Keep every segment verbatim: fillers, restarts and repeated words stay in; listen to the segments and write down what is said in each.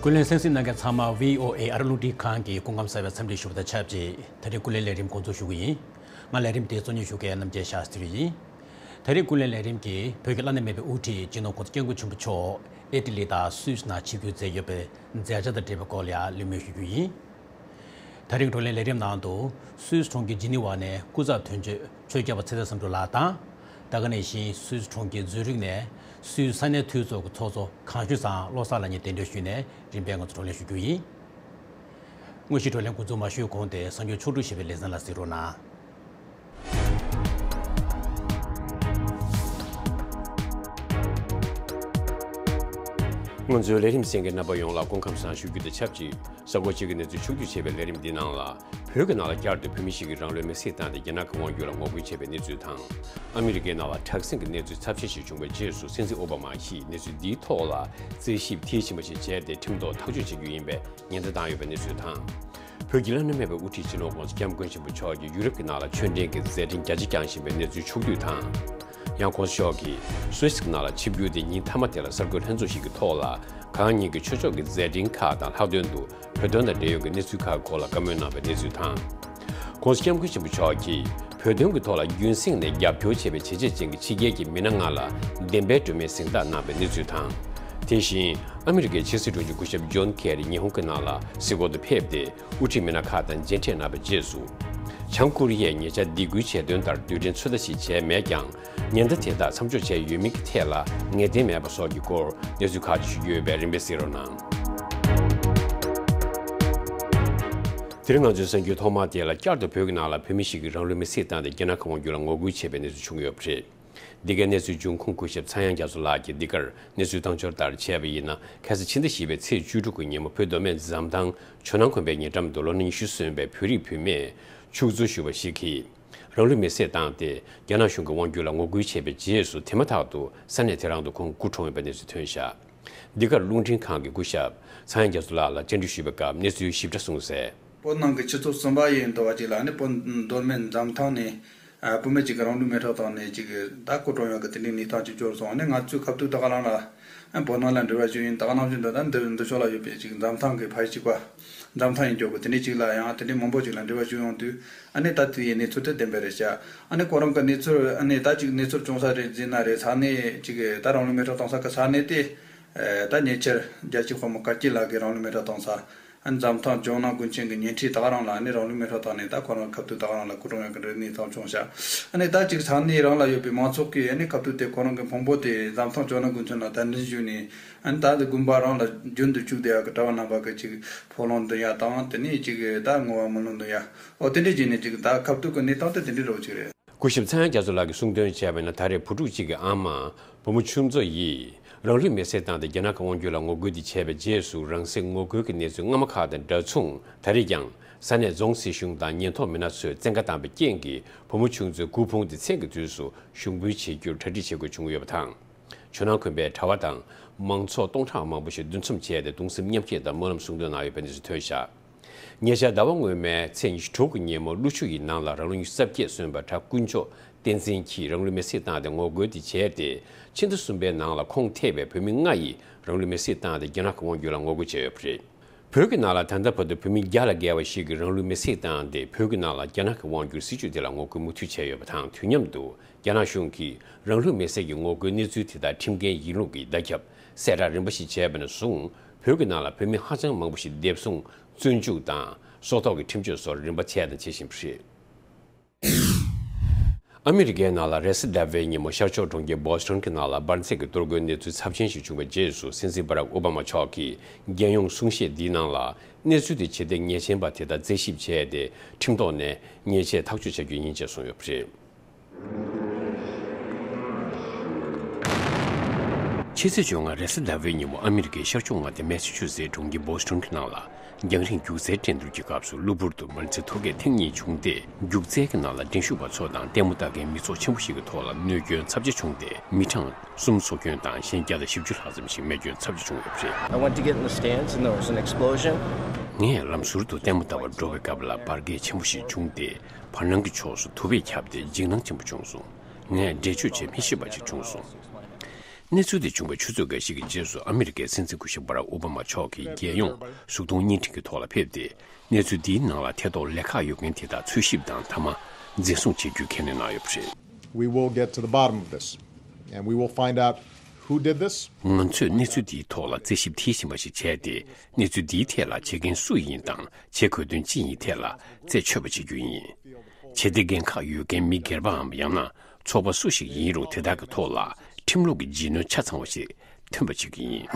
ཀུན་གླེང་གསན་གཟིགས་གནང་མཁན་ཚང་མ་བྷི་ཨོ་ཨེ་ཨ་རི་རླུང་འཕྲིན་ཁང་གི་སྐུ་ཁམས་གསར་པའི་འཚམས་འདྲི་ཞུ་བ་དང་ཆབས་ཅིག་ད་རེས་ཀུན་གླེང་ལས་རིམ་འགོ་འཛུགས་ཞུ་གི་ཡིན། ང་ལས་རིམ་དེ་གཙོ་གཉེར་ཞུ་མཁན་རྣམ་རྒྱལ་ཤཱསྟྲི་ཡིན། ད་རེས་ཀུན་གླེང་ལས་རིམ་གྱིས་བོད་ཀྱི་བླ་ན་མེད་པའི་དབུ་ཁྲིད་སྤྱི་ནོར་༸གོང་ས་༸སྐྱབས་མགོན་ཆེན་པོ་མཆོག་ཨི་ཊ་ལི་དང་སུད་སི་ནང་ཆིབས་བསྒྱུར་མཛད་ཡོད་པའི་མཛད་འཆར་དང་འབྲེལ་བའི་སྐོར་ལ་ཡང་གླེང་མོལ་ཞུ་རྒྱུ་ཡིན། ད་རིང་བགྲོ་གླེང་ལས་རིམ་ནང་དུ་སུད་སི་གྲོང་ཁྱེར་ཇི་ནི་ཝ་ནས་སྐུ་ཚབ་དོན་གཅོད་ཆོས་སྐྱབས་པ་ཚེ་བརྟན་བསམ་གྲུབ་ལགས་དང་། ད་ག་ནང་བཞིན་སུད་སི་གྲོང་ཁྱེར་ཛུ་རིག་ནས་སུད་སི་ས་གནས་འཐུས་ཚོགས་ཀྱི་ཚོགས་གཙོ་གངས་ལྗོངས་ཚང་བློ་བཟང་ལགས་གཉིས་གདན་འདྲེན་ཞུས་ནས་རིམ་པས་ང་ཚོ་བགྲོ་གླེང་ཞུ་རྒྱུ་ཡིན། དངོས་གཞི་བགྲོ་གླེང་འགོ་འཛུགས་མ་ཞུས་གོང་དེ་གསར་འགྱུར་ཕྱོགས་བསྒྲིགས་ཞེས་པའི་ལེ་ཚན་ལ་གཟིགས་རོགས་གནང་། ང་ཚོའི་ལས་རིམ་གསན་མཁན་རྣམ་པ་ཡོངས་ལ་སྐུ་ཁམས་བཟང་ཞུ་རྒྱུ་དང་ཆབས་ཅིག་གཟའ་འཁོར་གཅིག་གི་གནས་ཚུལ་ཕྱོགས་བསྒྲིགས་བྱས་པའི་ལས་རིམ་འདི་ནང་ལ། བོད་ཀྱི་ནང་ལ་བསྐྱར་དུ་བོད་མི་ཞིག་གིས་རང་ལུས་མེར་སྲེག་བཏང་སྟེ་རྒྱ་ནག་གི་དབང་སྒྱུར་ལ་ངོ་རྒོལ་བྱས་པའི་གནས་ཚུལ་དང་། ཨ་མི་རི་ཀའི་ནང་ལ་དྲག་ཟིང་གི་གནས་ཚུལ་ཚབས་ཆེན་ཞིག་བྱུང་བའི་རྗེས་སུ་སྲིད་འཛིན་ཨོ་བྷ་མ་ཡིས་གནས་ཚུལ་འདིའི་ཐོག་ལ་རྩད་ཞིབ་མཐིལ་ཕྱིན་པ་ཞིག་བྱས་ཏེ་ཁྲིམས་ཐོག་ཐག་གཅོད་བྱེད་རྒྱུ་ཡིན་པའི་ཉེན་བརྡ་བཏང་ཡོད་པའི་གནས་ཚུལ་དང་། བོད་ཀྱི་བླ་ན་མེད་པའི་དབུ་ཁྲིད་སྤྱི་ནོར་༸གོང་ས་༸སྐྱབས་མགོན་ཆེན་པོ་མཆོག་གིས་ཡུ་རོབ་ཀྱི་ནང་ལ་ཆོས་འབྲེལ་གྱི་མཛད་འཕྲིན་རྒྱ་ཆེ་བསྐྱངས་བཞིན་པའི་གནས་ཚུལ་ཕྱོགས་བསྡུས་དང་། ཡང་༸གོང་ས་མཆོག་གིས་སུད་སི་ནང་ལ་ཆིབས་བསྒྱུར་ཏེ་ཉིན་མཐའ་མ་དེ་ལ་གསར་འགོད་ལྷན་ཚོགས་ཤིག་གི་ཐོག་ལ་གང་ཉིད་ཀྱི་ཆོས་ཕྱོགས་ཀྱི་མཛད་འཕྲིན་ཁག་དང་ལྷག་དོན་དུ་བོད་དོན་དང་འབྲེལ་ཡོད་ཀྱི་གནས་ཚུལ་ཁག་གི་སྐོར་ལ་བཀའ་མོལ་གནང་བའི་གནས་ཚུལ་དང་། ༸གོང་ས་༸སྐྱབས་མགོན་ཆེན་པོ་མཆོག་གིས་བོད་དོན་གྱི་ཐོག་ལ་རྒྱུན་སྲིང་ནས་རྒྱབ་སྐྱོར་བྱས་པའི་བྱས་རྗེས་ཅན་གྱི་ཕྱི་རྒྱལ་གྱི་མི་སྣ་ལྔ་ལ་བདེན་པའི་སྒྲོན་མེའི་གཟེངས་རྟགས་གནང་བའི་གནས་ཚུལ་དང་། དེ་བཞིན་ཨ་མི་རི་ཀའི་ཕྱི་སྲིད་དྲུང་ཆེ་སྐུ་ཞབས་ཇོན་ཁེ་རི་ཉི་ཧོང་གི་ནང་ལ་གཟིགས་སྐོར་དུ་ཕེབས་ཏེ། དབུ་ཁྲིད་མི་སྣ་ཁག་དང་མཇལ་འཕྲད་གནང་བའི་རྗེས་སུ། བྱང་ཀོ་རི་ཡས་ཉེ་ཆར་སྡིགས་སྐུལ་བྱས་དོན་ལྟར་རྡུལ་ཕྲན་ཚོད་ལྟ་ཞིག་བྱས་མེད་ཀྱང་། ཉེན་བརྡ་དེ་དག་མཚམས་འཇོག་བྱས་ཡོད་མིན་གྱི་ཐད་ལ་ངེས་གཏན་མེད་པ་སོགས་ཀྱི་སྐོར་གནས་ཚུལ་ཁག་ཅིག་ཞུ་རྒྱུ་ཡོད་པས་རིམ་པས་གཟིགས་རོགས་གནང་། དེ་རིང་ང་ཚོའི་གསར་འགྱུར་ཐོག་མ་དེ་ལ་བསྐྱར་དུ་བོད་ཀྱི་ནང་ལ་བོད་མི་ཞིག་གིས་རང་ལུས་མེར་སྲེག་བཏང་སྟེ་རྒྱ་ནག་གི་དབང་སྒྱུར་ལ་ངོ་རྒོལ་བྱས་པའི་གནས་ཚུལ་བྱུང་ཡོད་པ་རེད། འདི་གའི་གནས་ཚུལ་འབྱུང་ཁུངས་སྐུ་ཞབས་ཚངས་དབྱངས་རྒྱ་མཚོ་ལགས་ཀྱིས་འདི་གར་གནས་ཚུལ་བཏང་འབྱོར་ལྟར་བྱས་པ་ཡིན་ན། ཁ་སང་ཕྱི་ཟླ་བཞི་པའི་ཚེས་བཅུ་དྲུག་གི་ཉིན་མོ་བོད་མདོ་སྨད་འཛམ་ཐང་ཇོ་ནང་དགོན་པའི་ཉེ་འགྲམ་དུ་ལོ་ན་ཉི་ཤུ་སོན་པའི་བོད་རིགས་བུད་མེད་ཕྱུགས་འཚོ་ཞུ་བ་ཞིག་གིས་རང་ལུས་མེར་སྲེག་བཏང་སྟེ་རྒྱ་ནག་གཞུང་གི་དབང་སྒྱུར་ལ་ངོ་རྒོལ་བྱས་པའི་རྗེས་སུ་དེ་མ་ཐག་ཏུ་ས་གནས་དེ་རང་དུ་ཁོང་སྐུ་གྲོངས་ཡོད་པའི་གནས་ཚུལ་ཐོན་བཞག་འདི་གར་རླུང་འཕྲིན་ཁང་གི་སྐུ་ཞབས་ཚངས་དབྱངས་རྒྱ་མཚོ་ལགས་ལ་བཅར་འདྲི་ཞུས་པའི་སྐབས་གནས་ཚུལ་ཞིབ་ཕྲ་གསུངས་གསལ། བོད་ནང་གི་ཆུ་ཚོད་གསུམ་པ་ཡིན་འདུག་བ་ཅིག་ལ་ནི་བོད་མདོ་སྨད་འཛམ་ཐང་ནས་ཨ་བུད་མེད་ཅིག་གིས་རང་ལུས་མེ་སྲེག་བཏང་ནས་ཅིག་ད་སྐུ་གྲོངས་ཡོད་གི་དེ་འདྲའི་གནས་སྟངས་ཅིག་འབྱོར་སོང་། ཨ་ནི་ང་ཚོས་ཁ་ཐུག་ད་ག་རང་ལ་ཨ་བོད་ནང་ལ་འབྲེལ་བ་ཞུས་ཡིན། ད་ག་ནང་བཞིན་དུ་ད་འདི་འདི་ཕྱོགས་ལ་ཡོད་པའི་ཅིག་འཛམ་ཐང་གི་ཕ་ཡུལ་གཅིག་པ་འཛམ་ཐང་ཡིན་འགྱོ་གི་དེ་འདྲའི་ཅིག་ལ་ཡང་དེ་འདྲའི་མང་པོ་ཅིག་ལ་འབྲེལ་བ་ཞུས་ཡོང་དུས་ཨ་ནི་ད་དེ་ཡི་གནས་ཚུལ་དེ་བདེན་པ་རེད་ཤག་ཨ་ནི་ཁོ་རང་གི་གནས་ཚུལ་ཨ་ནི་ད་ཅིག་གནས་ཚུལ་བྱུང་ས་རེད་ཟེར་ན་རེད། ས་གནས་ཅིག་ད་རང་ལུས་མེ་སྲེག་བཏང་ས་གི་ས་གནས་དེ་ཨ་ད་ཉེ་ཆར་རྒྱལ་གཅེས་དཔོན་མོ་སྐར་སྐྱིད་ལགས་ཀྱིས་རང་ལུས་མེ་སྲེག་བཏང་ས། ཨ་འཛམ་ཐང་ཇོ་ནང་དགོན་ཆེན་གྱི་ཉེ་འཁྲིས་ད་ག་རང་ལ་ནི་རང་ལུས་མེ་སྲེག་བཏང་ནས་ད་ཁོ་རང་ཁ་ཐུག་ད་ག་རང་ལ་སྐུ་གྲོངས་ཡག་གི་རེ་གནས་ཐང་བྱུང་ཤག་ཨ་ནི་ད་ཅིག་ས་གནས་རང་ལ་ཡོད་པའི་མང་ཚོགས་ཀྱིས་ཨ་ནི་ཁ་ཐུག་དེ་ཁོ་རང་གི་ཕུང་པོ་དེ་འཛམ་ཐང་ཇོ་ནང་དགོན་ཆེན་ལ་གདན་འདྲེན་ཞུས་ནས་ཨ་ནི་ད་དེ་དགོན་པ་རང་ལ་རྒྱུན་དུ་བཅུག་བསྡད་ཡག་གི་གྲྭ་པ་རྣམ་པ་གི་ཅིག་ཕོགས་ལོན་འདོན་ཡག་དང་དེ་ནས་ཅིག་ད་བསྔོ་བ་སྨོན་ལམ་འདོན་ཡག་འོ་དེ་འདྲས་བྱས་ནས་ཅིག་ད་ཁ་ཐུག་གི་གནས་སྟངས་དེ་དེ་འདྲས་རོ་ཅིག་རེད། སྐུ་ཞབས་ཚངས་དབྱངས་རྒྱ་མཚོ་ལགས་ཀྱིས་གསུངས་དོན་བྱས་པ་ཡིན་ན། ད་རེས་བུ་ཕྲུག་གཅིག་གི་ཨ་མ་བུ་མོ་ཆུང་མཚོ་ཡིས་རང་ལུས་མེར་སྲེག་བཏང་སྟེ་རྒྱ་ནག་གི་དབང་སྒྱུར་ལ་ངོ་རྒོལ་དེ་བྱས་པའི་རྗེས་སུ་རང་སྲེག་ངོ་རྒོལ་གྱི་གནས་ཚུལ་སྔ་མ་ཁག་དང་འདྲ་མཚུངས་ད་རེས་ཀྱང་ས་གནས་རྫོང་སྲིད་གཞུང་དང་ཉེན་རྟོག་མི་སྣ་ཚོས་བཙན་བཀའ་བཏང་པའི་རྐྱེན་གྱིས་བུ་མོ་ཆུང་མཚོའི་སྐུ་ཕུང་དེ་མཚན་གྱི་དུས་སུ་ཞུགས་འབུལ་བྱེད་རྒྱུར་གྲ་སྒྲིག་བྱེད་དགོས་བྱུང་ཡོད་པ་དང་། ཇོ་ནང་དགོན་པའི་གྲྭ་པ་དང་མང་ཚོགས་སྟོང་ཕྲག་མང་པོ་ཞིག་འདུ་འཛོམས་བྱས་ཏེ་གདུང་སེམས་མཉམ་སྐྱེད་དང་སྨོན་ལམ་གསུང་འདོན་གནང་ཡོད་པའི་གནས་ཚུལ་ཐོན་བཞག་ཉེ་ཆར་ཟླ་བ་སྔོན་མའི་ཚེས་ཉི་ཤུ་དྲུག་གི་ཉིན་མོ་ཀླུ་ཆུ་ཡི་ནང་ལ་རང་ལོ་ཉི་ཤུ་རྩ་བརྒྱད་སོན་པ་གྲྭ་དཀོན་མཆོག་བསྟན་འཛིན་གྱིས་རང་ལུས་མེར་སྲེག་བཏང་སྟེ་ངོ་རྒོལ་དེ་བྱས་ཏེ། ཕྱི་ཟླ་གསུམ་པའི་ནང་ལ་ཁོང་ཐེ་བའི་བོད་མི་ལྔ་ཡིས་རང་ལུས་མེར་སྲེག་བཏང་སྟེ་རྒྱ་ནག་གི་དབང་སྒྱུར་ལ་ངོ་རྒོལ་བྱས་ཡོད་པ་རེད། བོད་ཀྱི་ནང་ལ་ད་ལྟ་བར་དུ་བོད་མི་བརྒྱ་ལ་བརྒལ་བ་ཞིག་གིས་རང་ལུས་མེར་སྲེག་བཏང་སྟེ་བོད་ཀྱི་ནང་ལ་རྒྱ་ནག་གི་དབང་སྒྱུར་སྲིད་བྱུས་དེ་ལ་ངོ་རྒོལ་མུ་མཐུད་བྱས་ཡོད་པ་དང་། དུས་མཉམ་དུ་རྒྱ་ནག་གཞུང་གིས་རང་ལུས་མེར་སྲེག་གི་ངོ་རྒོལ་གནས་ཚུལ་དེ་དག་ཁྲིམས་འགལ་ཡིན་ལུགས་ཀྱི་བརྡ་ཁྱབ་གསལ་བསྒྲགས་རིམ་པ་ཞིག་བྱས་པ་ནས་བཟུང་། བོད་ཀྱི་ནང་ལ་བོད་མི་ཧ་ཅང་མང་པོ་ཞིག་འདས་སོང་། བཙོན་འཇུག་དང་སྲོག་ཐོག་གི་ཁྲིམས་གཅོད་སོགས་རིམ་པ་བྱས་དང་བྱེད་བཞིན་པ་རེད། ཨ་མི་རི་ཀའི་ནང་ལ་རེས་གཟའ་ཟླ་བའི་ཉིན་མོ་ཤར་ཕྱོགས་གྲོང་ཁྱེར་བོ་སི་ཊོན་གྱི་ནང་ལ་འབར་འཛེག་གི་གཏོར་རྒོལ་གནས་ཚུལ་ཚབས་ཆེན་ཞིག་བྱུང་བའི་རྗེས་སུ། སྲིད་འཛིན་བྷ་རག་ཨོ་བྷ་མ་མཆོག་གིས་རྒྱལ་ཡོངས་གསུང་བཤད་འདིའི་ནང་ལ་གནས་ཚུལ་དེ་ཇི་ལྟར་ངེས་ཅན་པ་དེ་དག་རྩད་ཞིབ་བྱས་ཏེ། ཁྲིམས་ཐོག་ནས་ཉེས་ཆད་ཐག་གཅོད་བྱ་རྒྱུ་ཡིན་ཅེས་གསུངས་ཡོད་པ་རེད། ཕྱི་ཚེས་བཅོ་ལྔ་རེས་གཟའ་ཟླ་བའི་ཉིན་མོ་ཨ་མི་རི་ཀའི་ཤར་ཕྱོགས་མངའ་སྡེ་མེ་སི་ཆུ་སེ་ཊི་གྲོང་ཁྱེར་བོ་སི་ཊོན་གྱི་ནང་ལ་རྒྱང་རིང་རྒྱུག་རྩལ་འགྲན་བསྡུར་གྱི་སྐབས་སུ་གློ་བུར་དུ་འབར་འཛེག་ཐོལ་རྒྱག་ཐེངས་གཉིས་བྱུང་སྟེ། རྒྱུག་རྩལ་གྱི་ནང་ལ་འགྲན་ཞུགས་པ་ཚོ་དང་ལྟད་མོ་ལྟ་མཁན་མི་ཚོགས་ཆེན་པོ་ཞིག་གི་ཐོག་ལ་གནོད་སྐྱོན་ཚབས་ཆེ་བྱུང་སྟེ། མི་གྲངས་གསུམ་སྲོག་སྐྱོན་དང་གཞན་བརྒྱ་དང་བཞི་བཅུ་ལྷག་ཙམ་ཞིག་རྨས་སྐྱོན་ཚབས་ཆེ་བྱུང་ཡོད་པ་རེད། I went to get in the stands and there was an explosion. ངས་ལམ་ཟུར་དུ་ལྟད་མོ་ལྟ་བར་འགྲོ་བའི་སྐབས་ལ་འབར་གས་ཆེན་པོ་ཞིག་བྱུང་སྟེ། བར་སྣང་གི་ཕྱོགས་སུ་དུ་བས་ཁྱབ་སྟེ་འཇིགས་སྣང་ཆེན་པོ་བྱུང་སོང་། ངས་འགྲེལ་བརྗོད་བྱེད་མི་ཤེས་པ་ཞིག་བྱུང་སོང་། གནས་ཚུལ་དེ་བྱུང་བའི་ཆུ་ཚོད་འགའ་ཞིག་གི་རྗེས་སུ། ཨ་མི་རི་ཀའི་སྲིད་འཛིན་སྐུ་ཞབས་བྷ་རག་ཨོ་བྷ་མ་མཆོག་གིས་རྒྱལ་ཡོངས་གཟུགས་མཐོང་བརྙན་འཕྲིན་གྱི་ཐོག་ལ་ཕེབས་ཏེ། གནས་ཚུལ་འདིའི་ནང་ལ་ཐེ་གཏོགས་ལས་ཁག་ཡོད་མཁན་དེ་དག་འཚོལ་ཞིབ་དང་། མཐའ་མ་འཛིན་བཟུང་བྱེད་རྒྱུའི་ཁས་ལེན་གནང་ཡོད་པ་རེད། We will get to the bottom of this, and we will find out who did this. ང་ཚོས་གནས་ཚུལ་འདིའི་ཐོག་ལ་རྩད་ཞིབ་མཐིལ་ཕྱིན་པ་ཞིག་བྱས་ཏེ། གནས་ཚུལ་འདིའི་ཐད་ལ་བྱེད་མཁན་སུ་ཡིན་དང་། བྱེད་དགོས་དོན་ཅི་ཡིན་ཐད་ལ་རྩད་ཆོད་པ་བྱེད་རྒྱུ་ཡིན། བྱེད་གཏེ་འགན་ཁག་ཡོད་མཁན་མི་སྒེར་པའམ། ཡང་ན་ཚོགས་པ་སུ་ཞིག་ཡིན་རུང་། དེ་དག་གི་ཐོག་ལ་ཁྲིམས་ལུགས་ཀྱི་འཇིགས་གནོན་ཆ་ཚང་བ་ཞིག་ཐོན་པ་བྱེད་ཀྱི་ཡིན།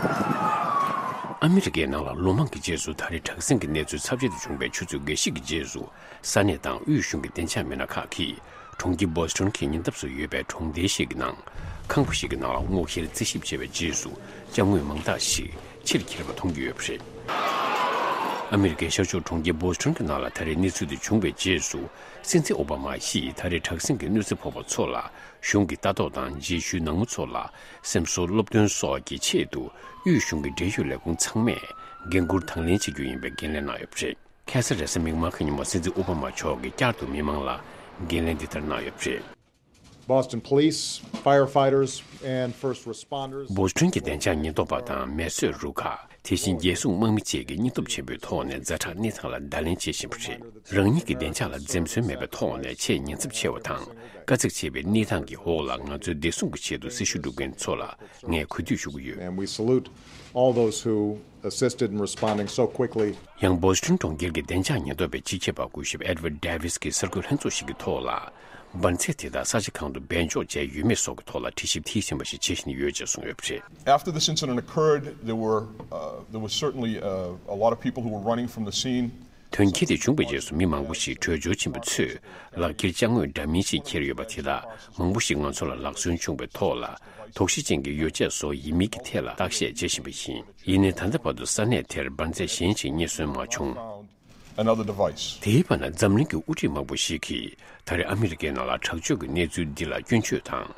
ཨ་མི་རི་ཀའི་ནང་ལ་ལོ་མང་གི་རྗེས་སུ། ད་རེས་དྲག་ཟིང་གི་གནས་ཚུལ་ཚབས་ཆེ་དེ་བྱུང་བའི་ཆུ་ཚོད་འགའ་ཞིག་གི་རྗེས་སུ། ས་གནས་དང་དབུས་གཞུང་གི་བདེ་འཇགས་མི་སྣ་ཁག་གིས་གྲོང་ཁྱེར་བོ་སི་ཊོན་གྱི་ཉེ་འདབས་སུ་ཡོད་པའི་གྲོང་སྡེ་ཞིག་གི་ནང་ཁང་པ་ཞིག་གི་ནང་ལ་སྔོག་བཤེར་རྩད་ཞིབ་བྱས་པའི་རྗེས་སུ། ཅ་དངོས་མང་དག་ཞིག་ཕྱིར་འཁྱེར་བ་མཐོང་རྒྱུ་ཡོད་པ་རེད། ཨ་མི་རི་ཀའི་ཤར་ཕྱོགས་གྲོང་ཁྱེར་བོ་སི་ཊོན་གྱི་ནང་ལ་ད་རེས་གནས་ཚུལ་དེ་བྱུང་བའི་རྗེས་སུ། སྲིད་འཛིན་ཨོ་བྷ་མ་ཡིས་ད་རེས་དྲག་ཟིང་གི་གནོད་འཚེ་ཕོག་པ་ཚོ་ལ་གཞུང་གི་ལྟ་རྟོག་དང་། རྗེས་ཤུལ་ནང་མི་ཚོ་ལ་སེམས་གསོ་སློབ་སྟོན་སོགས་ཀྱི་ཆེད་དུ། དབུས་གཞུང་གི་འབྲེལ་ཡོད་ལས་ཁུངས་ཚང་མས་འགན་འཁུར་དང་ལེན་བྱེད་རྒྱུ་ཡིན་པའི་འགན་ལེན་གནང་ཡོད་པ་རེད། ཁ་སང་རེས་གཟའ་མིག་དམར་གྱི་ཉིན་མོ། སྲིད་འཛིན་ཨོ་བྷ་མ་མཆོག་གིས་བསྐྱར་དུ་མི་མང་ལ་འགན་ལེན་འདི་ལྟར་གནང་ཡོད་པ་རེད། Boston police, firefighters, and first responders. བོ་སི་ཊོན་གྱི་བདེ་འཇགས་ཉེན་རྟོག་པ་དང་། མེ་གསོད་རུ་ཁག་དེ་བཞིན་རྒྱལ་སྲུང་དམག་མི་བཅས་ཀྱིས་སྙིང་སྟོབས་ཆེན་པོའི་ཐོག་ནས་ཛ་དྲག་གནས་སྟངས་ལ་བརྡ་ལན་བྱེད་བཞིན་པ་རེད། རང་ཉིད་ཀྱི་བདེ་འཇགས་ལ་འཛེམ་ཟོན་མེད་པའི་ཐོག་ནས་ཆེས་ཉེན་ཚབས་ཆེ་བ་དང་དཀའ་ཚེགས་ཆེ་བའི་གནས་སྟངས་ཀྱི་འོག་ལ། ང་ཚོའི་བདེ་སྲུང་གི་ཆེད་དུ་སྲི་ཞུ་སྒྲུབ་མཁན་ཚོ་ལ་ངས་གུས་འདུད་ཞུ་གི་ཡོད། And we salute all those who assisted in responding so quickly. ཡང་བོ་སི་ཊོན་གྲོང་ཁྱེར་གྱི་བདེ་འཇགས་ཉེན་རྟོག་པའི་སྤྱི་ཁྱབ་པ་སྐུ་ཞབས་Edward Davis གྱིས་གསར་འགོད་ལྷན་ཚོགས་ཤིག་གི་ཐོག་ལ། འབར་རྫས་དེ་དག་ས་ཆ་གང་དུ་སྦས་འཇོག་བྱས་ཡོད་མེད་སོགས་ཀྱི་ཐོག་ལ་དྲི་ཞིབ་མཐིལ་ཕྱིན་པ་ཞིག་བྱེད་བཞིན་ཡོད་ཅེས་གསུངས་ཡོད་པ་རེད། After this incident occurred, there were, uh, there was certainly, uh, a lot of people who were running from the scene. དོན་རྐྱེན་དེ་བྱུང་བའི་རྗེས་སུ། མི་མང་པོ་ཞིག་བྲོས་བྱོལ་ཕྱིན་པ་ཚོས་ལག་འཁྱེར་ཅ་དངོས་འདྲ་མིན་ཞིག་འཁྱེར་ཡོད་པ་དེ་དག་མང་པོ་ཞིག་ང་ཚོ་ལ་ལག་སོན་བྱུང་བའི་ཐོག་ལ། དོགས་གཞི་ཅན་གྱི་ཡོ་བྱད་བཟོ་ཡི་མེད་ཀྱི་ཐད་ལ་བརྟག་དཔྱད་བྱེད་བཞིན་པ་ཡིན། ཡིན་ནའི་ད་ལྟ་བར་དུ་ས་གནས་དེར་འབར་རྫས་གཞན་ཞིག་རྙེད་སོན་མ་བྱུང་། Another device. དེའི་བར་ན་འཛམ་གླིང་གི་དབུ་ཁྲིད་མང་པོ་ཞིག་གིས་ད་རེས་ཨ་མི་རི་ཀའི་ནང་ལ་དྲག་སྤྱོད་ཀྱི་གནས་ཚུལ་འདི་ལ་སྐྱོན་བརྗོད་དང་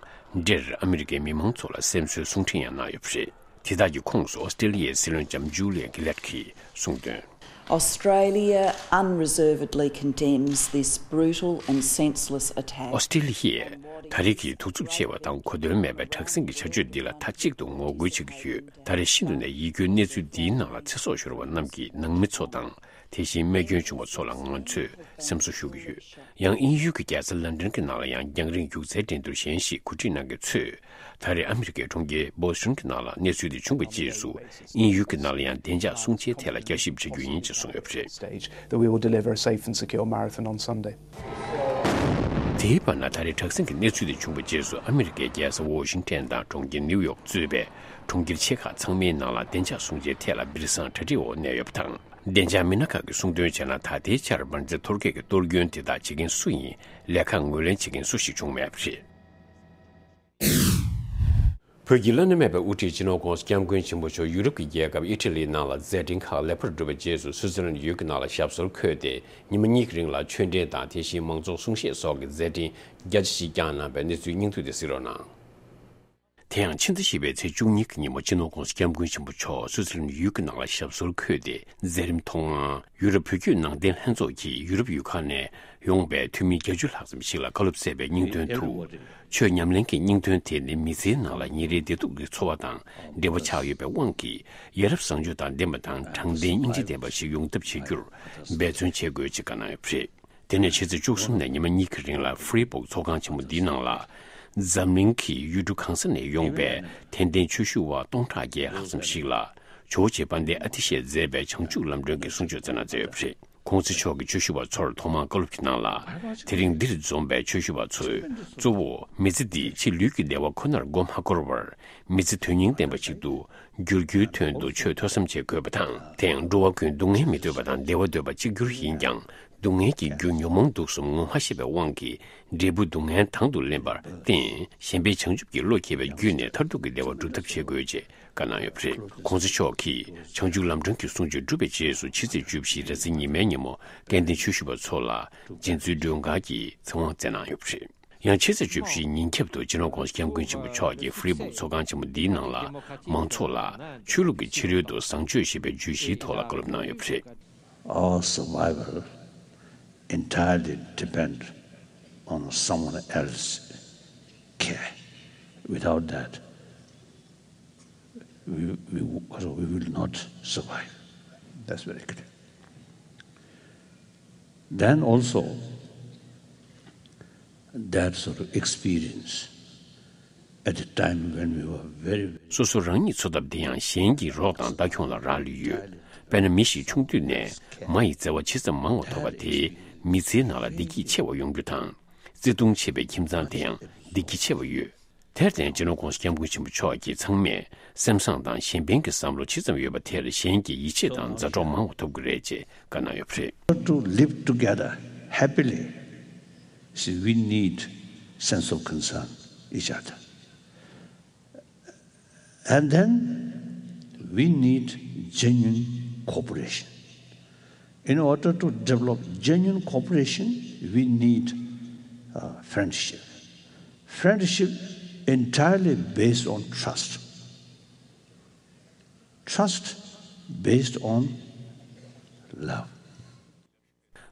འབྲེལ། ཨ་མི་རི་ཀའི་མི་མང་ཚོ་ལ་སེམས་གསོའི་གསུང་འཕྲིན་ཡང་གནང་ཡོད་པ་རེད། དེ་དག་གི་ཁོངས་སུ་ཨོ་སི་ཀྲེ་ལི་ཡའི་སྲིད་བློན་ལྕམ་ཇུ་ལི་ཡ་གྷི་ལེཌ་གྱིས་གསུངས་དོན། Australia unreservedly condemns this brutal and senseless attack. ཨོ་སི་ཀྲེ་ལི་ཡས་ད་རེས་ཀྱི་གདུག་རྩུབ་ཆེ་བ་དང་གོ་དོན་མེད་པའི་དྲག་ཟིང་གི་བྱ་སྤྱོད་འདི་ལ་མཐའ་གཅིག་ཏུ་ངོ་རྒོལ་བྱེད་ཀྱི་ཡོད། ད་རེས་ཤིན་ཏུ་ནས་ཡིད་སྐྱོའི་གནས་ཚུལ་འདིའི་ནང་ལ་ཚེ་སྲོག་ཤོར་བ་རྣམས་ཀྱི་ནང་མི་ཚོ་དང་། དེ་བཞིན་རྨས་སྐྱོན་བྱུང་བ་ཚོ་ལ་ང་ཚོས་སེམས་གསོ་ཞུ་གི་ཡོད། ཡང་དབྱིན་ཡུལ་གྱི་རྒྱལ་ས་ལན་ཌན་གྱི་ནང་ལ་ཡང་རྒྱང་རིང་རྒྱུག་རྩལ་འགྲན་བསྡུར་གཞན་ཞིག་གོ་སྒྲིག་གནང་མཁན་ཚོས། ད་རེས་ཨ་མི་རི་ཀའི་གྲོང་ཁྱེར་བོ་སི་ཊོན་གྱི་ནང་ལ་གནས་ཚུལ་དེ་བྱུང་བའི་རྗེས་སུ། དབྱིན་ཡུལ་གྱི་ནང་ལ་ཡང་བདེ་འཇགས་སྲུང་བྱའི་ཐད་ལ་བསྐྱར་ཞིབ་བྱ་རྒྱུ་ཡིན་ཅེས་གསུངས་ཡོད་པ་རེད། Stage that we will deliver a safe and secure marathon on Sunday. དེའི་བར་ན། ད་རེས་དྲག་ཟིང་གི་གནས་ཚུལ་དེ་བྱུང་བའི་རྗེས་སུ། ཨ་མི་རི་ཀའི་རྒྱལ་ས་ཝོ་ཤིང་ཊོན་དང་གྲོང་ཁྱེར་ནིའུ་ཡོག་གཙོས་པའི་གྲོང་ཁྱེར་ཆེ་ཁག་ཚང་མའི་ནང་ལ་བདེ་འཇགས་སྲུང་བྱའི་ཐད་ལ་སྦིར་སང་གྲ་སྒྲིག་འོག་གནས་ཡོད་པ་དང་། བདེ་འཇགས་མི་སྣ་ཁག་གིས་གསུངས་དོན་བྱས་ན། ད་ལྟའི་ཆར་འབར་རྫས་གཏོར་སྐྱོན་གྱི་གཏོར་སྐྱོན་དེ་དག་བྱེད་མཁན་སུ་ཡིན། ལས་ཀ་ངོས་ལེན་བྱེད་མཁན་སུ་ཞིག་བྱུང་མེད་པ་རེད། བོད་ཀྱི་བླ་ན་མེད་པའི་དབུ་ཁྲིད་སྤྱི་ནོར་༧གོང་ས་༧སྐྱབས་མགོན་ཆེན་པོ་མཆོག་ཡུ་རོབ་ཀྱི་རྒྱལ་ཁབ་ཨི་ཊ་ལིའི་ནང་ལ་མཛད་འཕྲིན་ཁག་ལེགས་པར་གྲུབ་པའི་རྗེས་སུ། སུའུ་ཙི་ལན་ཡུལ་གྱི་ནང་ལ་ཞབས་སོར་འཁོད་དེ་ཉི་མ་གཉིས་ཀྱི་རིང་ལ་ཆོས་འབྲེལ་དང་། དེ་བཞིན་མང་ཚོགས་གསུང་བཤད་སོགས་ཀྱི་མཛད་འཕྲིན་རྒྱ་ཆེ་ཞིག་བསྐྱངས་གནང་བའི་གནས་ཚུལ་སྙིང་བསྡུས་དེ་གཟིགས་རོགས་གནང་། དེ་ཡང་ཕྱི་ཟླ་བཞི་པའི་ཚེས་བཅུ་གཉིས་ཀྱི་ཉིན་མོ། སྤྱི་ནོར་༧གོང་ས་༧སྐྱབས་མགོན་ཆེན་པོ་མཆོག་སུའུ་ཙི་ལན་ཡུལ་གྱི་ནང་ལ་ཞབས་སོར་འཁོད་དེ། མཛད་རིམ་ཐོག་མར་ཡུ་རོབ་བོད་བརྒྱུད་ནང་བསྟན་ལྷན་ཚོགས་ཀྱི་ཡུ་རོབ་ཡུལ་ཁག་ནས་ཡོང་པའི་འཐུས་མི་བརྒྱད་ཅུ་ལྷག་ཙམ་ཞིག་ལ་བཀའ་སློབ་སྩལ་བའི་སྙིང་དོན་དུ། ཆོས་ཉམས་ལེན་གྱི་སྙིང་དོན་དེ་ནི་མི་ཚེའི་ནང་ལ་ཉིན་རེའི་བདེ་སྡུག་གི་འཚོ་བ་དང་འབྲེལ་བ་ཆགས་ཡོད་པའི་དབང་གིས། ཡ་རབས་བཟང་སྤྱོད་དང་ལྡན་པ་དང་། དྲང་བདེན་སྙིང་རྗེ་ལྡན་པ་ཞིག་ཡོང་ཐབས་བྱེད་རྒྱུར་འབད་བརྩོན་བྱེད་དགོས་ཅེས་བཀའ་གནང་ཡོད་པ་རེད། དེ་ནས་ཕྱི་ཚེས་བཅུ་གསུམ་ནས་ཉི་མ་གཉིས་ཀྱི་རིང་ལ་ཧྥི་རི་སྦུག་ཚོགས་ཁང་ཆེན་མོ་འདིའི་ནང་ལ། འཛམ་གླིང་གི་ཡུལ་གྲུ་གང་ས་ནས་ཡོང་པའི་དད་ལྡན་ཆོས་ཞུ་བ་སྟོང་ཕྲག་བརྒྱད་ལྷག་ཙམ་ཞིག་ལ། ཇོ་བོ་རྗེ་དཔལ་ལྡན་ཨ་ཏི་ཤས་མཛད་པའི་བྱང་ཆུབ་ལམ་སྒྲོན་གྱི་གསུང་ཆོས་སྩལ་གནང་མཛད་ཡོད་པ་རེད། ྋགོང་ས་མཆོག་གིས་ཆོས་ཞུ་བ་ཚོར་ཐོག་མར་བཀའ་སློབ་ཀྱི་ནང་ལ། དེ་རིང་འདིར་འཛོམས་པའི་ཆོས་ཞུ་བ་ཚོས། གཙོ་བོ་མི་ཚེ་འདིས་ཕྱི་ལུས་ཀྱི་བདེ་བ་ཁོ་ནར་མགོ་མ་འཁོར་བར། མི་ཚེ་དོན་སྙིང་ལྡན་པ་ཞིག་ཏུ་འགྱུར་རྒྱུའི་དོན་དུ་ཆོས་ཐོས་བསམ་བྱེད་དགོས་པ་དང་། དེ་ཡང་འགྲོ་བ་ཀུན་སྡུག་བསྔལ་མི་འདོད་པ་དང་བདེ་བ་འདོད་པ་གཅིག་གྱུར་ཡིན་ཀྱང་། སྡུག་བསྔལ་གྱི་རྒྱུ་ཉོན་མོངས་དུག་གསུམ་ངོ་མ་ཤེས་པའི་དབང་གིས་འབྲས་བུ་སྡུག་བསྔལ་དང་དུ་ལེན་པར་བརྟེན། གཞན་ཕན་བྱང་ཆུབ་ཀྱི་བློ་སྐྱེ་བའི་བརྒྱུད་ནས་མཐར་ཐུག་གི་བདེ་བ་སྒྲུབ་ཐབས་བྱེད་དགོས་ཅེས་བཀའ་གནང་ཡོད་པ་རེད། ྋགོང་ས་མཆོག་གིས་བྱང་ཆུབ་ལམ་སྒྲོན་གྱི་གསུང་ཆོས་གྲུབ་པའི་རྗེས་སུ། ཕྱི་ཚེས་བཅུ་བཞི་རེས་གཟའ་ཉི་མའི་ཉིན་མོ། སྐལ་ལྡན་ཆོས་ཞུ་བ་ཚོ་ལ་རྗེ་བཙུན་སྒྲོལ་དཀར་གྱིས་ཚེ་དབང་སྩལ་གནང་ཡོད་པ་རེད། ཡང་ཕྱི་ཚེས་བཅུ་བཞིའི་ཉིན་ཁྱབ་ཏུ་སྤྱི་ནོར་༧གོང་ས་༧སྐྱབས་མགོན་ཆེན་པོ་མཆོག་གིས་ཧྥི་རི་སྦུག་ཚོགས་ཁང་ཆེན་མོ་འདིའི་ནང་ལ་མང་ཚོགས་ལ་ཆོས་ལུགས་ཀྱི་ཕྱི་རོལ་དུ་བཟང་སྤྱོད་ཞེས་པའི་བརྗོད་གཞིའི་ཐོག་ལ་བཀའ་སློབ་གནང་ཡོད་པ་རེད། Our survival entirely depend on someone else's care. Without that, we, we, we will not survive. That's very clear. Then also, that sort of experience at the time when we were very, very སོ་སོ་རང་ཉིད་འཚོ་ཐབས་དེ་ཡང་གཞན་གྱི་རོགས་དང་ལྟ་སྐྱོང་ལ་རག་ལུས་ཡོད། དཔེར་ན་མི་ཞིག་ཆུང་དུས་ནས་མ་ཡི་བརྩེ་བ་ཇི་ཙམ་མང་བ་ཐོབ་པ་དེས་མི་ཚེའི་ནང་ལ་བདེ་སྐྱིད་ཆེ་བ་ཡོང་རྒྱུ་དང་། བརྩེ་དུང་ཆེ་བའི་ཁྱིམ་ཚང་དེ་ཡང་བདེ་སྐྱིད་ཆེ་བ་ཡོད། དེར་བརྟེན་སྤྱི་ནོར་༸གོང་ས་༸སྐྱབས་མགོན་ཆེན་པོ་མཆོག་གིས་ཚང་མས་སེམས་བཟང་དང་གཞན་ཕན་གྱི་བསམ་བློ་ཇི་ཙམ་ཡོད་པ་དེར་གཞན་གྱིས་ཡིད་ཆེས་དང་མཛའ་གྲོགས་མང་བ་ཐོབ་ཀྱི་རེད་ཅེས་བཀའ་གནང་ཡོད་པ་རེད། To live together happily, see, we need sense of concern each other. And then we need genuine cooperation. In order to develop genuine cooperation, we need uh, friendship. Friendship entirely based on trust. Trust based on love.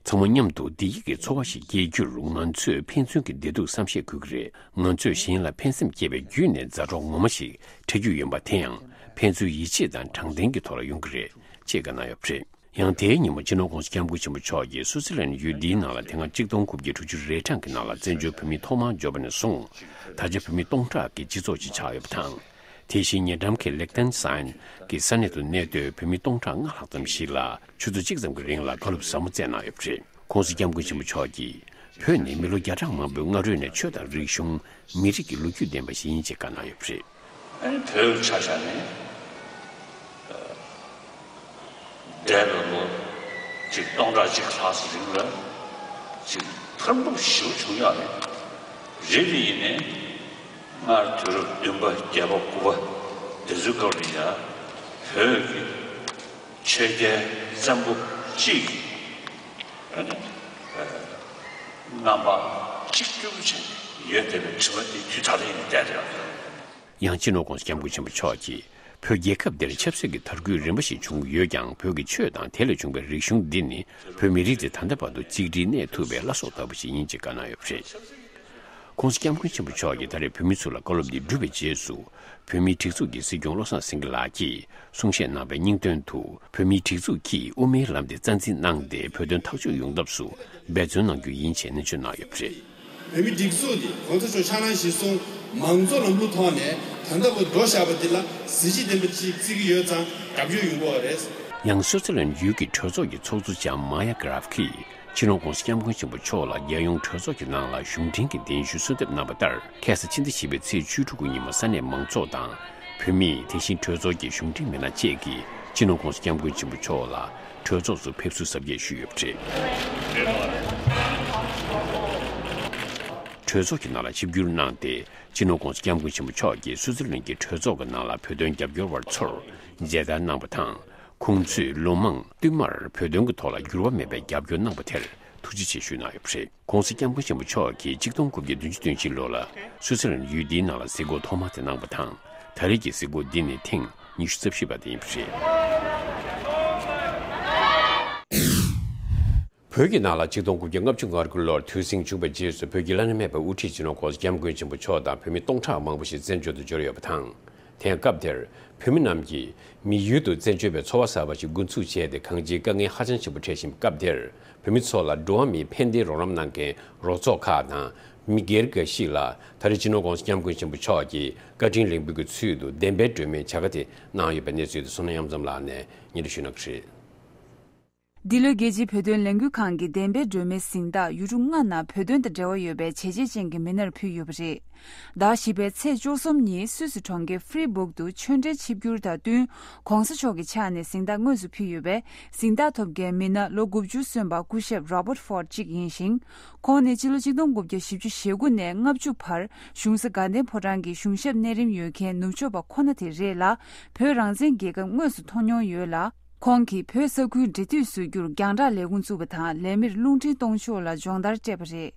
ཚང་མ་མཉམ་དུ་བདེ་སྐྱིད་ཀྱི་འཚོ་བ་ཞིག་སྐྱེལ་རྒྱུར་ང་ཚོས་ཕན་ཚུན་གྱི་བདེ་སྡུག་བསམ་ཤེས་དགོས་ཀྱི་རེད། ང་ཚོས་གཞན་ལ་ཕན་སེམས་སྐྱེས་པའི་བརྒྱུད་ནས་མཛའ་གྲོགས་ངོ་མ་ཞིག་འཕྲད་རྒྱུ་ཡིན་པ་དེ་ཡང་ཕན་ཚུན་ཡིད་ཆེས་དང་དྲང་བདེན་གྱི་ཐོག་ལ་ཡོང་གི་རེད་ཅེས་བཀའ་གནང་ཡོད་པ་རེད། ཡང་དེའི་ཉིན་མོ་སྤྱི་ནོར་༸གོང་ས་༸སྐྱབས་མགོན་ཆེན་པོ་མཆོག་གིས་སུའུ་ཙེར་ལན་ཡུལ་འདིའི་ནང་ལ་དེ་སྔ་གཅིག་སྟོང་དགུ་བརྒྱ་དྲུག་ཅུ་རེ་གྲངས་ཀྱི་ནང་ལ་བཙན་བྱོལ་བོད་མི་ཐོག་མར་འབྱོར་བ་ནས་བཟུང་ད་ཆ་བོད་མི་སྟོང་ཕྲག་གི་སྤྱི་ཚོགས་ཤིག་ཆགས་ཡོད་པ་དང་། དེ་བཞིན་ཉེ་འགྲམ་གྱི་ལེག་ཏན་སའིན་གྱི་ས་གནས་སུ་གནས་སྡོད་བོད་མི་སྟོང་ཕྲག་ལྔ་ལྷག་ཙམ་ཞིག་ལ་ཆུ་ཚོད་གཅིག་ཙམ་གྱི་རིང་ལ་བཀའ་སློབ་ཟབ་མོ་སྩལ་གནང་ཡོད་པ་རེད། ༸གོང་ས་༸སྐྱབས་མགོན་ཆེན་པོ་མཆོག་གིས་བོད་ནི་མི་ལོ་བརྒྱ་ཕྲག་མང་པོའི་སྔ་རོལ་ནས་ཆོས་དང་རིག་གཞུང་། མི་རིགས་ཀྱི་ལོ་རྒྱུས་ལྡན་པ་ཞིག་ཡིན་ཅེས་བཀའ་གནང་ཡོད་པ་རེད། ཨ་ནི་བོད་ཆ་བཞག་ནས། འདས་པའི་ལོ་ཅིག་སྟོང་ཕྲག་གཅིག་ལྷག་ཙམ་རིང་ལ་ཅིག་འཕར་འབུབ་ཞེ་པོ་བྱུང་ཡོད་རེད། རེད་དེ་ཡིན་ནའི་སྔར་དུས་རབས་བདུན་པ་བརྒྱད་པ་དགུ་པ་དེ་ཚོའི་སྐབས་ལ་ཡ་བོད་ཀྱི་ཆོས་རྒྱལ་བཙན་པོ་གཅིག་གིས་ཨ་ནི་རྣམ་པ་གཅིག་གྱུར་བྱས་ནས་ཡོད་བསྡད་པའི་དྲི་བ་དེ་དུས་ད་ལྟ་ཡིན་ནའི་བསྡད་དེ་ཡོད་རེད། ཡང་སྤྱི་ནོར་༸གོང་ས་༸སྐྱབས་མགོན་ཆེན་པོ་མཆོག་གིས་བོད་རྒྱལ་ཁབ་འདིར་ཆབ་སྲིད་ཀྱི་དར་རྒུད་རིམ་པ་ཞིག་བྱུང་གི་ཡོད་ཀྱང་བོད་ཀྱི་ཆོས་དང་དེ་ལས་བྱུང་བའི་རིག་གཞུང་འདི་ནི་བོད་མི་རིགས་འདི་ད་ལྟ་བར་དུ་གཅིག་སྒྲིལ་གནས་ཐུབ་པའི་བླ་སྲོག་ལྟ་བུ་ཞིག་ཡིན་ཅེས་བཀའ་གནང་ཡོད་པ་རེད། ༸གོང་ས་༸སྐྱབས་མགོན་ཆེན་པོ་མཆོག་གིས་ད་རེས་བོད་མི་ཚོ་ལ་བཀའ་སློབ་འདི་བསྒྲུབས་པའི་རྗེས་སུ་བོད་མིའི་སྒྲིག་འཛུགས་ཀྱི་སྲིད་སྐྱོང་བློ་བཟང་སེང་གེ་ལགས་ཀྱིས་གསུང་བཤད་གནང་བའི་སྙིང་དོན་དུ་བོད་མིའི་སྒྲིག་འཛུགས་ཀྱིས་དབུ་མའི་ལམ་དེ་རྩ་འཛིན་གནང་སྟེ་བོད་དོན་ཐག་གཅོད་ཡོང་ཐབས་སུ་འབད་བརྩོན་གནང་རྒྱུ་ཡིན་ཅེས་ནན་བརྗོད་གནང་ཡོད་པ་རེད། བོད་མིའི་སྒྲིག་འཛུགས་འདི་གོང་ས་མཆོག་ཕྱག་ལེན་གཞིར་བཟུང་མང་གཙོ་ལམ་ལུགས་ཐོག་ནས་ད་ལྟ་བར་འགྲོ་བཞག་པ་འདི་ལ་གཟི་བརྗིད་ལྡན་པ་ཅིག་བརྩི་གི་ཡོད་ཙང་རྒྱབ་སྐྱོར་ཡོང་གི་ཡོད་རེད། ཡང་སུའུ་ཙེར་ལན་ཡུལ་གྱི་གྲོས་ཚོགས་ཀྱི་ཚོགས་གཙོ་ལྕམ་མཱ་ཡ་གྷ་རབ་ཀྱིས་སྤྱི་ནོར་༸གོང་ས་༸སྐྱབས་མགོན་ཆེན་པོ་མཆོག་ལ་རྒྱལ་ཡོངས་གྲོས་ཚོགས་ཀྱི་ནང་ལ་གཞུང་འབྲེལ་གྱི་གདན་ཞུ་གསོལ་འདེབས་གནང་བ་ལྟར་ཁ་སང་ཕྱི་ཟླ་བཞི་པའི་ཚེས་བཅུ་དྲུག་གི་ཉིན་མོ་ས་གནས་མང་ཚོགས་དང་། བོད་མི་དེ་བཞིན་གྲོས་ཚོགས་ཀྱི་གཞུང་འབྲེལ་མི་སྣ་བཅས་ཀྱིས་སྤྱི་ནོར་༸གོང་ས་༸སྐྱབས་མགོན་ཆེན་པོ་མཆོག་ལ་གྲོས་ཚོགས་སུ་ཕེབས་བསུ་གཟབ་རྒྱས་ཞུས་ཡོད་པ་རེད། གྲོས་ཚོགས་ཀྱི་ནང་ལ་ཆིབས་བསྒྱུར་གནང་སྟེ་སྤྱི་ནོར་༸གོང་ས་༸སྐྱབས་མགོན་ཆེན་པོ་མཆོག་གིས་སུའུ་ཙེར་ལན་གྱི་གྲོས་ཚོགས་ཀྱི་ནང་ལ་བོད་དོན་རྒྱབ་སྐྱོར་བ་ཚོར་མཇལ་དར་གནང་བ་དང་། ཁོང་ཚོས་ལོ་མང་བསྟུད་མར་བོད་དོན་གྱི་ཐོག་ལ་འགྱུར་བ་མེད་པའི་རྒྱབ་སྐྱོར་གནང་བ་དེར་ཐུགས་རྗེ་ཆེ་ཞུས་གནང་ཡོད་པ་རེད། ༸གོང་ས་༸སྐྱབས་མགོན་ཆེན་པོ་མཆོག་གིས་ཆིག་སྟོང་དགུ་བརྒྱ་བདུན་ཅུ་དོན་བཞི་ལོ་ལ་སུའུ་ཙེར་ལན་ཡུལ་འདིའི་ནང་ལ་གཟིགས་སྐོར་ཐོག་མ་དེ་གནང་བ་དང་། ད་རེས་ཀྱི་གཟིགས་སྐོར་འདི་ནི་ཐེངས་ཉི་ཤུ་རྩ་བཞི་པ་དེ་ཡིན་པ་རེད། བོད་ཀྱི་ནང་ལ་ཆིག་སྟོང་དགུ་བརྒྱ་ལྔ་བཅུ་ང་དགུ་ལོར་དུས་ཟིང་བྱུང་བའི་རྗེས་སུ་བོད་ཀྱི་བླ་ན་མེད་པའི་དབུ་ཁྲིད་སྤྱི་ནོར་༸གོང་ས་༸སྐྱབས་མགོན་ཆེན་པོ་མཆོག་དང་བོད་མི་སྟོང་ཕྲག་མང་པོ་ཞིག་བཙན་བྱོལ་དུ་འབྱོར་ཡོད་པ་དང་། དེང་སྐབས་དེར་བོད་མི་རྣམས་ཀྱིས་མི་ཡུལ་དུ་བཙན་བྱོལ་བའི་འཚོ་བ་གསར་པ་ཞིག་འགོ་འཛུགས་བྱས་ཏེ་གང་ཅིའི་དཀའ་ངལ་ཧ་ཅང་ཆེན་པོ་འཕྲད་བཞིན་པའི་སྐབས་དེར་བོད་མི་ཚོ་ལ་འགྲོ་བ་མིའི་ཕན་བདེའི་རོགས་རམ་གནང་མཁན་རོགས་ཚོགས་ཁག་དང་མི་སྒེར་འགའ་ཞིག་ལ་ད་རེས་སྤྱི་ནོར་༸གོང་ས་༸སྐྱབས་མགོན་ཆེན་པོ་མཆོག་གིས་བཀའ་དྲིན་ལེགས་འབུལ་གྱི་ཚུལ་དུ་བདེན་པའི་སྒྲོན་མེའི་བྱ་དགའ་དེ་གནང་ཡོད་པའི་གནས་ཚུལ་དེ་བསོད་ནམས་གཡང་འཛོམས་ལགས་ནས་སྙན་སྒྲོན་ཞུ་གནང་གི་རེད། འདི་ལོའི་རྒྱལ་སྤྱིའི་བོད་དོན་ལས་འགུལ་ཁང་གིས་བདེན་པའི་སྒྲོན་མེའི་གཟེངས་རྟགས་ཡུལ་གྲུ་ལྔ་ནང་བོད་དོན་དང་འབྲེལ་བ་ཡོད་པའི་བྱས་རྗེས་ཅན་གྱི་མི་སྣར་ཕུལ་ཡོད་པ་རེད། ཟླ་བཞི་པའི་ཚེས་བཅུ་གསུམ་ཉིན་སུད་སི་གྲོང་ཁྱེར་ཧྥི་རི་སྦུག་ཏུ་ཆོས་འབྲེལ་ཆིབས་བསྒྱུར་དང་བསྟུན་༸གོང་ས་མཆོག་གི་ཕྱག་ནས་གཟེངས་རྟགས་དངོས་སུ་ཕུལ་ཡོད་པས་གཟེངས་རྟགས་ཐོབ་མཁན་མི་སྣ་ལོ་དགུ་བཅུ་སོན་པ་སྐུ་ཞབས་Robert Ford གཅིག་ཡིན་ཞིང་། ཁོང་ནི་སྤྱི་ལོ་ཆིག་སྟོང་དགུ་བརྒྱ་བཞི་བཅུ་ཞེ་དགུ་ནས་ལྔ་བཅུ་བར་གཞུང་ས་དགའ་ལྡན་ཕོ་བྲང་གི་གཞུང་ཞབས་གནས་རིམ་ཡོད་མཁན་ནུབ་ཕྱོགས་པ་ཁོ་ན་དེ་རེད་ལ། བོད་རང་བཙན་རྒྱལ་ཁབ་དངོས་སུ་མཐོང་མྱོང་ཡོད་ལ། ཁོང་གིས་བོད་ས་ཁུལ་འབྲེལ་མཐུད་བཟོ་རྒྱུར་རྒྱང་བསྒྲགས་ལས་ཁུངས་བཙུགས་པ་དང་ལས་མིར་རླུང་འཕྲིན་གཏོང་ཕྱོགས་ལ་སྦྱོང་བརྡར་སྤྲད་པ་རེད།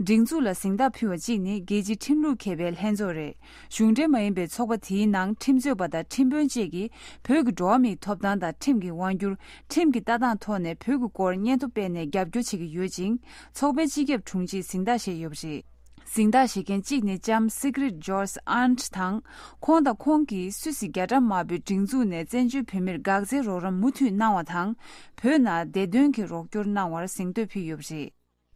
སྒྲིག་འཛུགས་ལ་གཟེངས་རྟགས་ཕུལ་བ་གཅིག་ནི་རྒྱལ་སྤྱིའི་ཁྲིམས་ལུགས་མཁས་པའི་ལྷན་ཚོགས་རེད། གཞུང་འབྲེལ་མ་ཡིན་པའི་ཚོགས་པ་དེའི་ནང་ཁྲིམས་རྩོད་པ་དང་ཁྲིམས་དཔོན་བཅས་ཀྱིས་བོད་ཀྱི་འགྲོ་བ་མིའི་ཐོབ་ཐང་དང་ཁྲིམས་ཀྱི་དབང་སྒྱུར། ཁྲིམས་ཀྱི་ལྟ་སྟངས་ཐོག་ནས་བོད་ཀྱི་སྐོར་སྙན་ཐོ་སྤེལ་ནས་རྒྱབ་སྐྱོར་བྱེད་ཀྱི་ཡོད་ཅིང་། ཚོགས་པའི་སྤྱི་ཁྱབ་དྲུང་ཆེས་གཟེངས་རྟགས་བཞེས་ཡོད་པ་རེད། གཟེངས་རྟགས་བཞེས་མཁན་གཅིག་ནི་ལྕམ་སི་ཀི་རིད་ཇོརྗ་ཨན་ཊི་དང་། ཁོང་དང་ཁོང་གིས་སུད་སི་རྒྱ་གྲམ་དམར་པོའི་སྒྲིག་འཛུགས་ནས་བཙན་བྱོལ་བོད་མིར་འགག་རྩའི་རོགས་རམ་མུ་མཐུད་གནང་བ་དང་། བོད་ནང་བདེ་དོན་གྱི་རོགས་སྐྱོར་གནང་བར་གཟེངས་བསྟོད་ཕུལ་ཡོད་པ་རེད།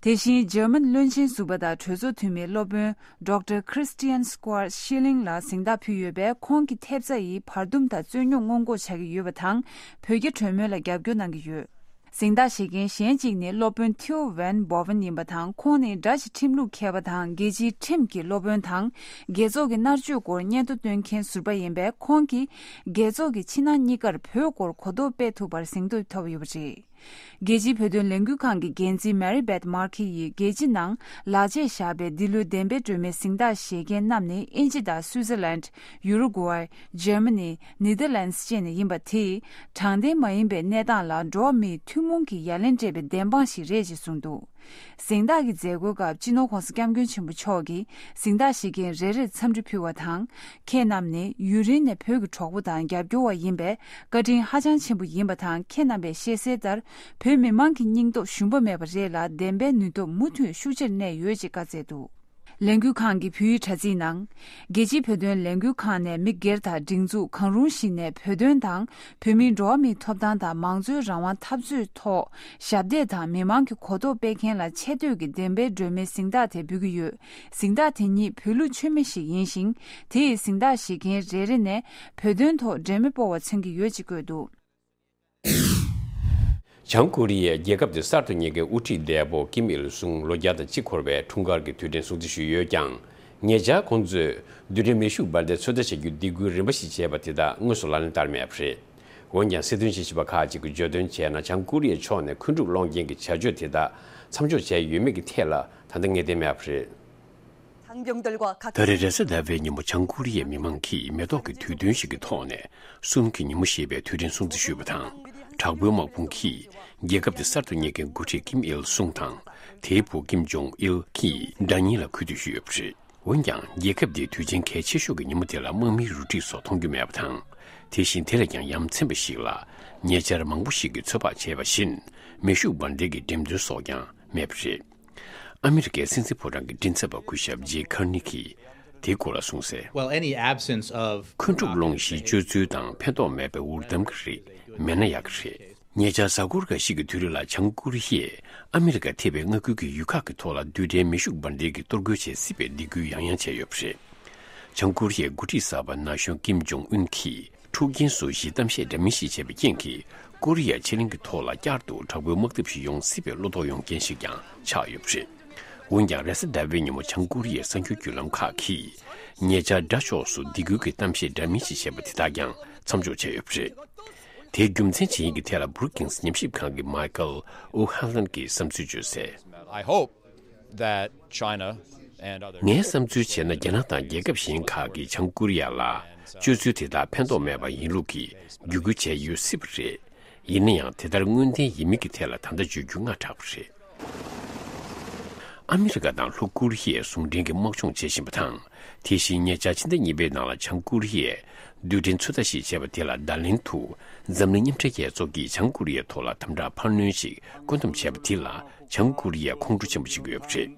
དེ་བཞིན་འཇར་མན་བློན་ཆེན་ཟུར་པ་དང་གྲོས་ཚོགས་འཐུས་མི་སློབ་དཔོན་ཌོག་ཊར་ཁྲི་སི་ཊི་ཡན་སི་ཀོ་ཤི་ལིང་ལ་གཟེངས་རྟགས་ཕུལ་ཡོད་པས། ཁོང་གི་ཐེབས་རྩ་ཡིས་བར་འདུམ་དང་རྩོད་རྙོག་སྔོན་འགོག་བྱ་གི་ཡོད་པ་དང་། བོད་རྒྱ་གྲོས་མོལ་ལ་རྒྱབ་སྐྱོར་གནང་གི་ཡོད། གཟེངས་རྟགས་བཞེས་མཁན་གཞན་གཅིག་ནི་སློབ་དཔོན་ཐིའོ་ཝན་བྷོ་ཝན་ཡིན་པ་དང་། ཁོང་ནི་དགྲ་ཞི་ཁྲིམས་ལུགས་མཁས་པ་དང་། རྒྱལ་སྤྱིའི་ཁྲིམས་ཀྱི་སློབ་དཔོན་དང་། རྒྱལ་ཚོགས་ཀྱི་མནར་གཅོད་སྐོར་སྙན་ཐོ་འདོན་མཁན་ཟུར་པ་ཡིན་པས། ཁོང་གིས་རྒྱལ་ཚོགས་ཀྱི་ཕྱི་ནང་གཉིས་ཀར་བོད་སྐོར་གོ་རྟོགས་སྤེལ་ཐུབ་པར་གཟེངས་བསྟོད་ཐོབ་ཡོད་པ་རེད། རྒྱལ་སྤྱིའི་བོད་དོན་ལས་འགུལ་ཁང་གི་འགན་འཛིན་མེ་རི་བེད་མར་ཁི་ཡིས། རྒྱལ་སྤྱི་ནང་ལག་རྗེས་བཞག་པའི་འདི་ལོའི་བདེན་པའི་སྒྲོན་མེའི་གཟེངས་རྟགས་བཞེས་མཁན་རྣམས་ནི། དབྱིན་ཇི་དང་སུའུ་ཙེར་ལན། ཡུ་རུ་གུ་ཝེ། འཇར་མ་ནི། ནེ་དར་ལན་སི་བཅས་ནས་ཡིན་པ། དེས་དྲང་བདེན་མ་ཡིན་པའི་གནས་སྟངས་ལ་འགྲོ་བ་མིའི་ཐུན་མོང་གི་ཡ་ལན་སྤྲད་པའི་བདེན་དཔང་ཞིག་རེད་ཅེས་གསུངས་འདུག། གཟེངས་རྟགས་ཀྱི་མཛད་སྒོའི་སྐབས། སྤྱི་ནོར་༸གོང་ས་༸སྐྱབས་མགོན་ཆེན་པོ་མཆོག་གིས་གཟེངས་རྟགས་བཞེས་མཁན་རེ་རེར་འཚམས་འདྲི་ཕུལ་བ་དང་། ཁྱེད་རྣམས་ནི་ཡུན་རིང་ནས་བོད་ཀྱི་གྲོགས་པོ་དང་རྒྱབ་སྐྱོར་བ་ཡིན་པས། བཀའ་དྲིན་ཧ་ཅང་ཆེན་པོ་ཡིན་པ་དང་། ཁྱེད་རྣམ་པས་ཤེས་གསལ་ལྟར། བོད་མི་མང་གི་སྙིང་སྟོབས་ཞུམ་པ་མེད་པ་རེད་ལ། བདེན་པའི་ནུས་སྟོབས་མུ་མཐུད་ཤུགས་ཆེར་གནས་ཡོད་ཅེས་བཀའ་སྩལ་འདུག། ལས་འགུལ་ཁང་གི་བོད་ཡིག་དྲ་ཚིགས་ནང་། རྒྱལ་སྤྱིའི་བོད་དོན་ལས་འགུལ་ཁང་ནས་མི་སྒེར་དང་སྒྲིག་འཛུགས་གང་རུང་ཞིག་ནས་བོད་དོན་དང་། བོད་མིའི་འགྲོ་བ་མིའི་ཐོབ་ཐང་དང་། མང་གཙོའི་རང་དབང་འཐབ་རྩོད་ཐོག་ཞབས་འདེགས་དང་མི་མང་གི་གོ་རྟོགས་སྤེལ་མཁན་ལ་ཆེ་བསྟོད་ཀྱི་བདེན་པའི་སྒྲོན་མེའི་གཟེངས་རྟགས་དེ་འབུལ་གྱི་ཡོད། གཟེངས་རྟགས་དེ་ཉིད་བོད་ལུགས་མཆོད་མེ་ཞིག་ཡིན་ཞིང་། དེ་ཡི་གཟེངས་རྟགས་བཞེས་མཁན་རེ་རེ་ནས་བོད་དོན་ཐོག་འབྲལ་མེད་སྤོབས་པ་མཚོན་གྱི་ཡོད་ཅེས་བཀོད་འདུག། བྱང་ཀོ་རི་ཡའི་རྒྱལ་ཁབ་དེ་གསར་དུ་རྙེད་མཁན་དབུ་ཁྲིད་འདས་པོ་ཀིམ་ཨིལ་སུང་ལོ་བརྒྱ་དང་གཅིག་འཁོར་བའི་འཁྲུངས་སྐར་གྱི་དུས་དྲན་སྲུང་བརྩི་ཞུས་ཡོད་ཀྱང་། ཉེ་ཆར་ཁོང་ཚོས་རྡུལ་ཕྲན་མེ་ཤུགས་འབར་མདེལ་ཚོད་ལྟ་བྱ་རྒྱུའི་སྡིགས་སྐུལ་རིམ་པ་ཞིག་བྱས་པ་དེ་དག་དངོས་སུ་ལག་ལེན་བསྟར་མེད་པ་རེད། འོན་ཀྱང་། སྲིད་དོན་དཔྱད་ཞིབ་པ་ཁག་ཅིག་གིས་བརྗོད་དོན་བྱས་ན། བྱང་ཀོ་རི་ཡའི་ཕྱོགས་ནས་འཁོན་འཁྲུག་སློང་རྐྱེན་གྱི་བྱ་སྤྱོད་དེ་དག་མཚམས་འཇོག་བྱས་ཡོད་མེད་ཀྱི་ཐད་ལ་ད་ལྟ་ངེས་གཏན་མེད་པ་རེད། ད་རེས་རེས་གཟའ་ཟླ་བའི་ཉིན་མོ་བྱང་ཀོ་རི་ཡའི་མི་མང་གིས་མེ་ཏོག་གི་དུས་སྟོན་ཞིག་གི་ཐོག་ནས་གསུམ་གྱི་ཉིན་མོ་ཞེས་པའི་དུས་དྲན་སྲུང་བརྩི་ཞུས་པ་དང་། དྲག་པོའི་དམག་དཔུང་གིས་རྒྱལ་ཁབ་དེ་གསར་དུ་རྙེད་མཁན་འགོ་ཁྲིད་ཀིམ་ཨིལ་སུང་དང་། དེའི་བུ་ཀིམ་ཇོང་ཨིལ་གྱི་སྒྲ་སྙན་ལ་གུས་འདུད་ཞུས་ཡོད་པ་རེད། འོན་ཀྱང་། རྒྱལ་ཁབ་འདིའི་དུས་ཆེན་གལ་ཆེ་ཤོས་ཀྱི་ཉིན་མོ་དེ་ལ་དམག་མིའི་རུ་སྒྲིག་སོགས་མཐོང་རྒྱུ་མེད་པ་དང་། དེ་བཞིན་དེ་ལས་ཀྱང་ཡ་མཚན་པ་ཞིག་ལ། ཉེ་ཆར་མང་པོ་ཞིག་གིས་ཚོད་དཔག་བྱས་པ་བཞིན། མེ་ཤུགས་འབར་མདེལ་གྱི་འགྲེམས་སྟོན་སོགས་ཀྱང་མེད་པ་རེད། ཨ་མི་རི་ཀའི་སྲིད་འཛིན་ཕོ་བྲང་གི་མགྲིན་ཚབ་པ་སྐུ་ཞབས་ཇེ་ཁར་ནི་གིས་དེའི་སྐོར་ལ་གསུངས་གསལ། Well, any absence of འཁོན་འཁྲུག་སློང་གཞིའི་སྤྱོད་ཚུལ་དང་ཕན་ཐོགས་མེད་པའི་འུར་གཏམ་གྱི་རིགས་མེད་ན་ཡག་གི་རེད། ཉེ་ཆར་གཟའ་འཁོར་འགའ་ཞིག་གི་དུས་རིང་ལ་བྱང་ཀོ་རི་ཡས་ཨ་མི་རི་ཀ་ཐེ་བའི་མངའ་ཁུལ་གྱི་ཡུལ་ཁག་གི་ཐོག་ལ་རྡུལ་ཕྲན་མེ་ཤུགས་འབར་མདེལ་གྱིས་གཏོར་རྒོལ་བྱེད་སྲིད་པའི་སྡིགས་སྐུལ་ཡང་ཡང་བྱས་ཡོད་པ་རེད། བྱང་ཀོ་རི་ཡའི་འགོ་ཁྲིད་གསར་པ་ན་གཞོན་ཀིམ་ཇོང་ཨུན་གྱིས་འཁྲུག་རྐྱེན་བཟོ་གཞིའི་གཏམ་བཤད་འདྲ་མིན་ཞིག་བྱས་པའི་རྐྱེན་གྱིས། ཀོ་རི་ཡ་ཕྱེད་གླིང་གི་ཐོག་ལ་བསྐྱར་དུ་དྲག་པོའི་དམག་འཐབ་ཞིག་ཡོང་སྲིད་པའི་བློ་དོགས་ཡོང་རྐྱེན་ཞིག་ཀྱང་ཆགས་ཡོད་པ་རེད། འོན་ཀྱང་། རེས་གཟའ་ཟླ་བའི་ཉིན་མོ་བྱང་ཀོ་རི་ཡའི་གསར་འགྱུར་བརྒྱུད་ལམ་ཁག་གིས། ཉེ་ཆར་དགྲ་ཕྱོགས་སུ་སྡིགས་སྐུལ་གྱི་གཏམ་བཤད་འདྲ་མིན་ཞིག་བྱས་པ་དེ་དག་ཀྱང་མཚམས་འཇོག་བྱས་ཡོད་པ་རེད། དེའི་རྒྱུ་མཚན་ཇི་ཡིན་གྱི་ཐད་ལ་བུ་རུ་ཀིང་སི་ཉམས་ཞིབ་ཁང་གི་མའི་ཀལ་ཨོ་ཧ་ལན་གྱིས་བསམ་ཚུལ་བརྗོད་གསལ། I hope that China and other ངའི་བསམ་ཚུལ་བྱས་ན། རྒྱ་ནག་དང་རྒྱལ་ཁབ་གཞན་ཁག་གིས་བྱང་ཀོ་རི་ཡ་ལ་སྤྱོད་ཚུལ་དེ་དག་ཕན་ཐོགས་མེད་པ་ཡིན་ལུགས་ཀྱི་བརྒྱུད་སྐུལ་བྱས་ཡོད་སྲིད་པ་རེད། ཡིན་ན་ཡང་། དེ་ལྟར་དངོས་བདེན་ཡིན་མིན་གྱི་ཐད་ལ་ད་ལྟ་བརྗོད་རྒྱུ་སྔ་དྲགས་པ་རེད། ཨ་མི་རི་ཀ་དང་ལྷོ་ཀོ་རི་ཡས་ཟུང་འབྲེལ་གྱི་དམག་སྦྱོང་བྱེད་བཞིན་པ་དང་། དེ་བཞིན་ཉེ་ཆར་ཕྱི་ཟླ་གཉིས་པའི་ནང་ལ་བྱང་ཀོ་རི་ཡས་རྡུལ་ཕྲན་ཚོད་ལྟ་ཞིག་བྱས་པ་དེ་ལ་བརྡ་ལན་དུ། འཛམ་གླིང་མཉམ་འབྲེལ་རྒྱལ་ཚོགས་ཀྱིས་བྱང་ཀོ་རི་ཡའི་ཐོག་ལ་དམ་དྲག་འཕར་སྣོན་ཞིག་བཀོད་འདོམས་བྱས་པ་དེ་ལ། བྱང་ཀོ་རི་ཡས་ཁོང་ཁྲོ་ཆེན་པོ་བྱེད་ཀྱི་ཡོད་པ་རེད།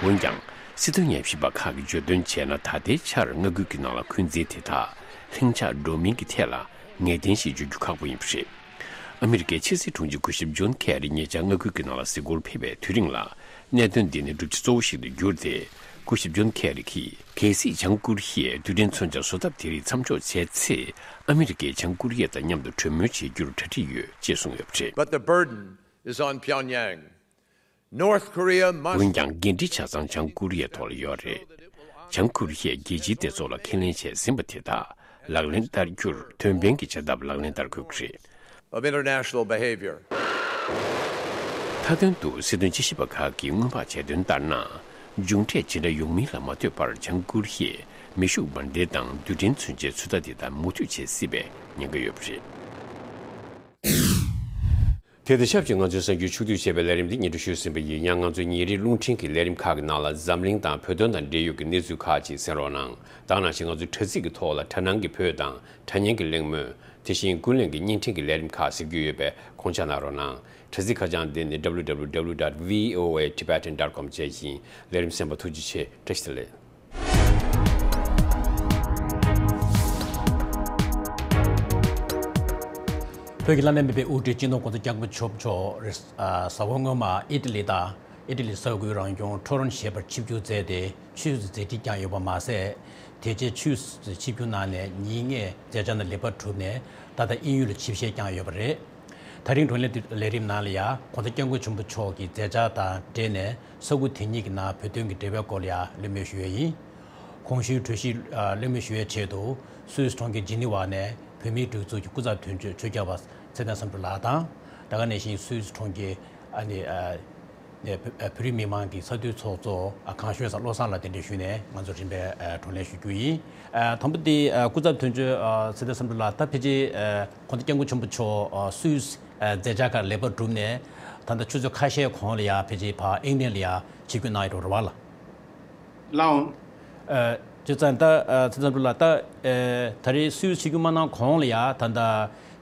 འོན་ཀྱང་། སྲིད་དོན་ཉམས་ཞིབ་པ་ཁག་གིས་བརྗོད་དོན་བྱས་ན། ད་ལྟའི་ཆར་མངའ་ཁུལ་གྱི་ནང་ལ་འཁོན་འཛིན་དེ་དག་ལྷིང་འཇགས་འགྲོ་མིན་གྱི་ཐད་ལ་ངེས་གཏན་ཞིག་བརྗོད་རྒྱུ་ཁག་པོ་ཡིན་པ་རེད། ཨ་མི་རི་ཀའི་ཕྱི་སྲིད་དྲུང་ཆེ་སྐུ་ཞབས་ཇོན་ཁེ་རི་ཉེ་ཆར་མངའ་ཁུལ་གྱི་ནང་ལ་གཟིགས་སྐོར་ཕེབས་པའི་དུས་རིང་ལ། གནད་དོན་འདི་ནི་གྲུབ་ཆ་གཙོ་བོ་ཞིག་ཏུ་གྱུར་ཏེ། སྐུ་ཞབས་ཇོན་ཁེ་རི་གིས། གལ་སྲིད་བྱང་ཀོ་རི་ཡས་རྡུལ་ཕྲན་མཚོན་ཆ་བཟོ་ཐབས་དེ་རིགས་མཚམས་འཇོག་བྱས་ཚེ། ཨ་མི་རི་ཀས་བྱང་ཀོ་རི་ཡ་དང་མཉམ་དུ་གྲོས་མོལ་བྱེད་རྒྱུར་གྲ་སྒྲིག་ཡོད་ཅེས་གསུངས་ཡོད་པ་རེད། But the burden is on Pyongyang. North Korea must འོན་ཀྱང་། འགན་འཁྲི་ཆ་ཚང་བྱང་ཀོ་རི་ཡའི་ཐོག་ལ་ཡོད་རེད། བྱང་ཀོ་རི་ཡས་རྒྱལ་སྤྱིའི་སྡེ་ཚོགས་ལ་ཁས་ལེན་བྱས་ཟིན་པ་དེ་དག་ལག་ལེན་བསྟར་རྒྱུར་དོན་ཕན་གྱི་བྱ་ཐབས་ལག་ལེན་བསྟར་དགོས་ཀྱི་རེད། Of international behavior. མཐའ་དོན་དུ་སྲིད་དོན་དཔྱད་ཞིབ་པ་ཁག་གིས་སྔོན་དཔག་བྱས་དོན་ལྟར་ན། མཇུག་འབྲས་ཇི་འདྲ་ཡོང་མིན་ལ་མ་ལྟོས་པར། བྱང་ཀོ་རི་ཡས་མེ་ཤུགས་འབར་མདེལ་དང་རྡུལ་ཕྲན་མཚོན་ཆའི་ཚོད་ལྟ་དེ་དག་མུ་མཐུད་བྱེད་སྲིད་པའི་ཉེན་ཁ་ཡོད་པ་རེད། དེ་དང་ཆབས་ཅིག་ང་ཚོའི་གསར་འགྱུར་ཕྱོགས་བསྡུས་བྱས་པའི་ལས་རིམ་འདི་སྙན་སྒྲོན་ཞུས་ཟིན་པ་ཡིན། ཡང་ང་ཚོའི་ཉིན་རེའི་རླུང་འཕྲིན་གྱི་ལས་རིམ་ཁག་གི་ནང་ལ་འཛམ་གླིང་དང་བོད་དོན་དང་འབྲེལ་ཡོད་ཀྱི་གནས་ཚུལ་ཁག་ཅིག་གསན་རོགས་གནང་། ད་ག་ནང་བཞིན་ང་ཚོའི་དྲ་ཚིགས་ཀྱི་ཐོག་ལ་དྲ་སྣང་གི་བོད་དང་དྲ་བརྙན་གྱི་གླེང་མོལ། དེ་བཞིན་ཀུན་གླེང་གི་བརྙན་འཕྲིན་གྱི་ལས་རིམ་ཁག་གཟིགས་རྒྱུ་ཡོད་པས་ཁོང་ཆ་གནང་རོགས་གནང་། དྲ་ཚིགས་ཁ་བྱང་འདི་ནི་www dot voatibetan dot com བཅས་ཡིན། ལས་རིམ་གསན་པར་ཐུགས་རྗེ་ཆེ། བཀྲ་ཤིས་བདེ་ལེགས། བོད་ཀྱི་བླ་ན་མེད་པའི་དབུ་ཁྲིད་སྤྱི་ནོར་༸གོང་ས་༸སྐྱབས་མགོན་ཆེན་པོ་མཆོག་རེས་གཟའ་འཁོར་སྔོན་མ་ཨི་ཊ་ལི་དང་ཨི་ཊ་ལི་ས་ཁུལ་རང་སྐྱོང་ཁྲོ་རོན་ཞེས་པར་ཆིབས་བསྒྱུར་མཛད་དེ་ཆོས་སྲིད་མཛད་འཕྲིན་བསྐྱངས་ཡོད་པ་མ་ཟད། དེ་རྗེས་ཆོས་སྲིད་ཆིབས་བསྒྱུར་གནང་ནས་ཉིན་ལྔའི་མཛད་འཆར་ནང་ལེགས་པར་གྲུབ་ནས་ད་ལྟ་དབྱིན་ཡུལ་ལ་ཆིབས་ཞལ་བསྐྱངས་ཡོད་པ་རེད། ད་རིང་བགྲོ་གླེང་ལས་རིམ་ནང་ལ་ཡང་༸གོང་ས་༸སྐྱབས་མགོན་ཆེན་པོ་མཆོག་གི་མཛད་འཆར་དང་འབྲེལ་ནས་ས་ཁུལ་དེ་གཉིས་ཀྱི་ནང་བོད་དོན་གྱི་འབྲེལ་བའི་སྐོར་ལ་ཡང་གླེང་མོལ་ཞུ་ཡས་ཡིན། གོང་ཞུས་གྲོས་གཞི་གླེང་མོལ་ཞུ་ཡས་ཆེད་དུ་སུད་སི་གྲོང་ཁྱེར་ཇི་ནི་ཝ་ནས་བོད་མིའི་སྒྲིག་འཛུགས་ཀྱི་སྐུ་ཚབ་དོན་གཅོད་ཆོས་སྐྱབས་པ་ཚེ་བརྟན་བསམ་གྲུབ་ལགས་དང་། ད་ག་ནང་བཞིན་སུད་སི་གྲོང་ཁྱེར་ཨ་ནི་ཨ་ནས་བོད་རིགས་མི་མང་གི་ས་འཐུས་ཚོགས་གཙོ་ཨ་གངས་ལྗོངས་ས་བློ་བཟང་ལགས་གདན་འདྲེན་ཞུས་ནས་ང་ཚོ་རིམ་པས་ཨ་བགྲོ་གླེང་ཞུ་རྒྱུ་ཡིན། ཨ་དང་པོ་དེ་ཨ་སྐུ་ཚབ་དོན་གཅོད་ཨ་ཚེ་བརྟན་བསམ་གྲུབ་ལགས། ད་ཕལ་ཆེར་ཨ་༸གོང་ས་༸སྐྱབས་མགོན་ཆེན་པོ་མཆོག་ཨ་སུད་སི་ཨ་མཛད་འཆར་ཁག་ལེགས་པར་གྲུབ་ནས་ད་ལྟ་ཆུ་ཚོད་ཁ་ཤས་གོང་ལ་ཡ་ཕལ་ཆེར་ཕར་ཨིང་ལན་ལ་ཡ་ཆིབས་བསྒྱུར་གནང་ཡོད་རེད་པ་ལགས། ལགས་འོང་། ཨ་བྱས་ཙང་ད་ཨ་ཚེ་བརྟན་བསམ་གྲུབ་ལགས། ད་ཨ་ད་རེས་སུད་སི་ཆིབས་བསྒྱུར་མ་གནང་གོང་ལ་ཡ་ད་ལྟ་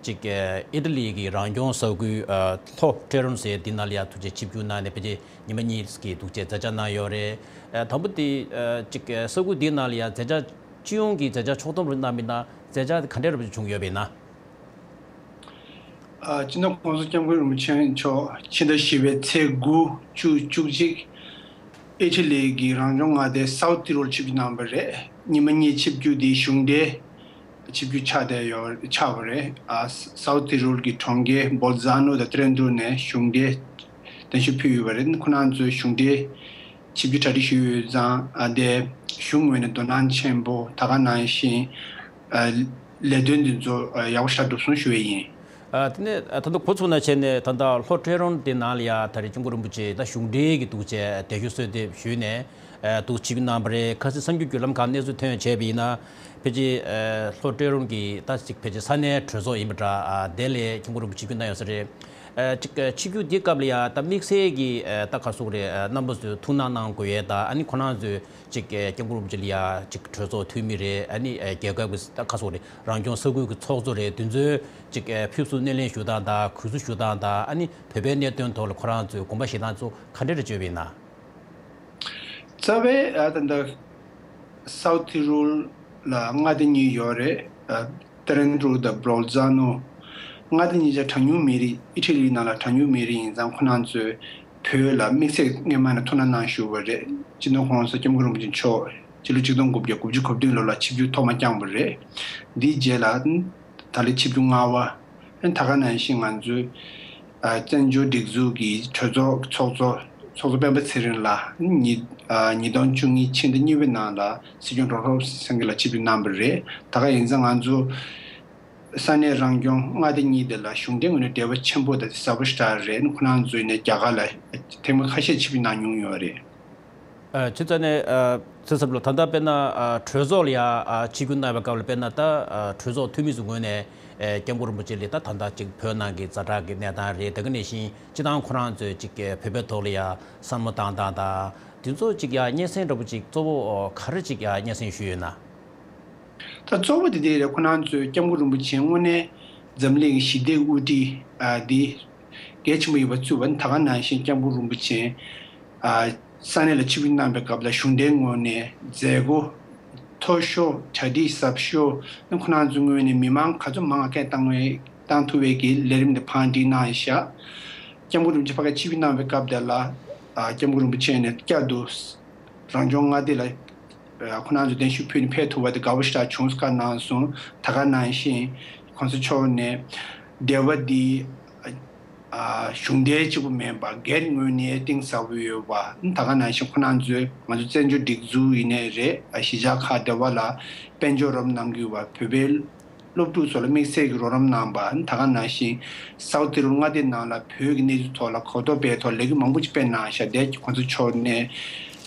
ཅིག་ཨ་ཨི་ཊ་ལི་གི་རང་སྐྱོང་ས་ཁུལ་ཨ་ལྷོ་ཊེ་རོན་ཟེར་འདི་ནང་ལ་ཡ་ཐུགས་རྗེ་ཆེ་ཆིབས་བསྒྱུར་གནང་ནས་ཕལ་ཆེར་ཉི་མ་གཉིས་ཀྱི་འདུག་བྱས་མཛད་འཆར་གནང་ཡོད་རེད། ཨ་དང་པོ་དེ་ཨ་ཅིག་ཨ་ས་ཁུལ་འདི་ནང་ལ་ཡ་མཛད་འཆར་སྤྱི་ཡོངས་ཀྱི་མཛད་འཆར་ཕྱོགས་བསྡོམས་རེ་གནང་བ་ཡིན་ན་མཛད་འཆར་ག་འདྲ་རེ་བྱུང་ཡོད་པས་ན། ཨ་སྤྱི་ནོར་༸གོང་ས་༸སྐྱབས་མགོན་རིན་པོ་ཆེ་མཆོག་ཕྱི་ཟླ་བཞི་པའི་ཚེས་དགུ་བཅུ་བཅུ་གཅིག་ཨི་ཊ་ལི་གི་རང་སྐྱོང་མངའ་སྡེ་སའུ་ཏི་རོལ་ཆིབས་བསྒྱུར་གནང་བ་རེད། ཉི་མ་གཉིས་ཆིབས་བསྒྱུར་འདི་གཞུང་འབྲེལ་ཆིབས་བསྒྱུར་ཆགས་བསྡད་ཡོད་ཆགས་པ་རེད། ཨ་སའུ་ཏི་རོལ་གྱི་གྲོང་ཁྱེར་བོལ་ཛ་ནོ་དང་ཏྲེན་ཏུ་ནས་གཞུང་འབྲེལ་གདན་ཞུ་ཕུལ་ཡོད་པ་རེད། ཁོ་རང་ཚོའི་གཞུང་འབྲེལ་ཆིབས་བསྒྱུར་གྲ་སྒྲིག་ཞུས་ཡོད་ཙང་ཨ་དེ་གཞུང་ངོས་ནས་དོ་སྣང་ཆེན་པོ་ད་ག་ནང་བཞིན་ཨ་ལས་དོན་འདི་ཚོ་ཨ་ཡག་པོ་ཞེ་དྲག་འགྲུབ་སོང་ཞུ་ཡས་ཡིན། ཨ་དེ་ནས་ཨ་ད་ལྟ་འགོ་ཚུགས་ན་བྱས་ནས་ད་ལྟ་ལྷོ་ཊེ་རོན་དེ་ནང་ལ་ཡ་ད་རེས་སྐྱབས་མགོན་རིན་པོ་ཆེ་ད་གཞུང་འབྲེལ་གྱི་འདུག་བྱས་གདན་ཞུ་གསོལ་འདེབས་ཞུས་ནས་ཨ་འདུག་ཆིབས་བསྒྱུར་གནང་བ་རེད། ཁ་སང་གསར་འགྱུར་བརྒྱུད་ལམ་ཁག་གནས་ཚུལ་ཐོན་བྱས་པ་ཡིན་ན་ཕལ་ཆེར་ཨ་ལྷོ་ཊེ་རོན་གྱི་ད་ཅིག་ཕལ་ཆེར་ས་གནས་གྲོས་ཚོགས་ཡིན་པ་འདྲ། ཨ་དེ་ལ་སྐྱབས་མགོན་རིན་པོ་ཆེ་ཆིབས་བསྒྱུར་གནང་ཡོད་ས་རེད། ཨ་ཅིག་ཨ་ཆིབས་བསྒྱུར་འདིའི་སྐབས་ལ་ཡ་ད་དམིགས་བསལ་གྱི་ཨ་ད་ག་སོག་རེད། ཨ་རྣམ་པ་ཚོས་ཐུགས་སྣང་གནང་དགོས་ཡས་ད་ཨ་ནི་ཁོ་རང་ཚོས་ཅིག་ཨ་སྐྱབས་མགོན་རིན་པོ་ཆེ་ལ་ཡ་ཅིག་གྲོས་ཚོགས་འཐུས་མི་རེད། ཨ་ནི་ཨ་རྒྱལ་ཁབ་ཀྱི་ད་ག་སོག་རེད། རང་སྐྱོང་ས་ཁུལ་གྱི་ཚོགས་གཙོ་རེད། དེ་ཚོའི་ཅིག་ཨ་ཕེབས་བསུ་སྣེ་ལེན་ཞུ་སྟངས་དང་གུས་བསུ་ཞུ་སྟངས་དང་ཨ་ནི་བོད་པའི་གནད་དོན་ཐོག་ལ་ཁོ་རང་ཚོས་དགོངས་པ་བཞེས་སྟངས་ཚོ་ག་འདྲ་རེ་བརྗོད་པ་ཡིན་ན། རྩ་བའི་ཨ་ད་ལྟ་སའུ་ཏི་རོལ་ལ་མངའ་སྡེ་གཉིས་ཡོད་རེད། ཨ་ཏེ་རན་ཏུ་དང་བོལ་ཛ་ནོ། མངའ་སྡེ་གཉིས་ཆ་གྲངས་ཉུང་མི་རིགས། ཨི་ཊ་ལི་ནང་ལ་གྲངས་ཉུང་མི་རིགས་ཡིན་ཙང་ཁོ་རང་ཚོས་བོད་ལ་དམིགས་བསལ་སྔོན་མ་ནས་ཐུགས་སྣང་གནང་བཞུགས་པ་རེད། སྤྱི་ནོར་༸གོང་ས་༸སྐྱབས་མགོན་རིན་པོ་ཆེ་མཆོག་སྤྱི་ལོ་ཆིག་སྟོང་དགུ་བརྒྱ་དགུ་བཅུ་གོ་བདུན་ལོ་ལ་ཆིབས་བསྒྱུར་ཐོག་མ་བསྐྱངས་པ་རེད། འདིའི་རྗེས་ལ་ད་ལོ་ཆིབས་བསྒྱུར་ལྔ་པ། ད་ག་ནང་བཞིན་ང་ཚོའི་ཨ་བཙན་བྱོལ་སྒྲིག་འཛུགས་ཀྱི་གྲོས་ཚོགས་ཚོགས་གཙོ་ཚོགས་གཙོ་སྤེན་པ་ཚེ་རིང་ལགས་ཉིས་ཨ་ཉིས་སྟོང་བཅུ་གཉིས་ཕྱི་ཟླ་གཉིས་པའི་ནང་ལ་སྲིད་སྐྱོང་རོགས་རོགས་སེང་གེ་ལ་ཆིབས་བསྒྱུར་གནང་བ་རེད། ད་ག་ཡིན་ཙང་ང་ཚོ་ས་གནས་རང་སྐྱོང་མངའ་སྡེ་གཉིས་དེ་ལ་གཞུང་འབྲེལ་ངོས་ནས་འབྲེལ་བ་ཆེན་པོ་དང་ཟབ་པོ་ཞེ་དྲག་རེད། ཁོ་རང་ཚོས་ནས་རྒྱ་གར་ལ་ཐེངས་མ་ཁ་ཤས་ཆིབས་བསྒྱུར་གནང་མྱོང་ཡོད་རེད། ཨ་ཆུ་ཚ་ནས་ཨ་ཚེ་ཟབ་ལོ། ད་ལྟ་དཔེར་ན་ཨ་གྲོས་ཚོགས་ལ་ཡ་ཨ་ཆིབས་བསྒྱུར་གནང་བའི་སྐབས་ལ་དཔེར་ན་ད་ཨ་གྲོས་ཚོགས་འཐུས་མི་ཚོ་ངོས་ནས་ཨ་སྐྱབས་མགོན་རིན་པོ་ཆེ་ལ་ད་ད་ལྟ་ཅིག་བོད་ནང་གི་ཛ་དྲག་གི་གནས་སྟངས་རེད། དེ་ག་ནང་བཞིན་སྤྱི་བཏང་ཁོ་རང་ཚོས་ཅིག་བོད་པའི་ཐོག་ལ་ཡ་བསམ་བློ་བཏང་སྟངས་དང་དེ་ཚོ་ཅིག་ཡ་སྙན་སེང་འདྲ་པོ་ཅིག་གཙོ་བོ་ག་རེ་ཅིག་ཡ་སྙན་སེང་ཞུས་ཡོད་ན། ད་གཙོ་བོ་དེ་དེ་རེད། ཁོ་རང་ཚོས་སྐྱབས་མགོན་རིན་པོ་ཆེ་དངོས་གནས་འཛམ་གླིང་གི་ཞི་བདེའི་དབུ་ཁྲིད་ཨ་འདི་གལ་ཆེན་པོ་ཡིན་པ་བརྩིས་པ་ནི། ད་ག་ནང་བཞིན་སྐྱབས་མགོན་རིན་པོ་ཆེ་ཨ་ས་གནས་ལ་ཆིབས་བསྒྱུར་གནང་བའི་སྐབས་ལ་གཞུང་འབྲེལ་ངོས་ནས་མཛད་སྒོ་མཐོ་ཤོས་གྲ་སྒྲིག་ཟབ་ཤོས་ནི་ཁོ་རང་ཚོའི་ངོས་ནས་མི་མང་ག་ཚོད་མང་བ་སྐད་བཏང་བའི་བཏང་ཐུབ་པའི་གི་ལས་རིམ་དེ་ཕར་སྒྲིག་གནང་ཡིན་ཤག་སྐྱབས་མགོན་རིན་པོ་ཆེ་ཕ་གིར་ཆིབས་བསྒྱུར་གནང་བའི་སྐབས་དེ་ལ་ཨ་སྐྱབས་མགོན་རིན་པོ་ཆེ་ནས་བསྐྱར་དུ་རང་སྐྱོང་མངའ་སྡེ་ལ་ཁོ་རང་ཚོ་གདན་ཞུ་ཕུལ་ནས་ཕེབས་ཐུབ་པ་དེ་དགའ་པོ་ཞེ་དྲག་བྱུང་བཀའ་གནང་སོང་། ད་ག་ནང་བཞིན་༸གོང་ས་མཆོག་ནས་འབྲེལ་བ་འདི་ཨ་གཞུང་འབྲེལ་གཅིག་པུ་མིན་པར་སྒེར་ངོས་ནས་གཏིང་ཟབ་པོ་ཡོད་པ། ད་ག་ནང་བཞིན་ཁོ་རང་ཚོས་ང་ཚོ་བཙན་བྱོལ་སྒྲིག་འཛུགས་ཡིན་ནའི་རེད། གཞིས་ཆགས་ཁག་འབྲེལ་བ་ལ་དཔལ་འབྱོར་རོགས་རམ་གནང་གི་ཡོད་པ། བོད་པའི་སློབ་ཕྲུག་ཚོ་ལ་དམིགས་བསལ་གྱི་རོགས་རམ་གནང་བ། ད་ག་ནང་བཞིན་སའུ་ཏི་རོལ་མངའ་སྡེ་ནང་ལ་བོད་ཀྱི་གནས་ཚུལ་ཐོག་ལ་གོ་རྟོགས་སྤེལ་ཐོག་ལས་འགུལ་མང་པོ་ཅིག་སྤེལ་གནང་ཤག་དེ་༸གོང་ས་མཆོག་ནས་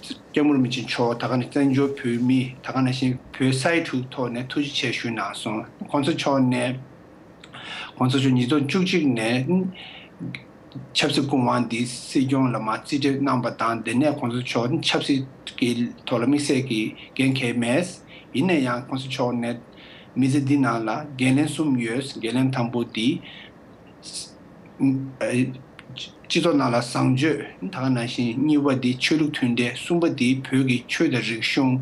སྐྱབས་མགོན་རིན་པོ་ཆེ་མཆོག་ད་ག་ནས་བཙན་བྱོལ་བོད་མི་ད་ག་ནང་བཞིན་བོད་ས་ཡ་དྲུག་ཐོག་ནས་ཐུགས་རྗེ་ཆེ་ཞུས་གནང་སོང་། གོང་ས་མཆོག་ནས་གོང་ས་མཆོག་ཉིས་སྟོང་བཅུ་གཅིག་ནས་ཆབ་སྲིད་སྐུ་དབང་འདི་སྲིད་སྐྱོང་ལ་མར་རྩིས་སྤྲོད་གནང་བ་དང་། དེ་ནས་གོང་ས་མཆོག་ཆབ་སྲིད་ཀྱི་ཐོག་ལ་དམིགས་བསལ་གྱི་འགན་འཁྱེར་མེད། ཡིན་ན་ཡང་གོང་ས་མཆོག་ནས་ མི་ཚེ་འདི་ནང་ལ་འགན་ལེན་གསུམ་ཡོད། འགན་ལེན་དང་པོ་འདི་སྤྱི་ཚོགས་ནང་ལ་བཟང་སྤྱོད། ད་ག་ནང་བཞིན་གཉིས་པ་འདི་ཆོས་ལུགས་མཐུན་འབྲེལ། གསུམ་པ་འདི་བོད་ཀྱི་ཆོས་དང་རིག་གཞུང་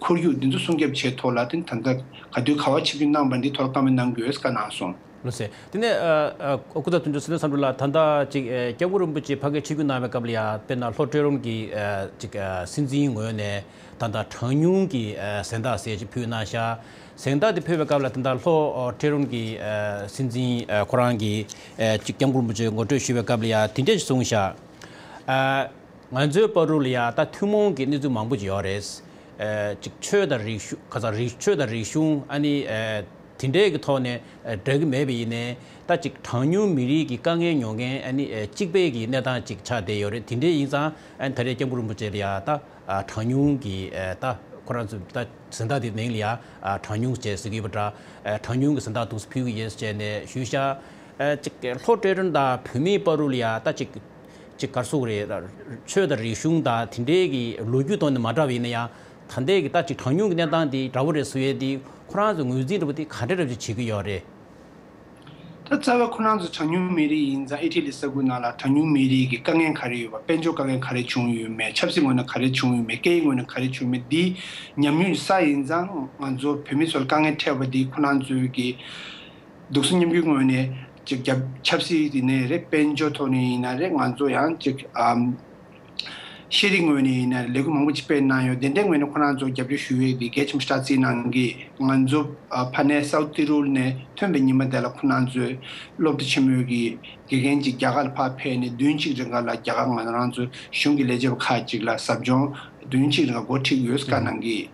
ཁོར་ཡུག་འདི་ཚོ་སྲུང་སྐྱོབ་བྱེད་ཐོག་ལ་དེ་ད་ལྟ་ག་དུས་ག་བ་ཆིབས་བསྒྱུར་གནང་བ་འདི་ཐོག་ལ་བཀའ་མོལ་གནང་དགོས་བཀའ་གནང་སོང་། ལགས་སོ། དེ་ནས་ཨ་ཨ་སྐུ་ཚབ་དོན་གཅོད་ཚེ་བརྟན་བསམ་གྲུབ་ལགས། ད་ལྟ་ཅིག་ཨ་སྐྱབས་མགོན་རིན་པོ་ཆེ་ཕ་གིར་ཆིབས་བསྒྱུར་གནང་བའི་སྐབས་ལ་ཡ་དཔེར་ན་ལྷོ་སྤྲོད་རོང་གི་ཨ་ཅིག་ཨ་སྲིད་འཛིན་ངོས་ནས་ད་ལྟ་གྲངས་ཉུང་གི་ཨ་གཟེངས་རྟགས་ཟེར་ཅིག་ཕུལ་གནང་ཤག་གཟེངས་རྟགས་དེ་ཕུལ་བའི་སྐབས་ལ་ད་ལྟ་ལྷོ་ཨ་སྤྲོད་རོང་གི་ཨ་སྲིད་འཛིན་ཨ་ཁོ་རང་གིས་ཨ་ཅིག་སྐྱབས་མགོན་རིན་པོ་ཆེ་ངོ་སྤྲོད་ཞུ་བའི་སྐབས་ལ་ཡ་དེ་འདྲ་ཞིག་གསུངས་ཤག་ཨ་ང་ཚོའི་བར་དུ་ལ་ཡ་ད་ཐུན་མོང་གི་གནས་ཚུལ་མང་པོ་ཅིག་ཡོད་རེད། ཨ་ཅིག་ཆོས་དང་རིག་གཞུང་ཁ་སང་རིག་ཆོས་དང་རིག་གཞུང་ཨ་ནི་ཨ་དེ་འདྲའི་གི་ཐོག་ནས་ཨ་འདྲ་གི་མེད་པ་ཡིན་ནའི་ད་ཅིག་གྲངས་ཉུང་མི་རིགས་ཀྱི་དཀའ་ངལ་མྱོང་མཁན་ཨ་ནི་ཨ་གཅིག་པའི་གི་གནས་སྟངས་ཅིག་ཆགས་བསྡད་ཡོད་རེད། དེ་འདྲའི་ཡིན་ཙང་ཨ་ནི་ད་རེས་སྐྱབས་མགོན་རིན་པོ་ཆེ་ལ་ཡ་ད་ཨ་གྲངས་ཉུང་གི་ཨ་ད་ཁོ་རང་ཚོ་ད་གཟེངས་རྟགས་དེ་མིང་ལ་ཡ་ཨ་གྲངས་ཉུང་བྱས་ཟེར་གི་ཡོད་པ་འདྲ། ཨ་གྲངས་ཉུང་གི་གཟེངས་རྟགས་འདུག་སེ་ཕུལ་གི་ཡོད་ཟེར་བྱས་ནས་ཞུས་ཤག་ཨ་ཅིག་ལྷོ་སྤྲོད་རོང་དང་བོད་མིའི་བར་དུ་ལ་ཡ་ད་ཅིག་ཅིག་ག་རེ་ཟེར་དགོས་རེད། ཆོས་དང་རིག་གཞུང་དང་དེ་འདྲའི་གི་ལོ་རྒྱུས་ཐོག་ནས་མ་འདྲ་བ་ཡིན་ན་ཡང་། ད་ལྟའི་གི་ད་ཅིག་གྲངས་ཉུང་གི་གནས་སྟངས་དེ་འདྲ་བོ་རེད་ཟེར་ཡས་དེ་ཁོ་རང་ཚོས་ངོས་འཛིན་འདྲ་བོ་དེ་ག་འདྲ་འདྲ་བོ་ཅིག་བྱེད་ཀྱི་ཡོད་རེད། ད་རྩ་བའི་ཁོ་རང་ཚོ་གྲངས་ཉུང་མི་རིགས་ཡིན་ཙང་ཨི་ཊ་ལི་ས་ཁུལ་ནང་ལ་གྲངས་ཉུང་མི་རིགས་ཀྱི་དཀའ་ངལ་ག་རེ་ཡོད་པ། དཔལ་འབྱོར་དཀའ་ངལ་ག་རེ་བྱུང་ཡོད་མེད། ཆབ་སྲིད་ངོས་ནས་ག་རེ་བྱུང་ཡོད་མེད། སྐད་ཡིག་ངོས་ནས་ག་རེ་བྱུང་མེད། འདི་ཉམས་མྱོང་ཅིག་བསགས་ཡིན་ཙང་ང་ཚོ་བོད་མི་ཚོ་ལ་དཀའ་ངལ་འཕྲད་པ་འདི་ཁོ་རང་ཚོའི་གི་འདུག་སེ་མཉམ་འཁུར་ངོས་ནས་ཅིག་རྒྱབ། ཆབ་སྲིད་ཡིན་ནའི་རེད། དཔལ་འབྱོར་ཐོག་ནས་ཡིན་ན་རེད། ང་ཚོ་ཡང་ཅིག་ཨམ་ཤེས་རིག་ངོས་ནས་ཡིན་ན་རེད། ལས་འགུལ་མང་པོ་ཅིག་སྤེལ་གནང་ཡོད། དེ་འདྲའི་ངོས་ནས་ཁོ་རང་ཚོ་རྒྱབ་སྐྱོར་ཞུ་ཡས་དེ་གལ་ཆེན་པོ་ཞེ་དྲག་བརྩིས་གནང་གི། ང་ཚོ་ཨ་ཕ་ནས་སའུ་ཏི་རུལ་ནས་ཐོན་པའི་ཉི་མ་དེ་ལ་ཁོ་རང་ཚོའི་སློབ་གྲྭ་ཆེན་མོའི་གི་དགེ་རྒན་ཅིག་རྒྱ་གར་ལ་ཕར་ཕེབས་ནས་བདུན་གཅིག་རིང་ག་ལ་རྒྱ་གར་ང་རང་ཚོ་གཞུང་གི་ལས་བྱེད་པ་ཁག་ཅིག་ལ་ཟབ་སྦྱོང་བདུན་གཅིག་རིང་ག་འགོ་ཁྲིད་ཡོད་བཀའ་གནང་གི།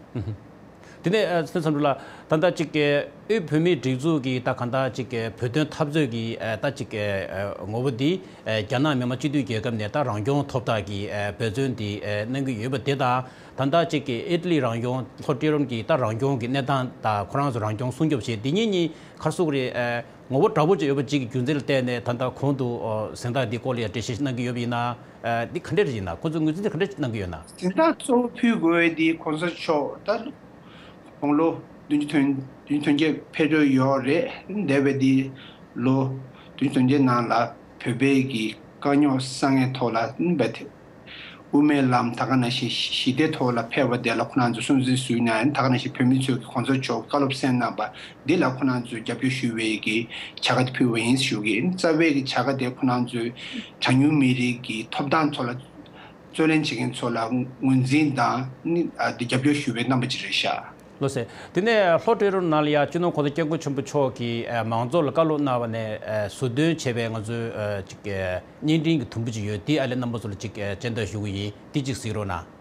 དེ་ནས་ཨ་ཚེ་བསམ་གྲུབ་ལགས། ད་ལྟ་ཅིག་ཨ་དབུས་བོད་མིའི་སྒྲིག་འཛུགས་ཀྱི་ད་གང་ལྟར་ཅིག་ཨ་བོད་དོན་འཐབ་རྩོད་ཀྱི་ཨ་ད་ཅིག་ཨ་ངོ་བོ་འདི་ཨ་རྒྱ་ནག་མི་དམངས་སྤྱི་མཐུན་རྒྱལ་ཁབ་ནས་ད་རང་སྐྱོང་ཐོབ་ཐབས་ཀྱི་ཨ་འབད་བརྩོན་འདི་ཨ་གནང་གི་ཡོད་པ་དེ་དང་། ད་ལྟ་ཅིག་གི་ཨི་ཊ་ལི་རང་སྐྱོང་ལྷོ་སྤྲོད་རོང་གི་ད་རང་སྐྱོང་གི་གནས་སྟངས་དང་ཁོ་རང་ཚོ་རང་སྐྱོང་སྲུང་སྐྱོབ་བྱེད་འདི་གཉིས་གཉིས་ག་རེ་ཟེར་དགོས་རེད། ཨ་ངོ་བོ་འདྲ་པོ་ཅིག་ཡོད་པ་ཅིག་གི་རྒྱུ་མཚན་ལ་བརྟེན་ནས་ད་ལྟ་གོང་དུ་ཨ་གཟེངས་རྟགས་འདི་སྐོར་ལ་ཡང་འགྲེལ་བཤད་གནང་གི་ཡོད་པ་ཡིན་ན། ཨ་འདི་ག་འདྲ་ཡིན་ན། ཁོ་ཚོ་ངོས་འཛིན་དེ་ག་འདྲ་གནང་གི་ཡོད་ན། གཟེངས་རྟགས་གཙོ་བོ་ཕུལ་དགོས་འདི་གོང་ས་མཆོག་ད་དགུང་ལོ་བདུན་ཅུ་དོན་བདུན་ཅུ་དོན་བརྒྱད་ཕེབས་འགྲོ་ཡོད་རེད། འདས་པའི་འདི་ལོ་བདུན་ཅུ་དོན་བརྒྱད་ནང་ལ་བོད་པའི་གི་དཀའ་རྙོག་བསལ་མཁན་ཐོག་ལ་འབད་དེ་དབུ་མའི་ལམ་ད་ག་ནང་བཞིན་ཞི་བདེ་ཐོག་ལ་ཕེབས་པ་དེ་ལ་ཁོ་རང་ཚོ་སྲུང་བརྩི་ཞུས་ན་ད་ག་ནང་བཞིན་བོད་མི་ཚོས་གོང་ས་མཆོག་བཀའ་སློབ་གསན་གནང་པ་འདི་ལ་ཁོ་རང་ཚོས་རྒྱབ་སྐྱོར་ཞུ་བའི་གི་བྱ་དགའ་དེ་ཕུལ་བ་ཡིན་ཞུ་གི་ཡིན། རྩ་བའི་གི་བྱ་དགའ་དེ་ཁོ་རང་ཚོའི་གྲངས་ཉུང་མི་རིགས་ཀྱི་ཐོབ་ཐང་ཐོག་ལ་རྩོད་ལེན་བྱེད་མཁན་ཚོ་ལ་ངོས་འཛིན་དང་ནི་ཨ་དེ་རྒྱབ་སྐྱོར་ཞུ་བའི་རྣམ་པ་ཅིག་རེད་ཤག་ལགས་སོ། དེ་ནས་ལྷོ་སྤྲོད་རོང་ནང་ལ་ཡ་སྤྱི་ནོར་༸གོང་ས་༸སྐྱབས་མགོན་ཆེན་པོ་མཆོག་གིས་ཨ་མང་ཚོགས་ལ་བཀའ་སློབ་གནང་བ་ནས་ཨ་ཟུར་འདོན་བྱས་པའི་ང་ཚོའི་ཨ་ཅིག་ཨ་བརྙན་འཕྲིན་གྱི་དུམ་བུ་ཅིག་ཡོད། དེ་ཨ་ལས་རྣམ་པ་ཚོ་ལ་ཅིག་ཨ་སྤྱན་འདྲེན་ཞུ་གི་ཡིན། དེ་ཅིག་གཟིགས་རོགས་གནང་།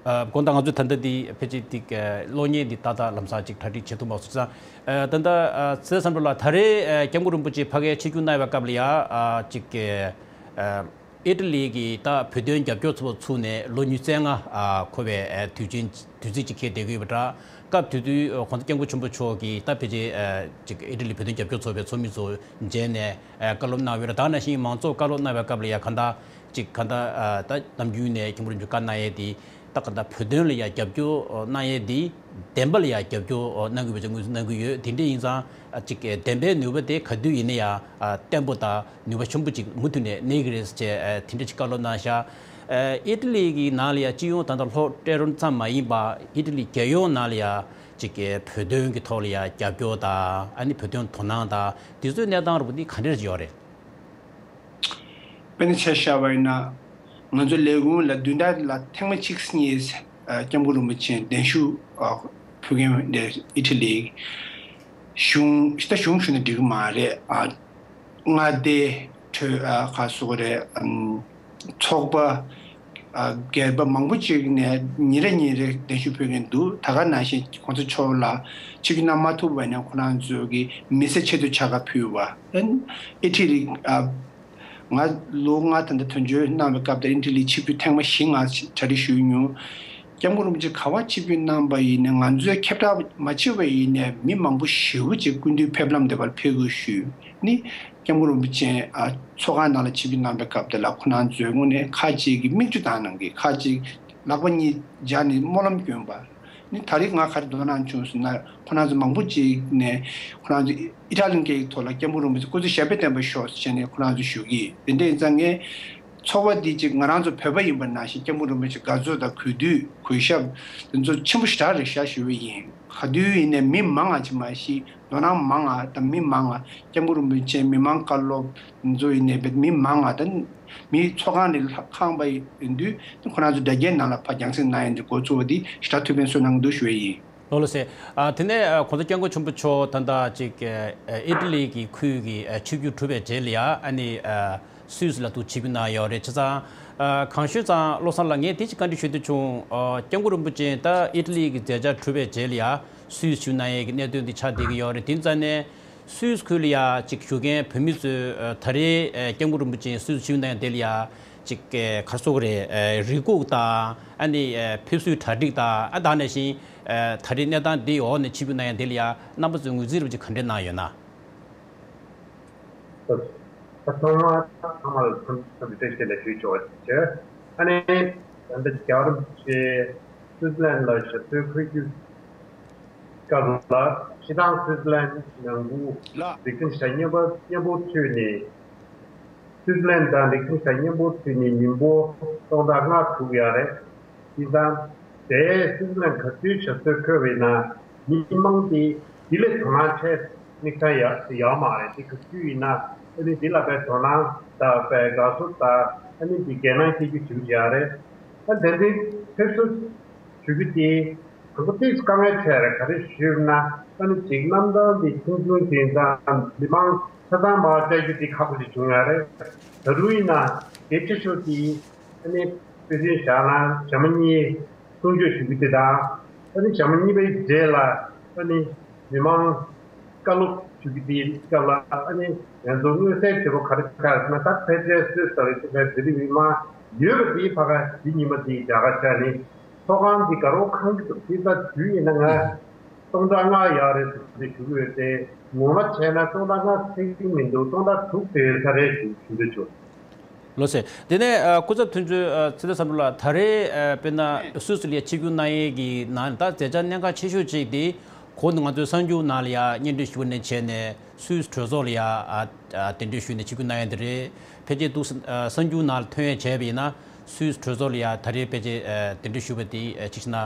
ཨ་དགོངས་དག་ང་ཚོས་ད་ལྟ་འདི་ཕལ་ཆེར་འདི་གློག་བརྙན་འདི་ཏག་ཏག་ལམ་སང་ཅིག་གྲ་སྒྲིག་བྱེད་ཐུབ་མ་སོང་ཙང་། ཨ་ད་ལྟ་ཨ་ཚེ་བསམ་གྲུབ་ལགས། ད་རེས་ཨ་སྐྱབས་མགོན་རིན་པོ་ཆེ་ཕ་གིར་ཆིབས་བསྒྱུར་གནང་བའི་སྐབས་ལ་ཡ་ཨ་ཅིག་ཨ་ཨི་ཊ་ལི་གི་ད་བོད་དོན་རྒྱབ་སྐྱོར་ཚོགས་པ་ཚུགས་ནས་ལོ་ཉི་ཤུ་རྩ་ལྔ་ཨ་འཁོར་བའི་ཨ་དུས་ཆེན་དུས་ཚིགས་ཅིག་འཁེལ་བསྡད་ཀྱི་ཡོད་པ་འདྲ། སྐབས་དེ་དུས་༸གོང་ས་༸སྐྱབས་མགོན་ཆེན་པོ་མཆོག་གིས་ད་ཕལ་ཆེར་ཨ་ཅིག་ཨི་ཊ་ལི་བོད་དོན་རྒྱབ་སྐྱོར་ཚོགས་པའི་ཚོགས་མི་ཚོ་མཇལ་ནས་ཨ་བཀའ་སློབ་གནང་བའི་རེད། ད་ནང་བཞིན་མང་ཚོགས་བཀའ་སློབ་གནང་བའི་སྐབས་ལ་ཡ་གང་ལྟར་ཅིག་གང་ལྟར་ཨ་ད་ནམ་རྒྱུན་ནས་སྐྱབས་མགོན་རིན་པོ་ཆེ་བཀའ་གནང་ཡས་དེ་ད་གང་ལྟར་བོད་དོན་ལ་ཡ་རྒྱབ་སྐྱོར་གནང་ཡས་དེ་བདེན་པ་ལ་ཡ་རྒྱབ་སྐྱོར་གནང་དགོས་པའི་ངོས་འཛིན་གནང་གི་ཡོད། དེ་འདྲ་ཡིན་ཙང་ཨ་ཅིག་བདེན་པའི་ནུས་པ་དེ་ག་དུས་ཡིན་ན་ཡང་ཨ་བརྟན་པོ་དང་ནུས་པ་ཆེན་པོ་ཅིག་མུ་མཐུད་ནས་གནས་ཀྱི་རེད་ཟེར་བྱས་ཨ་དེ་འདྲ་ཅིག་བཀའ་སློབ་གནང་ཤག་ཨ་ཨི་ཊ་ལི་གི་ནང་ལ་ཡ་སྤྱི་ཡོངས་ད་ལྟ་ལྷོ་སྤྲོད་རོང་ཙམ་མ་ཡིན་པ་ཨི་ཊ་ལི་རྒྱལ་ཡོངས་ནང་ལ་ཡ་ཅིག་གི་བོད་དོན་གྱི་ཐོག་ལ་ཡ་རྒྱབ་སྐྱོར་དང་ཨ་ནི་བོད་དོན་དོ་སྣང་དང་དེ་ཚོའི་གནས་སྟངས་རུ་འདི་ག་འདྲ་ཡོད་རེད། དཔེར་ན་ཆ་བཞག་པ་ཡིན་ན་ང་ཚོ་ལས་ཁུངས་ལ་བདུན་ཕྲག་ལ་ཐེངས་མ་གཅིག་གཉིས་ཨ་སྐྱབས་མགོན་རིན་པོ་ཆེ་གདན་ཞུ་ཨ་ཕུལ་མཁན་འདི་ཨི་ཊ་ལི་གཞུང་ད་གཞུང་ཞུ་ན་འགྲིག་གི་མ་རེད། ཨ་མངའ་སྡེ་གྲོས་ཨ་ག་སོགས་རེད། ཨམ་ཚོགས་པ་ཨ་སྒེར་པ་མང་པོ་ཅིག་ནས་ཉིན་རེ་ཉིན་རེ་གདན་ཞུ་ཕུལ་མཁན་འདུག་ད་ག་ནང་བཞིན་གོང་ས་མཆོག་ལ་ཆིབས་བསྒྱུར་གནང་མ་ཐུབ་པ་ནས་ཁོ་རང་ཚོ་གི་མི་སེར་ཆེད་དུ་ཕྱག་དཀར་ཕུལ་བ། ཨན་ཨི་ཊ་ལི་ཨ་ང་ལོ་ལྔ་ད་ལྟ་དོན་གཅོད་གནང་བའི་སྐབས་དེར་ཨི་ཊ་ལི་ཆིབས་བསྒྱུར་ཐེངས་མ་བཞི་ང་གྲ་སྒྲིག་ཞུས་མྱོང་། སྐྱབས་མགོན་རིན་པོ་ཆེ་ག་པར་ཆིབས་བསྒྱུར་གནང་པ་ཡིན་ནའི་ང་ཚོའི་ཁྱབ་བསྒྲགས་མ་བྱས་པ་ཡིན་ནའི་མི་མང་པོ་ཞེ་པོ་ཅིག་སྐུ་མདུན་ཕེབས་ལམ་དེ་བར་ཕེབས་དགོས་ཞུས་ནི། སྐྱབས་མགོན་རིན་པོ་ཆེ་ཨ་ཚོགས་ཁང་ནང་ལ་ཆིབས་བསྒྱུར་གནང་པའི་སྐབས་དེ་ལ་ཁོ་རང་ཚོས་དངོས་གནས་ཁ་ཅིག་གིས་མིག་ཆུ་བཏང་གནང་གི། ཁ་ཅིག་ལག་པ་གཉིས་སྦྱར་ནས་སྨོན་ལམ་བསྐྱོན་པ། ནི་ད་རེས་ང་ག་རེ་དོ་སྣང་བྱུང་ཟེར་ན། ཁོ་རང་ཚོ་མང་པོ་ཅིག་ནས་ཁོ་རང་ཚོ་ཨི་ཊ་ལིའི་སྐད་ཡིག་ཐོག་ལ་སྐྱབས་མགོན་རིན་པོ་ཆེ་སྐུ་ཚེ་ཞབས་པད་བརྟན་པར་ཤོག་ཟེར་བྱས་ནས་ཁོ་རང་ཚོ་ཞུ་གི་ཡིན། དེ་འདྲ་ཡིན་ཙང་ངས་ཚོགས་པ་འདི་ཅིག་ང་རང་ཚོ་བོད་པ་ཡིན་པ་ནང་བཞིན་སྐྱབས་མགོན་རིན་པོ་ཆེ་དགའ་ཚོར་དང་གུས་འདུད་གུས་ཞབས་དེ་ཚོ་ཆེན་པོ་ཞེ་དྲག་རེད་ཤག་ཞུ་བ་ཡིན། ག་དུས་ཡིན་ནའི་མི་མང་ང་ཅིག་མ་གཞི་དོ་སྣང་མང་ང་དང་མི་མང་ང་སྐྱབས་མགོན་རིན་པོ་ཆེ་མི་མང་བཀའ་སློབ་དེ་ཚོ་ཡིན་ནའི་བེད་མི་མང་ང་དང་། མིའི་ཚོགས་ཁང་ནས་ལྷག་ཁང་པ་ཡིན་དུས་ཁོ་རང་ཚོ་དྲ་རྒྱའི་ནང་ལ་ཕར་རྒྱང་སྲིང་གནང་ཡིན་དུས་འགོ་བཙུགས་པ་འདི་ཞེ་དྲག་ཐུགས་ཕན་གསོས་གནང་གི་འདུག་ཞུ་ཡས་ཡིན། ལགས་ལགས་སེ། ཨ་དེ་ནས་ཨ་༸གོང་ས་༸སྐྱབས་མགོན་ཆེན་པོ་མཆོག་ད་ལྟ་ཅིག་ཨ་ཨི་ཊ་ལི་གི་ཁུལ་གྱི་ཨ་ཆིབས་བསྒྱུར་གྲུབ་པའི་རྗེས་ལ་ཡ་ཨ་ནི་ཨ་སུད་སི་ལ་ཐུག་ཆིབས་བསྒྱུར་གནང་ཡོད་རེད། བྱས་ཙང་ཨ་གང་ཤོད་ཙང་བློ་བཟང་ལགས་ངས་དེ་ཅིག་བཀའ་འདྲི་ཞུ་འདོད་བྱུང་། ཨ་༸སྐྱབས་མགོན་རིན་པོ་ཆེ་ད་ཨི་ཊ་ལི་གི་མཛད་འཆར་གྲུབ་པའི་རྗེས་ལ་ཡ་སུད་སི་ཆིབས་བསྒྱུར་གནང་ཡས་ཀྱི་གནད་དོན་འདི་ཆགས་བསྡད་ཀྱི་ཡོད་རེད། དེ་ཙང་ནས། སུད་སི་ཁུལ་ལ་ཡ་ཅིག་བཞུགས་མཁན་བོད་མི་ཚོས་ཨ་ད་རེས་ཨ་སྐྱབས་མགོན་རིན་པོ་ཆེ་སུད་སི་ཆིབས་བསྒྱུར་གནང་ཡ་དེ་ལ་ཡ་ཅིག་ཨ་ག་རེ་ཟེར་དགོས་རེད། ཨ་རེ་སྒུག་དང་ཨ་ནི་ཨ་ཕེབས་བསུའི་གྲ་སྒྲིག་དང་ཨ་ད་ག་ནང་བཞིན་ཨ་ད་རེས་གནས་སྟངས་འདིའི་འོག་ནས་ཆིབས་བསྒྱུར་གནང་ཡ་དེ་ལ་ཡ་རྣམ་པ་ཚོས་ངོས་འཛིན་རིན་པོ་ཆེ་ག་འདྲས་གནང་ཡོད་ན། ད་ཐོག་མར་ཚང་མ་ལ་འཚམས་འཚམས་འདྲི་བཀྲ་ཤིས་བདེ་ལེགས་ཞུ་ཆོག་པ་བྱས། ཨ་ནི་ད་ལྟ་རྒྱལ་བ་རིན་པོ་ཆེ་སུད་སི་ལན་ལ་ཞབས་སོར་འཁོད་རྒྱུ་སྐབས་ལ་སྤྱིར་བཏང་སུད་སི་ལན་ནང་ཁུལ་ལགས། ལེགས་ཤོམ་ཞེ་དྲག་མཉམ་པོ་མཉམ་པོ་ཚུད་ནས། སུད་སི་ལན་དང་ལེགས་ཤོམ་ཞེ་དྲག་མཉམ་པོ་ཚུད་ནས་མི་འབོར་སྟོང་ཕྲག་ལྔ་དྲུག་ཡོད་རེད། དེ་དང་དེ་སུད་སི་ལན་ག་ཚོད་ཞབས་སོར་འཁོད་པ་ཡིན་ན་མི་མང་དེ་དེ་ལས་དོ་སྣང་བྱས་དམིགས་བསལ་ཡ་ཡོད་མ་རེད། དེ་ག་ཚོད་ཡིན་ན་ཨ་ནི་དེ་ལ་དཔེ་དོ་སྣང་དང་དཔེ་དགའ་བསུ་དང་ཨ་ནི་དེ་འགན་ལེན་བྱེད་རྒྱུ་བྱེད་ཀྱི་ཡོད་རེད། ཨ་དེ་འདྲའི་ཕེབས་བསུ་ཞུ་རྒྱུ་དེ། གང་ག་ཏོག་ཙམ་དཀའ་ངལ་འཕྲད་རེད། ག་རེ་ཞུས་ན་ཨ་ནི་ཅིག་གནམ་ཐང་འདི་ཆུང་ཆུང་ཡིན་ཙང་མི་མང་ཆ་ཚང་མར་བཅར་རྒྱུ་དེ་ཁག་པོ་ཞིག་བྱུང་ཡོད་རེད། ད་རུང་ཡིན་ན་གལ་ཆེ་ཤོས་དེ་ཨ་ནི་དཔེ་མཚོན་བཞག་ན་ཞག་མ་གཉིས་གསུང་ཆོས་ཞུ་རྒྱུ་དེ་དང་ཨ་ནི་ཞག་མ་གཉིས་པའི་རྗེས་ལ་ཨ་ནི་མི་མང་བཀའ་སློབ་ཞུ་རྒྱུ་དེའི་སྐབས་ལ་ཨ་ནི་ང་ཚོ་མངོན་གསལ་དོད་པོ་ག་རེ་ཆགས་ཟེར་ན་ད་ཕལ་ཆེར་སུད་སི་ལ་ཡོད་པའི་ཛི་ལི་མི་མང་ཡོད་པ་དེའི་ཕ་ག་དེ་ཉི་མ་དེའི་རྒྱ་གར་ཆ་ནས། ཚོགས་ཁང་འདི་དགའ་རོགས་ཁང་གི་འདུག་དེ་ལྟར་དུས་ཡིན་ན་ང་སྟོང་ཕྲག་ལྔ་ཡག་རེད་ཟེར་ཞུ་གི་ཡོད་དེ། ངོ་མ་བྱས་ན་སྟོང་ཕྲག་ལྔ་ཚད་ཀྱི་མི་འདུག་སྟོང་ཕྲག་དྲུག་ཙམ་ཡོད་ས་རེད་ཞུ་ཞུ་འདོད་བྱུང་། ལགས་སེ། དེ་ནས་ཨ་སྐུ་ཚབ་དོན་གཅོད་ཨ་ཚེ་བརྟན་བསམ་གྲུབ་ལགས། ད་རེས་ཨ་དཔེར་ན་སུད་སི་ལ་ཆིབས་བསྒྱུར་གནང་ཡས་ཀྱི་ནང་ད་མཛད་འཆར་གནད་འགག་ཆེ་ཤོས་གཅིག་དེ་གོང་དུ་ང་ཚོའི་གསར་འགྱུར་ནང་ལ་ཡང་སྙན་སྒྲོན་ཞུ་བ་ནས་བྱས་ནས། སུད་སི་གྲོས་ཚོགས་ལ་ཡ་ཨ་ཨ་གདན་འདྲེན་ཞུས་ནས་ཆིབས་བསྒྱུར་གནང་ཡ་དེ་རེད། ཕལ་ཆེར་འདུག་ས་ཨ་གསར་འགྱུར་ནང་ལ་ཐོན་ཡ་བྱས་པ་ཡིན་ན་སུད་སི་གྲོས་ཚོགས་ལ་ཡ་ད་རེས་ཕལ་ཆེར་ཨ་གདན་འདྲེན་ཞུས་པ་དེ་ཨ་གཅིག་བྱས་ན་ཨ་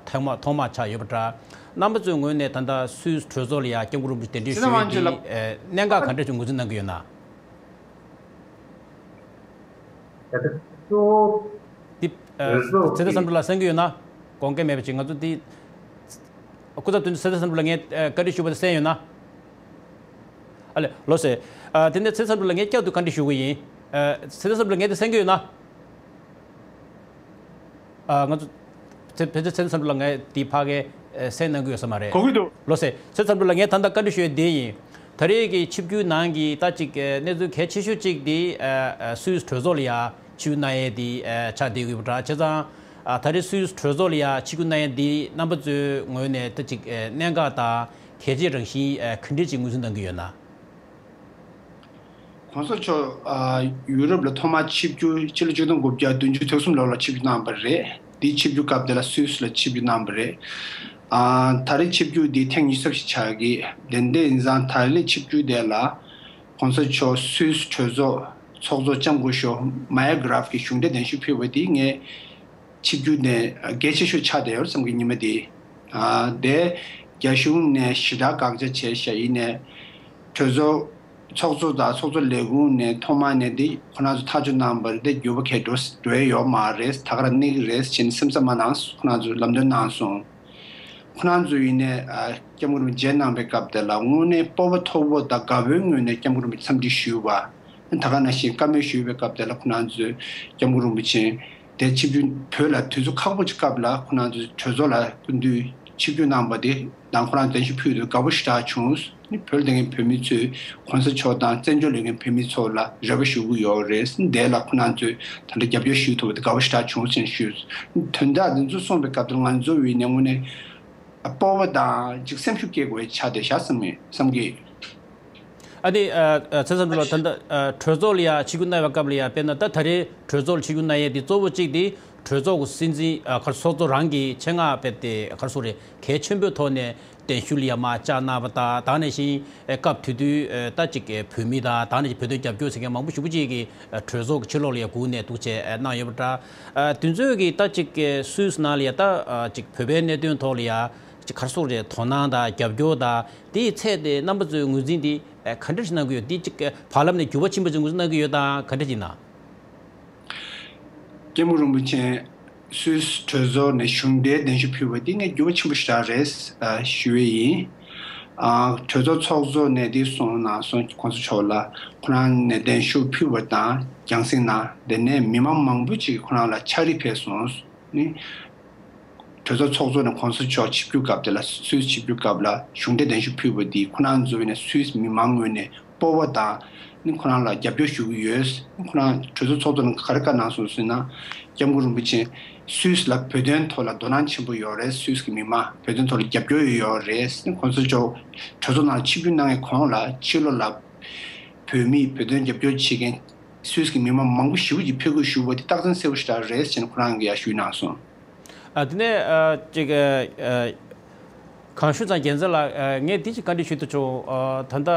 ཐོག་མ་ཐོག་མ་ཆགས་ཡོད་པ་འདྲ། རྣམ་པ་ཚོའི་ངོས་ནས་ད་ལྟ་སུད་སི་གྲོས་ཚོགས་ལ་ཡ་སྐྱབས་མགོན་རིན་པོ་ཆེ་གདན་འདྲེན་ཞུ་ཡ་དེ་ཨ་གནད་འགག་ག་འདྲ་ཅིག་ངོས་འཛིན་གནང་གི་ཡོད་ན། ད་ལྟ་གཙོ་བོ་འདི་ཨ་གྲོས་ཚོགས་ཚེ་བརྟན་ཀྱི་བསམ་གྲུབ་ལགས་གསན་གྱི་ཡོད་ན། དགོངས་འགལ་མེད་པ་ཅིག་ང་ཚོ་འདི། སྐུ་ཚབ་དོན་གཅོད་ཚེ་བརྟན་བསམ་གྲུབ་ལགས་ངས་ཨ་བཀའ་འདྲི་ཞུས་པ་དེ་གསན་ཡོད་ན། ཨ་ལེ་ལགས་སེ། ཨ་དེ་ནས་ཚེ་བརྟན་བསམ་གྲུབ་ལགས་ངས་བསྐྱར་དུ་བཀའ་འདྲི་ཞུ་གི་ཡིན། ཨ་ཚེ་བརྟན་བསམ་གྲུབ་ལགས་ངས་དེ་གསན་གྱི་ཡོད་ན། ཨ་ང་ཚོ་ཚེ་ཕལ་ཆེར་ཚེ་བརྟན་བསམ་གྲུབ་ལགས་ངས་འདི་ཕ་གིར་ཨ་གསན་གནང་གི་ཡོད་ས་མ་རེད། གོ་གི་འདུག་ལགས་སེ། ཚེ་བརྟན་བསམ་གྲུབ་ལགས་ངས་ད་ལྟ་བཀའ་འདྲི་ཞུ་ཡས་འདི་ཡིན། ད་རེས་ཀྱི་ཆིབས་བསྒྱུར་ནང་གི་ད་ཅིག་ཨ་གནས་ཚུལ་གལ་ཆེ་ཤོས་གཅིག་འདི་ཨ་ཨ་སུད་སི་གྲོས་ཚོགས་ལ་ཡ་ཆིབས་བསྒྱུར་གནང་ཡས་འདི་ཨ་ཆགས་བསྡད་ཡོད་པ་འདྲ། བྱས་ཙང་ཨ་ད་རེས་སུད་སི་གྲོས་ཚོགས་ལ་ཡ་ཆིབས་བསྒྱུར་གནང་ཡས་འདི་རྣམ་པ་ཚོའི་ངོས་ནས་ད་ཅིག་ཨ་གནད་འགག་དང་གལ་ཆེའི་རང་བཞིན་ཨ་ག་འདྲས་ཅིག་ངོས་འཛིན་གནང་གི་ཡོད་ན། གོང་ས་མཆོག་ཨ་ཡུ་རོབ་ལ་ཐོག་མར་ཆིབས་བསྒྱུར་ཕྱི་ལོ་ཆིག་སྟོང་དགུ་བརྒྱ་བདུན་ཅུ་དོན་གསུམ་ལོ་ལ་ཆིབས་བསྒྱུར་གནང་བ་རེད། འདིའི་ཆིབས་བསྒྱུར་སྐབས་དེ་ལ་སུད་སི་ལ་ཆིབས་བསྒྱུར་གནང་བ་རེད། ཨ་ད་རེས་ཆིབས་བསྒྱུར་འདི་ཐེངས་ཉི་ཤུ་རྩ་བཞི་ཆགས་ཀྱི། དེ་འདྲ་ཡིན་ཙང་ད་རེས་ཆིབས་བསྒྱུར་དེ་ལ་གོང་ས་མཆོག་སུད་སི་གྲོས་ཚོགས་ཚོགས་གཙོ་ལྕམ་སྐུ་ཞབས་མ་ཡ་གྷ་རབ་ཀྱིས་གཞུང་འབྲེལ་གདན་ཞུ་ཕུལ་བ་དེ་ངས་ཆིབས་བསྒྱུར་ནས་གལ་ཆེ་ཤོས་ཆགས་བསྡད་ཡོད་བསམ་གི། ཉི་མ་དེ། ཨ་དེ་རྒྱ་གཞུང་ནས་ཞེ་དྲག་དགག་བྱ་བྱས་ཤག་ཡིན་ནའི་གྲོས་ཚོགས་ཚོགས་གཙོ་དང་ཚོགས་གཙོ་ལས་ཁུངས་ནས་ཐོག་མ་ནས་དེ་ཁོ་རང་ཚོ་ཐག་གཅོད་གནང་བར་དེ་འགྱུར་བ་གང་འགྲོ་འགྲོ་ཡ་ཡོད་མ་རེད། ད་ག་རང་གནས་ཀྱི་རེད་ཅེས་ནས་སེམས་འཚབ་མ་གནང་། ཁོ་རང་ཚོ་ལམ་སྟོན་གནང་སོང་། ཁོ་རང་ཚོ་ཡིན་ནའི་ཨ་སྐྱབས་མགོན་རིན་པོ་ཆེ་མཇལ་གནང་བའི་སྐབས་དེ་ལ་དངོས་གནས་སྤོབས་པ་མཐོ་པོ་དང་དགའ་བོའི་ངོས་ནས་སྐྱབས་མགོན་རིན་པོ་ཆེ་འཚམས་འདྲི་ཞུས་པ། ད་ག་ནང་བཞིན་བཀའ་མོལ་ཞུས་པའི་སྐབས་དེ་ལ་ཁོ་རང་ཚོས་སྐྱབས་མགོན་རིན་པོ་ཆེ་དེ་ཆིབས་བསྒྱུར་བོད་ལ་དུས་ཚོད་ཁག་པོ་ཅིག་སྐབས་ལ་ཁོ་རང་ཚོས་གྲོས་ཚོགས་ལ་སྐུ་མདུན་ ཆིབས་བསྒྱུར་གནང་བ་དེ་དང་ཁོ་རང་གདན་ཞུ་ཕུལ་དུས་དགའ་པོ་ཞེ་དྲག་བྱུང་། ནི་བོད་ལ་བསྡད་མཁན་བོད་མི་ཚོས་གོང་ས་མཆོག་དང་བཙན་བྱོལ་ལ་བསྡད་མཁན་བོད་མི་ཚོ་ལ་རེ་བ་ཞུ་གི་ཡོད་རེད། དེ་ལ་ཁོ་རང་ཚོས་ད་ལྟ་རྒྱབ་སྐྱོར་ཞུ་ཐུབ་པ་དེ་དགའ་པོ་ཞེ་དྲག་བྱུང་ཟེར་ཞུས། དོན་དག་འདི་ཚོ་གསུངས་པའི་སྐབས་དེར་ང་ཚོ་བའི་ནས་དངོས་གནས་སྤོབས་པ་དང་ཅིག་སེམས་ཤུགས་སྐྱེ་དགོས་ཆགས་བསྡད་ཤག་བསམ་མེད་བསམ་གི། ཨ་ནི་ཚེ་བསམ་གྲུབ་ལགས། ད་ལྟ་གྲོས་ཚོགས་ལ་ཡ་ཆིབས་བསྒྱུར་གནང་བའི་སྐབས་ལ་ཡ་དཔེར་ན་ད་ད་རེས་གྲོས་ཚོགས་ལ་ཆིབས་བསྒྱུར་གནང་ཡས་དེ་གཙོ་བོ་གཅིག་དེ་གྲོས་ཚོགས་ཀྱི་སྲིད་འཛིན་ག་རེ་ཚོགས་གཙོ་རང་གི་ཆེད་མངགས་དཔེ་དེ་ག་རེ་ཟེར་དགོས་རེད། གལ་ཆེན་པོའི་ཐོག་ནས་གདན་ཞུ་ལ་ཡ་མར་བཅར་གནང་བ་དང་། ད་ག་ནང་བཞིན་སྐབས་དེ་དུས་ད་ཅིག་བོད་མི་དང་ད་ག་ནང་བཞིན་བོད་དོན་རྒྱབ་སྐྱོར་ཟེར་མཁན་མང་པོ་ཞེ་པོ་ཅིག་གིས་གྲོས་ཚོགས་ཀྱི་ཕྱི་ལོགས་ལ་ཡ་སྒུག་ནས་འདུག་བྱས་གནང་ཡོད་པ་འདྲ། དེ་ཚོས་ཀྱིས་ད་ཅིག་སུད་སི་ནང་ལ་ཡ་ད་ཅིག་བོད་པའི་གནད་དོན་ཐོག་ལ་ཡ་ཅིག་ག་རེ་ཟེར་དགོས་རེད། དོ་སྣང་དང་རྒྱབ་སྐྱོར་དང་དེའི་ཚད་དེ་རྣམ་པ་ཚོས་ངོས་འཛིན་དེ་ག་འདྲ་ཞིག་གནང་གི་ཡོད། དེ་ཅིག་བར་ལམ་ནས་འགྱུར་བ་ཆེན་པོ་ཅིག་ངོས་འཛིན་གནང་གི་ཡོད་དམ། ག་འདྲ་ཞིག་ཡིན་ན། སྐྱབས་མགོན་རིན་པོ་ཆེ་སུད་སི་གྲོས་ཚོགས་ནས་གཞུང་འབྲེལ་གདན་ཞུ་ཕུལ་བ་དེ་ངས་འགྱུར་བ་ཆེན་པོ་ཞིག་རག་རེད་ཞུ་ཡས་ཡིན། གྲོས་ཚོགས་ཚོགས་གཙོ་ནས་དེ་གསུངས་གནང་སོང་། གོང་ས་མཆོག་ལ་ཁོ་རང་ནས་གདན་ཞུ་ཕུལ་བ་དང་རྒྱང་སྲིང་ནང་དེ་ནས་མི་མང་མང་པོ་ཅིག་ཁོ་རང་ལ་ཕྱག་བྲིས་ཕེབས་སོང་། ནི། གྲོས་ཚོགས་ཚོགས་གཙོ་ནས་གོང་ས་མཆོག་ཆིབས་བསྒྱུར་སྐབས་དེ་ལ་སུད་སི་ཆིབས་བསྒྱུར་སྐབས་ལ་གཞུང་འབྲེལ་གདན་ཞུ་ཕུལ་བ་འདིས་ཁོ་རང་ཚོའི་ནས་སུད་སི་མི་མང་ངོས་ནས་སྤོབས་པ་དང་ནི་ཁོ་རང་ལ་རྒྱབ་སྐྱོར་ཞུ་གི་ཡོད། ཁོ་རང་གྲོས་ཚོགས་ཚོགས་གཙོ་ནས་ག་རེ་བཀའ་གནང་སོང་ཟེར་ན། སྐྱབས་མགོན་རིན་པོ་ཆེ་སུད་སི་ལ་བོད་དོན་ཐོག་ལ་དོ་སྣང་ཆེན་པོ་ཡོད་རེད། སུད་སི་གི་མི་མང་བོད་དོན་ཐོག་ལ་རྒྱབ་སྐྱོར་ཡོད་རེད། གོང་ས་མཆོག་གྲོས་ཚོགས་ནང་ལ་ཆིབས་བསྒྱུར་གནང་བའི་གོང་ལ་ཕྱི་ལོགས་ལ་བོད་མིས་བོད་དོན་རྒྱབ་སྐྱོར་བྱེད་མཁན་སུད་སི་གི་མི་མང་མང་པོ་ཞེ་པོ་ཅིག་ཕེབས་སྐུལ་ཞུ་བ་དེ་རྟགས་མཚན་གསལ་པོ་ཞེ་དྲག་རེད་ཅེས་ཁོ་རང་གིས་ཡང་ཞུས་གནང་སོང་། ཨ། དེ་ནས་ཨ་ཅིག་ཨ་གངས་ཤུད་ཚང་རྒྱལ་མཚན་ལགས། ཨ་ངས་འདི་ཅིག་བཀའ་འདྲི་ཞུ་འདོད་བྱུང་། ཨ་ད་ལྟ་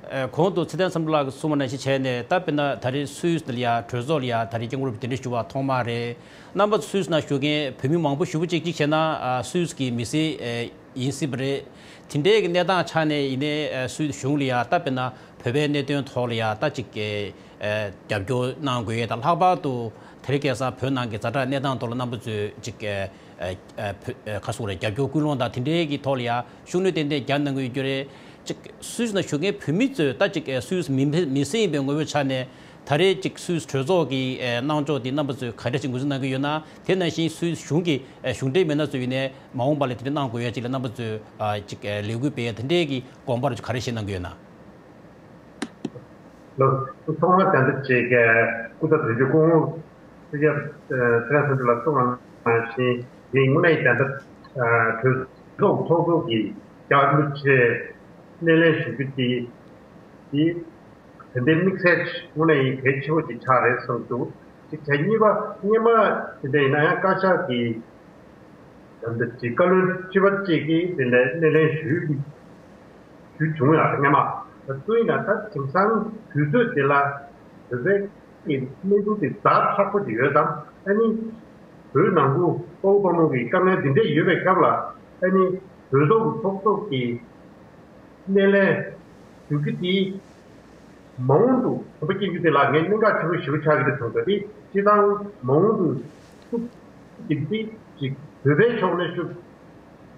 ཨ་གོང་དུ་ཚེ་བརྟན་བསམ་གྲུབ་ལགས་ཀྱིས་གསུངས་པ་ནང་བཞིན་བྱས་ནས། ད་དཔེར་ན་ད་རེས་སུད་སི་ལ་ཡ་གྲོས་ཚོགས་ལ་ཡ་ད་རེས་སྐྱབས་མགོན་རིན་པོ་ཆེ་གདན་འདྲེན་ཞུ་བ་ཐོག་མ་རེད། རྣམ་པ་སུད་སི་ནང་བཞུགས་མཁན་བོད་མི་མང་པོ་ཞེ་པོ་ཅིག་གཅིག་བྱས་ན་ཨ་སུད་སི་གི་མི་སེར་ཨ་ཡིན་སྲིད་པ་རེད། དེ་འདྲའི་གི་གནས་སྟངས་ཆ་ནས་ཡིན་ནའི་ཨ་སུད་སི་གཞུང་ལ་ཡ་ད་དཔེར་ན་བོད་པའི་གནད་དོན་ཐོག་ལ་ཡ་ད་ཅིག་ཨ་རྒྱབ་སྐྱོར་གནང་དགོས་ཡས་དང་། ལྷག་པར་དུ་དེ་རིང་ཁ་སང་བོད་ནང་གི་ཛ་དྲག་གནས་སྟངས་ཐོག་ལ་རྣམ་པ་ཚོས་ཅིག་ཨ་ཨ་ཨ་བོད་ཨ་ག་རེ་ཟེར་དགོས་རེད། རྒྱབ་སྐྱོར་སྐུལ་སློང་དང་དེ་འདྲའི་གི་ཐོག་ལ་ཡ་ཤུགས་སྣོན་ཏན་ཏན་རྒྱག་གནང་གི་ཡོད་རྒྱུ་རེད། ཅིག་སུད་སི་ནང་བཞུགས་མཁན་བོད་མི་ཚོས་ད་ཅིག་ཨ་སུད་སི་མི་མི་སེར་ཡིན་པའི་ངོ་བོའི་ཆ་ནས་ད་རེས་ཅིག་སུད་སི་གྲོས་ཚོགས་ཀྱི་ཨ་གནང་ཕྱོགས་དེ་རྣམ་པ་ཚོས་ག་འདྲ་ཞིག་ངོས་འཛིན་གནང་གི་ཡོད་ན། དེ་ནང་བཞིན་སུད་སི་གཞུང་གི་ཨ་གཞུང་འབྲེལ་མི་སྣ་ཚོས་ཡིན་ནའི་མ་འོངས་པ་ལ་དེ་འདྲ་གནང་དགོས་ཡ་ཅིག་ལ་རྣམ་པ་ཚོས་ཨ་ཅིག་ཨ་ལས་འགུལ་སྤེལ་ཡ་དེ་འདྲའི་གི་དགོངས་པ་རེ་ཅིག་ག་རེ་བཞེས་གནང་གི་ཡོད་ན། ལགས། ཐོག་མར་ད་ལྟ་ཅིག་སྐུ་ཚབ་དོན་གཅོད་སྐུ་ངོ་སྤྱི་ཁྱབ་ཚེ་རིང་བསམ་གྲུབ་ལགས་གསུངས་པ་ནང་བཞིན། ངས་དངོས་གནས་ད་ལྟ་གྲོས་ཚོགས་ཚོགས་གཙོ་གིས་རྒྱ་གར་ཆེད་སྣེ་ལེན་ཞུ་རྒྱུ་དེ་དེ་དེ་འདྲའི་དམིགས་བསལ་དངོས་གནས་ཡིན་གལ་ཆེ་བོ་ཅིག་ཆགས་རེད་བསམ་འདུག་ཅིག་བྱས། གཉིས་པ་སྔོན་མ་དེ་འདྲ་ཡིན་ན་ཡང་བཀའ་ཤག་གིས་ད་ལྟ་ཅིག་བཀའ་བློན་ཁྲི་པ་གཅིག་གིས་དེ་འདྲའི་སྣེ་ལེན་ཞུས་ཞུས་བྱུང་ཡང་སྔོན་མ། ད་དུས་ན་ད་དེང་སང་དུས་ཚོད་དེ་ལ་བོད་པའི་གི་གནས་ཚུལ་དེ་ཛ་དྲག་པོ་དེ་ཡོད་དམ། ཨ་ནི་བོད་ནང་ཁུལ་དཔའ་བོ་དཔའ་མོ་གི་དཀའ་ངལ་དེ་འདྲས་ཡོད་པའི་སྐབས་ལ། ཨ་ནི་གྲོས་ཚོགས་ཀྱི་ཚོགས་གཙོ་གིས་སྣེ་ལེན་ཞུ་རྒྱུ་དེ་མ་འོངས་དུ་གོམ་པ་སྐྱེལ་རྒྱུ་དེ་ལ་ངས་གནད་འགག་ཆེན་པོ་ཞེ་པོ་ཆགས་ཀྱི་རེད་བསམ་འདུག་དེ་སྤྱིར་བཏང་མ་འོངས་དུ་ཤུགས་རྒྱག་རྒྱུ་དེ་ཅིག་བོད་པའི་ཕྱོགས་ནས་ཤུགས་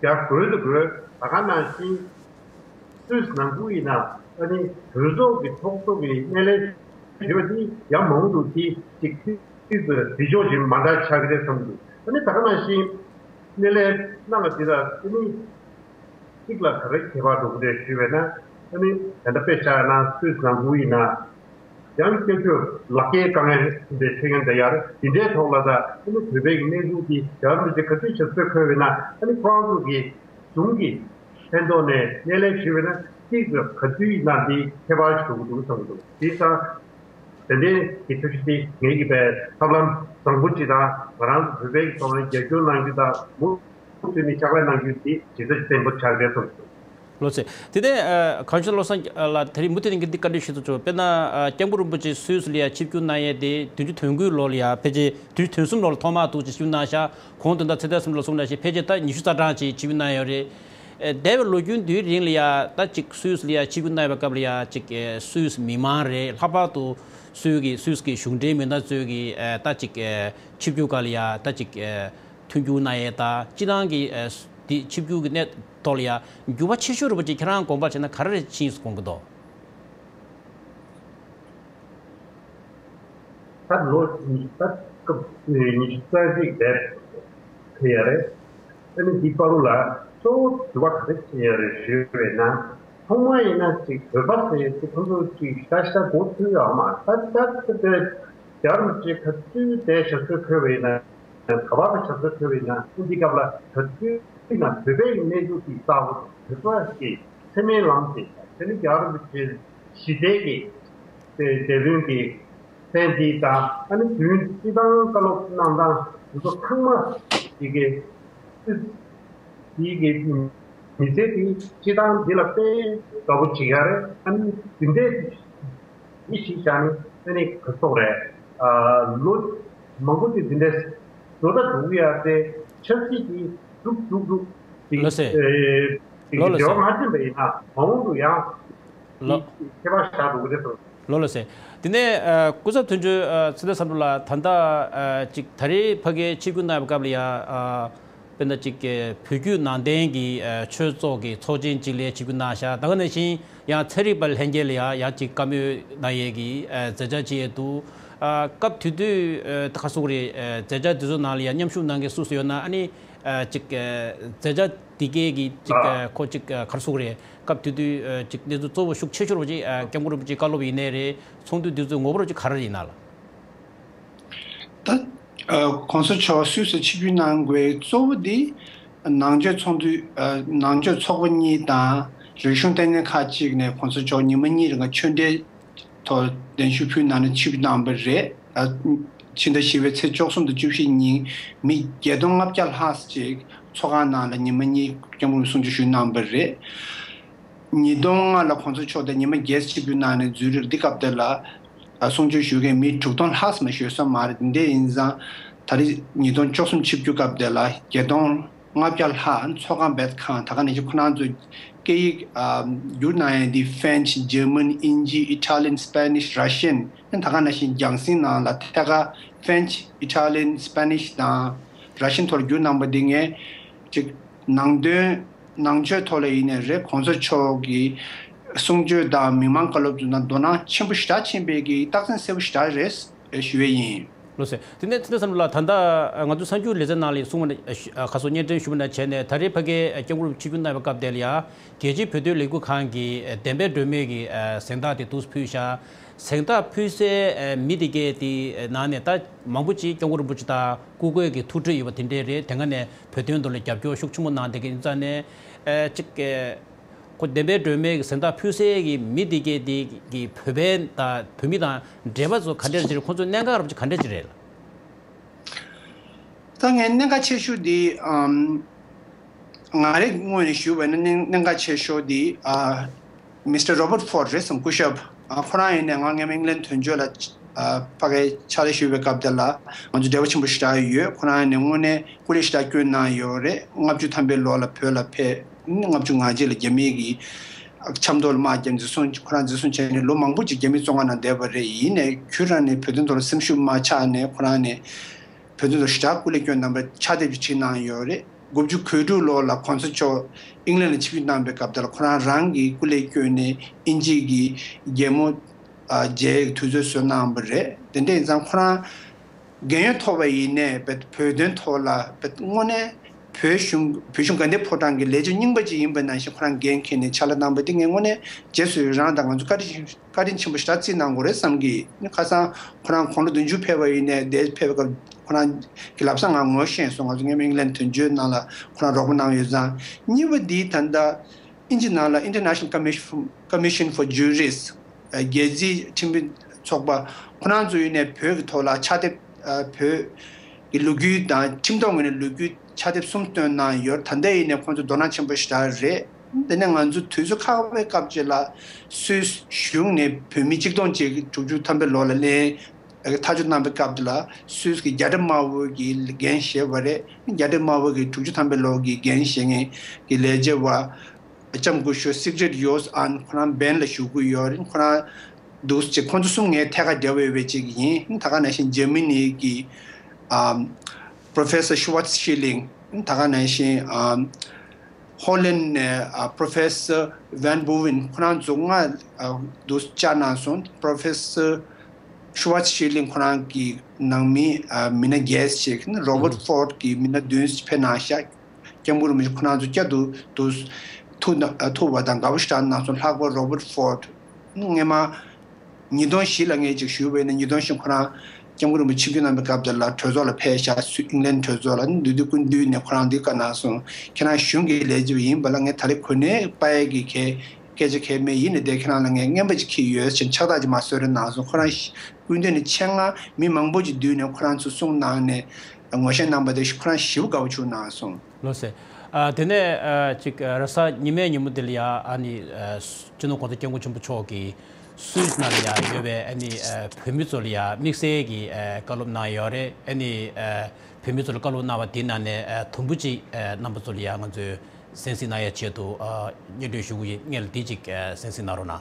རྒྱག་དགོས་དང་དགོས། ད་ག་ནང་བཞིན་སུད་སི་ནང་ཁུལ་ཡིན་ན་ཨ་ནི་གྲོས་ཚོགས་ཀྱི་ཚོགས་གཙོ་གི་སྣེ་ལེན་བྱེད་པ་དེ་ཡང་མ་འོངས་དུ་དེ་ཅིག་ཏིག་ཏིག་ཏུ་བདེ་ཕྱོགས་ཤིག་མ་འདྲ་ཆགས་ཀྱི་རེད་བསམ་འདུག་ཨ་ནི་ད་ག་ནང་བཞིན་སྣེ་ལེན་གནང་བ་དེ་ལ་ཨ་ནི་གཅིག་ལ་ག་རེ་ཁྱད་པར་འགྲོ་གི་རེད་ཞུས་པས་ན། ཨ་ནི་ད་ལྟ་དཔེ་བཞག་ན་སུད་སི་ནང་ཁུལ་ཡིན་ན། ཡང་སྐྱབས་བཅོལ་ལག་འཁྱེར་དཀའ་ངལ་འདི་འཕྲད་མཁན་འདྲ་ཡོད་རེད། འདི་འདྲའི་ཐོག་ལ་ད་ཨ་ནི་བོད་པའི་གི་གནས་ཚུལ་འདི་རྒྱ་གར་མི་སེར་ག་ཚོད་ཞིག་གསོད་ཁོལ་བས་ན། ཨ་ནི་ཁོ་རང་ཚོ་གི་གཞུང་གི་ལྷན་ཐོག་ནས་སྣེ་ལེན་ཞུས་པས་ན་གཅིག་ཏུ་ག་ཚོད་ཡིན་ན་འདི་ཁྱད་པར་ཞིག་འགྲོ་གི་འདུག་བསམ་གི་འདུག་དེ་ཙང་དེ་འདྲའི་གི་ཐབས་ཤེས་དེ་ངེད་ཀྱི་པའི་ཐབས་ལམ་བཟང་པོ་ཅིག་དང་། ང་རང་ཚོ་བོད་པའི་གི་ཐོག་ནས་རྒྱབ་སྐྱོར་གནང་རྒྱུ་དང་། མུ་མཐུད་ནས་ཕྱག་ལས་གནང་རྒྱུ་དེ་ཇི་ལྟར་བརྟན་པོ་ཆགས་བསྡད་སོང་། ལགས་སོ། དེ་ནས་ཨ་གངས་ལྗོངས་བློ་བཟང་ལགས། དེ་རིང་མུ་མཐུད་ནས་འདི་བཀའ་འདྲི་ཞུ་ཐུབ་ཆོག་དཔེར་ན་ཨ་སྐྱབས་མགོན་རིན་པོ་ཆེ་སུད་སི་ལ་ཡ་ཆིབས་བསྒྱུར་གནང་ཡས་དེ་བདུན་ཅུ་དོན་དགུའི་ལོ་ལ་ཡ་ཕལ་ཆེར་བདུན་ཅུ་དོན་གསུམ་ལོ་ལ་ཐོག་མར་འདུག་ཅེས་ཞུ་གནང་ཤག་གོང་དུ་ད་ཚེ་བརྟན་བསམ་གྲུབ་ལགས་གསུངས་ནང་བཞིན་ཕལ་ཆེར་ད་ཉི་ཤུ་རྩ་གྲངས་ཅིག་ཆིབས་བསྒྱུར་གནང་ཡོད་རེད། ཨ་འདས་པའི་ལོ་རྒྱུས་འདིའི་རིང་ལ་ཡ་ད་ཅིག་སུད་སི་ལ་ཡ་ཆིབས་བསྒྱུར་གནང་བའི་སྐབས་ལ་ཡ་ཅིག་ཨ་སུད་སི་མི་མང་རེད། ལྷག་པར་དུ་སུད་ཀྱི་སུད་སི་གི་གཞུང་འབྲེལ་མི་སྣ་ཚོས་ཀྱི་ཨ་ད་ཅིག་ཨ་ཆིབས་བསྒྱུར་སྐབས་ལ་ཡ་ད་ཅིག་ཨ་མཐུན་འགྱུར་གནང་ཡས་དང་། སྤྱིར་བཏང་གི་ཨ་འདི་ཆིབས་བསྒྱུར་གྱི་གནས་ཐོག་ལ་ཡ་འགྱུར་བ་ཆེ་ཤོས་རེད་པ་ཅིག་ཁྱེད་རང་དགོངས་པ་བྱས་ན་ག་རེ་རེད་ཕྱིན་དགོངས་ཀྱི་འདུག་ད་ལོ་ཉི་ཤུ་རྩ་སྐབས་ཉི་ཤུ་རྩ་གཅིག་འདས་ཕེབས་ཡ་རེད། ཨ་ནི་འདི་བར་དུ་ལ་ གཙོ་བོ་དྲི་བ་ག་རེ་བྱེད་ཡ་རེད་ཞུས་པས་ན། ཐོག་མ་ཡིན་ན་ཅིག་བོད་པ་ཟེར་ཡ་ཅིག་ཁོང་ཚོ་ཅིག་ཤ་ཤ་མགོ་ཚོས་ཡོད་མ་རེད། ད་ད་ད་ད་རྒྱ་རམ་ཅིག་ག་ཚོད་དེ་ཞབས་སོར་འཁོད་པ་ཡིན་ན། ག་པར་ཞབས་སོར་འཁོད་པ་ཡིན་ན། ཨ་འདི་སྐབས་ལ་ག་ཚོད་ཡིན་ན་བོད་པའི་གནས་ཚུལ་དེ་གསལ་པོ་དང་། བོད་པ་གི་འཚེ་མེད་ལམ་དེ་དེ་ནི་རྒྱ་རམ་ཅིག་ཞི་བདེ་གི་དེ་དེ་དོན་གི་ཚན་འདི་དང་། ཨ་ནི་དུས་སྤྱི་བཏང་བཀའ་སློབ་གནང་སྟངས་འདི་ཚོ་ཚང་མ་དེ་གའི་དེ་གའི་མི་ཚེ་འདི་སྤྱི་བཏང་འདི་ལ་དཔེ་དགའ་པོ་བྱེད་ཡ་རེད། ཨ་ནི་འདི་འདྲའི་མི་ཞིག་བཞག་ནས་ཨ་ནི་ག་སོག་རེད། ཨ་ལོ་མང་པོ་ཅིག་འདི་འདྲའི་འགྲོ་ད་འགྲོ་གི་ཡ་དེ་ཆབ་སྲིད་ཀྱི་སྒྲུབ་སྒྲུབ་སྒྲུབ་ཅིག་ལོ་སེ། ཨེ་ཅིག་ལོ་ལོ་སེ། འབྲེལ་བ་མ་འཛིན་པ་ཡིན་ན་མ་འོངས་དུ་ཡང་ལོ། ཁྱད་པར་ཤར་འགྲོ་གི་རེད་དོ། ལོ་ལོ་སེ། དེ་ནས་ཨ་སྐུ་ཚབ་དོན་གཅོད་ཨ་ཚེ་བརྟན་བསམ་གྲུབ་ལགས། ད་ལྟ་ཨ་ཅིག་ད་རེས་ཕ་གིར་ཆིབས་བསྒྱུར་གནང་བའི་སྐབས་ལ་ཡ། ཨ་དཔེར་ན་ཅིག་གི་བོད་བརྒྱུད་ནང་བསྟན་གྱི་ཨ་ཆོས་ཚོགས་ཀྱི་ཚོགས་ཆེན་ཅིག་ལ་ཆིབས་བསྒྱུར་གནང་ཤག་ད་ག་ནང་བཞིན་ཡང་ཚན་རིག་པ་ལྷན་རྒྱས་ལ་ཡ་ཡང་ཅིག་བཀའ་མོལ་གནང་ཡས་ཀྱི་ཨ་མཛད་འཆར་ཅིག་ཡོད་འདུག་ཨ་སྐབས་དེ་དུས་ཨ་ད་ག་སོག་རེད། ཨ་མཛད་འཆར་དེ་ཚོ་ནང་ལ་ཡ་མཉམ་ཞུགས་གནང་མཁན་སུ་སུ་ཡོད་ན། ཨ་ནི་ཨ་ཅིག་ཨ་མཛད་འཆར་འདི་གའི་གི་ཅིག་ཨ་ཁོ་ཅིག་ཨ་ག་རེ་ཟེར་དགོས་རེད། སྐབས་དེ་དུས་ཨ་ཅིག་གནས་ཚུལ་གཙོ་བོ་ཤུགས་ཆེ་ཤོས་པ་ཅིག་ཨ་སྐྱབས་མགོན་རིན་པོ་ཆེའི་བཀའ་སློབ་ཡིན་ནའི་རེད། ཚོགས་འདུ་འདི་ཚོའི་ངོ་བོ་ཅིག་ག་རེ་ཡིན་ན་ལགས། ད་ཨ་གོང་ས་མཆོག་སུད་སིར་ཆིབས་བསྒྱུར་གནང་དགོས་གཙོ་བོ་འདི་ནང་ཆོས་ཚོགས་འདུ། ཨ་ནང་ཆོས་ཚོགས་པ་གཉིས་དང་རིག་གཞུང་ལྟེ་གནས་ཁག་ཅིག་ནས་གོང་ས་མཆོག་ཉི་མ་གཉིས་རིང་ག་ཆོས་འབྲེལ་ཐོག་གདན་ཞུ་ཕུལ་གནང་ནས་ཆིབས་བསྒྱུར་གནང་བ་རེད། ཨ་ཕྱི་ཟླ་བཞི་པའི་ཚེས་བཅུ་གསུམ་དང་བཅུ་བཞི་ཉིན་མི་བརྒྱད་སྟོང་ལྔ་བརྒྱ་ལྷག་ཅིག་ཚོགས་ཁང་ནང་ལ་ཉི་མ་གཉིས་སྐྱབས་མགོན་གསུང་ཆོས་ཞུས་གནང་བ་རེད། ཉིས་སྟོང་ལྔ་ལ་གོང་ས་མཆོག་དེ་ཉི་མ་བརྒྱད་ཅིག་བརྒྱུད་གནང་ནས་འཛུལ་རེད། འདི་སྐབས་དེ་ལ་ཨ་གསུང་ཆོས་ཞུ་མཁན་མི་དྲུག་སྟོང་ལྷག་ཙམ་ཞུ་ས་མ་རེད། འདི་ཡིན་ཙང་ད་རེས་ཉིས་སྟོང་བཅུ་གསུམ་ཆིབས་བསྒྱུར་སྐབས་དེ་ལ་བརྒྱད་སྟོང་ལྔ་བརྒྱ་ལྷག་ཚོགས་ཁང་བེད་ཁང་། ད་ག་ནང་བཞིན་ཁོ་རང་ཚོ་སྐད་ཡིག་ཨ་བསྒྱུར་གནང་ཡས་འདི་French, German, English, Italian, Spanish, Russian། ད་ག་ནང་བཞིན་རྒྱང་སྲིང་ནང་ལ་ཐད་ཀར་French, Italian, Spanish དང་Russian ཐོག་ལ་བསྒྱུར་གནང་པ་འདི་ངས་ཅིག་ནང་དོན་ནང་ཆོས་ཐོག་ལ་ཡིན་ནའི་རེད། གོང་ས་མཆོག་གི་གསུང་ཆོས་དང་མི་མང་བཀའ་སློབ་ཚོ་ནང་དོ་སྣང་ཆེན་པོ་ཞེ་དྲག་ཕྱིན་པའི་གི་རྟགས་མཚན་གསལ་པོ་ཞེ་དྲག་རེད་ཞུ་ཡས་ཡིན། ལགས་སོ། དེ་ནས་ཚེ་བརྟན་བསམ་གྲུབ་ལགས། ད་ལྟ་ང་ཚོ་གསར་འགྱུར་ལེ་ཚན་ནང་ལ་གསུངས་པ་ནང་ཁ་སོ་སྙན་སྒྲོན་ཞུས་པ་ནང་བྱས་ནས། ད་རེས་ཕ་གིའི་སྐྱབས་མགོན་རིན་པོ་ཆེ་ཆིབས་བསྒྱུར་གནང་བའི་སྐབས་དེ་ལ་ཡ་རྒྱལ་སྤྱིའི་བོད་དོན་ལས་འགུལ་ཁང་གི་བདེན་པའི་སྒྲོན་མེ་གི་གཟེངས་རྟགས་དེ་འདུག་སེ་ཕུལ་ཤག་གཟེངས་རྟགས་ཕུལ་སའི་མི་དེ་གས་དེ་ནང་ནས་ད་མང་པོ་ཅིག་སྐྱབས་མགོན་རིན་པོ་ཆེ་དང་སྐུ་འཁོར་གྱི་ཐུགས་འཕྲད་ཡོད་པ་དེ་འདྲས་རེད། དེ་སྒང་ནས་བོད་དོན་ཐོག་ལ་རྒྱབ་སྐྱོར་ཤུགས་ཆེན་པོ་གནང་བསྡད་མཁན་ཡིན་ཙང་ནས། ཨ་ཅིག་ཁོ་བདེན་པའི་སྒྲོན་མེ་གི་གཟེངས་རྟགས་ཕུལ་སའི་གི་མི་དེ་གས་དེ་གི་བོད་པའི་དང་བོད་མི་དང་འབྲེལ་བ་ཚོ་ག་འདྲས་ཅིག་རེད། ཁོང་ཚོ་གནད་འགག་རབ་ཅིག་ག་འདྲས་ཅིག་རེད་ལགས། ད་ངས་གནད་འགག་ཆེ་ཤོས་འདི་ཨམ། ང་རའི་ངོས་ནས་ཞུས་པ་ཡིན་ན་གནད་གནད་འགག་ཆེ་ཤོས་འདི་ཨ། Mister Robert Ford རེད་སམ། སྐུ་ཞབས་ཨ་ཁོ་རང་ཡིན་ནའི་ང་སྔོན་མ་ཨིང་ལན་དོན་གཅོད་ལ་ཨ་ཕ་གིར་ཕྱག་ལས་ཞུས་པའི་སྐབས་དེ་ལ་ང་ཚོ་འབྲེལ་བ་ཆེན་པོ་ཞེ་དྲག་ཡོད། ཁོ་རང་ཡིན་ནའི་དངོས་གནས་སྐུ་ལས་ཞེ་དྲག་བསྐྱོན་གནང་ཡོད་རེད། ལྔ་བཅུ་ཐམ་པའི་ལོ་ལ་བོད་ལ་ཕེབས། ལྔ་བཅུ་ང་གཅིག་ལ་རྒྱ་མི་གི་ཆབ་མདོ་ལ་དམག་བརྒྱབ། འཛིན་བཟུང་ཁོ་རང་འཛིན་བཟུང་བྱས་ནས་ལོ་མང་པོ་ཅིག་རྒྱ་མིའི་བཙོན་ཁང་ནང་བསྡད་པ་རེད། ཡིན་ནའི་ཁོ་རང་ནས་བོད་དོན་ཐོག་ལ་སེམས་ཤུགས་མ་ཆག་ནས་ཁོ་རང་ནས་བོད་དོན་ཐོག་ཞེ་དྲག་སྐུ་ལས་བསྐྱོན་གནང་བའི་ཕྱག་དེབ་ཅིག་བྲིས་གནང་ཡོད་རེད། དགུ་བཅུ་གོ་དྲུག་ལོ་ལ་གོང་ས་མཆོག་ཨིང་ལན་ལ་ཆིབས་བསྒྱུར་གནང་པའི་སྐབས་དེ་ལ་ཁོ་རང་རང་གིས་སྐུ་ལས་བསྐྱོན་ནས་དབྱིན་ཇི་གི་རྒྱལ་མོ་ཨ་མཇལ་ཡག་དུས་ཚོད་བཟོས་གནང་བ་རེད། དེ་འདྲ་ཡིན་ཙང་ཁོ་རང་རྒན་ཡོལ་ཐོབ་པ་ཡིན་ནའི་བོད་བོད་དོན་ཐོག་ལ་བོད་དངོས་གནས་བོད་གཞུང་བོད་གཞུང་དགའ་ལྡན་ཕོ་བྲང་གི་ལས་བྱེད་རྙིང་པ་ཅིག་ཡིན་པ་ནང་བཞིན་ཁོ་རང་འགན་འཁྱེར་ནས་ཕྱག་ལས་གནང་བ་དེ་ངས་དངོས་གནས་རྗེས་སུ་ཡི་རང་དང་ང་ཚོ་བཀའ་དྲིན་བཀའ་དྲིན་ཆེན་པོ་ཞེ་དྲག་བརྩི་གནང་དགོས་རེད་བསམ་གི། ཁ་སང་ཁོ་རང་དགུང་ལོ་བདུན་ཅུ་ཕེབས་པ་ཡིན་ནའི་དེ་ཕེབས་པའི་སྐབས་ཁོ་རང་གི་ལམ་སང་ང་ངོ་ཤེས་སོང་། ང་ཚོ་སྔོན་མ་ཨིང་ལན་དོན་གཅོད་ནང་ལ་ཁོ་རང་རོགས་པ་གནང་ཡོད་ཙང་། གཉིས་པ་འདི་ད་ལྟ་དབྱིན་ཇི་ནང་ལ་International Commission Commission for Jurists རྒྱལ་སྲིད་ཁྲིམས་དཔོན་ཚོགས་པ་ཁོ་རང་ཚོ་ཡིན་ནའི་བོད་ཀྱི་ཐོག་ལ་ཕྱག་དེབ་བོད་ཀྱི་ལོ་རྒྱུས་དང་ཁྲིམས་ཐོག་ངོས་ནས་ལོ་རྒྱུས་ཕྱག་དེབ་གསུམ་བཏོན་གནང་ཡོད། ད་ལྟ་ཡིན་ནའི་ཁོང་ཚོ་དོ་སྣང་ཆེན་པོ་ཞེ་དྲག་རེད། དེ་ནས་ང་ཚོ་དུས་ཚོད་ཁག་པའི་སྐབས་ཅིག་ལ་སུད་གཞུང་ནས་བོད་མི་གཅིག་སྟོང་ཅིག་དྲུག་ཅུ་ཐམ་པའི་ལོ་ལ་ལེན་ཐག་གཅོད་གནང་བའི་སྐབས་དེ་ལ་སུད་ཀྱི་རྒྱ་འབྲེལ་དམར་པོ་གི་འགན་བཞེས་པ་རེད། རྒྱ་འབྲེལ་དམར་པོ་གི་དྲུག་ཅུ་ཐམ་པའི་ལོ་གི་འགན་བཞེས་མཁན་གྱི་ལས་བྱེད་པ་ལྕམ་སྐུ་ཞབས་Sigrid Yoss Ahn ཁོ་རང་བན་ལ་བཞུགས་ཀྱི་ཡོད་རེད། ཁོ་རང་འདུག་ཅིག་ཁོང་ཚོ་གསུམ་ངའི་ཐད་ཀར་འབྲེལ་བ་ཡོད་པའི་ཅིག་ཡིན། ད་ག་ནང་བཞིན་འཇར་མ་ནི་གི་ཨམ་Professor Schwarz Schilling ད་ག་ནང་བཞིན་ཨམ་ཧོ་ལན་ནས་ཨ་Professor Van Boewen ཁོ་རང་ཚོ་ལྔ་ཨ་འདུག་བཅར་གནང་སོང་། Professor Schwarz Schilling ཁོ་རང་གི་ནང་མི་ཨ་མི་སྣ་བརྒྱད་ཅིག་Robert Ford གི་མི་སྣ་བདུན་ཕེབས་གནང་ཤག་སྐྱབས་མགོན་རིན་པོ་ཆེ་ཁོ་རང་ཚོ་བསྐྱར་དུ་དུ་ཐུག་ན་ཐུག་པ་དང་དགའ་པོ་ཞེ་དྲག་གནང་སོང་། ལྷག་པར་Robert Ford སྔོན་མ་ཉིས་སྟོང་བཞི་ལ་ངས་ཅིག་ཞུས་པ་ཡིན་ན། ཉིས་སྟོང་བཞི་ཁོ་རང་སྐྱབས་མགོན་རིན་པོ་ཆེ་ཆིབས་བསྒྱུར་གནང་པའི་སྐབས་དེ་ལ་གྲོས་ཚོགས་ལ་ཕེབས་ཤག་སུད་ཨིང་ལན་གྲོས་ཚོགས་ལ། ནི་འདུས་འདུས་སྐུ་མདུན་ནས་ཁོ་རང་འདི་བཀའ་གནང་སོང་། ཁྱེད་རང་གཞུང་གི་ལས་བྱེད་པ་ཡིན་པ་ལ་ངས་ད་རེས་གོ་གནས་པ་ཡས་ཀྱི་གལ་སྐད་ཆ་གལ་མེད། ཡིན་ནའི་དེ་ཁྱེད་རང་ལ་ངས་རྔན་པ་ཅིག་འཁྱེར་ཡོད་ཅེས་ཕྱག་རྟགས་ཅིག་མར་གསོལ་རས་གནང་སོང་། ཁོ་རང་སྐུ་མདུན་ནས་ཆེད་མངགས་མི་མང་པོ་ཅིག་བསྡུས་ནས་ཁོ་རང་ཚོ་གསུང་གནང་ནས་ངོ་ཤེས་གནང་པ་དེ་ཁོ་རང་ཞེ་པོ་དགའ་པོ་བྱུང་གནང་སོང་། ལགས་སོ། ཨ། དེ་ནས་ཨ་ཅིག་ཨ་རེས་གཟའ་ཉི་མའི་ཉིན་མོ་དེ་ལ་ཡ་ཨ་ནི་ཨ་སྤྱི་ནོར་༸གོང་ས་༸སྐྱབས་མགོན་ཆེན་པོ་མཆོག་གིས་སུད་སི་ནང་ལ་ཡ་ཡོད་པའི་ཨ་ནི་ཨ་བོད་མི་ཚོ་ལ་ཡ་དམིགས་བསལ་གྱི་ཨ་བཀའ་སློབ་གནང་ཡོད་རེད། ཨ་ནི་ཨ་བོད་མི་ཚོ་ལ་བཀའ་སློབ་གནང་བ་དེའི་ནང་ནས་ཨ་དུམ་བུ་གཅིག་ཨ་རྣམ་པ་ཚོ་ལ་ཡ་ང་ཚོས་གསན་གཟིགས་གནང་ཡ་ཆེད་དུ་ཨ་སྙན་སྒྲོན་ཞུ་གི་ཡིན། སྔོན་ལ་དེ་གཅིག་ཨ་གསན་གཟིགས་གནང་རོགས་གནང་།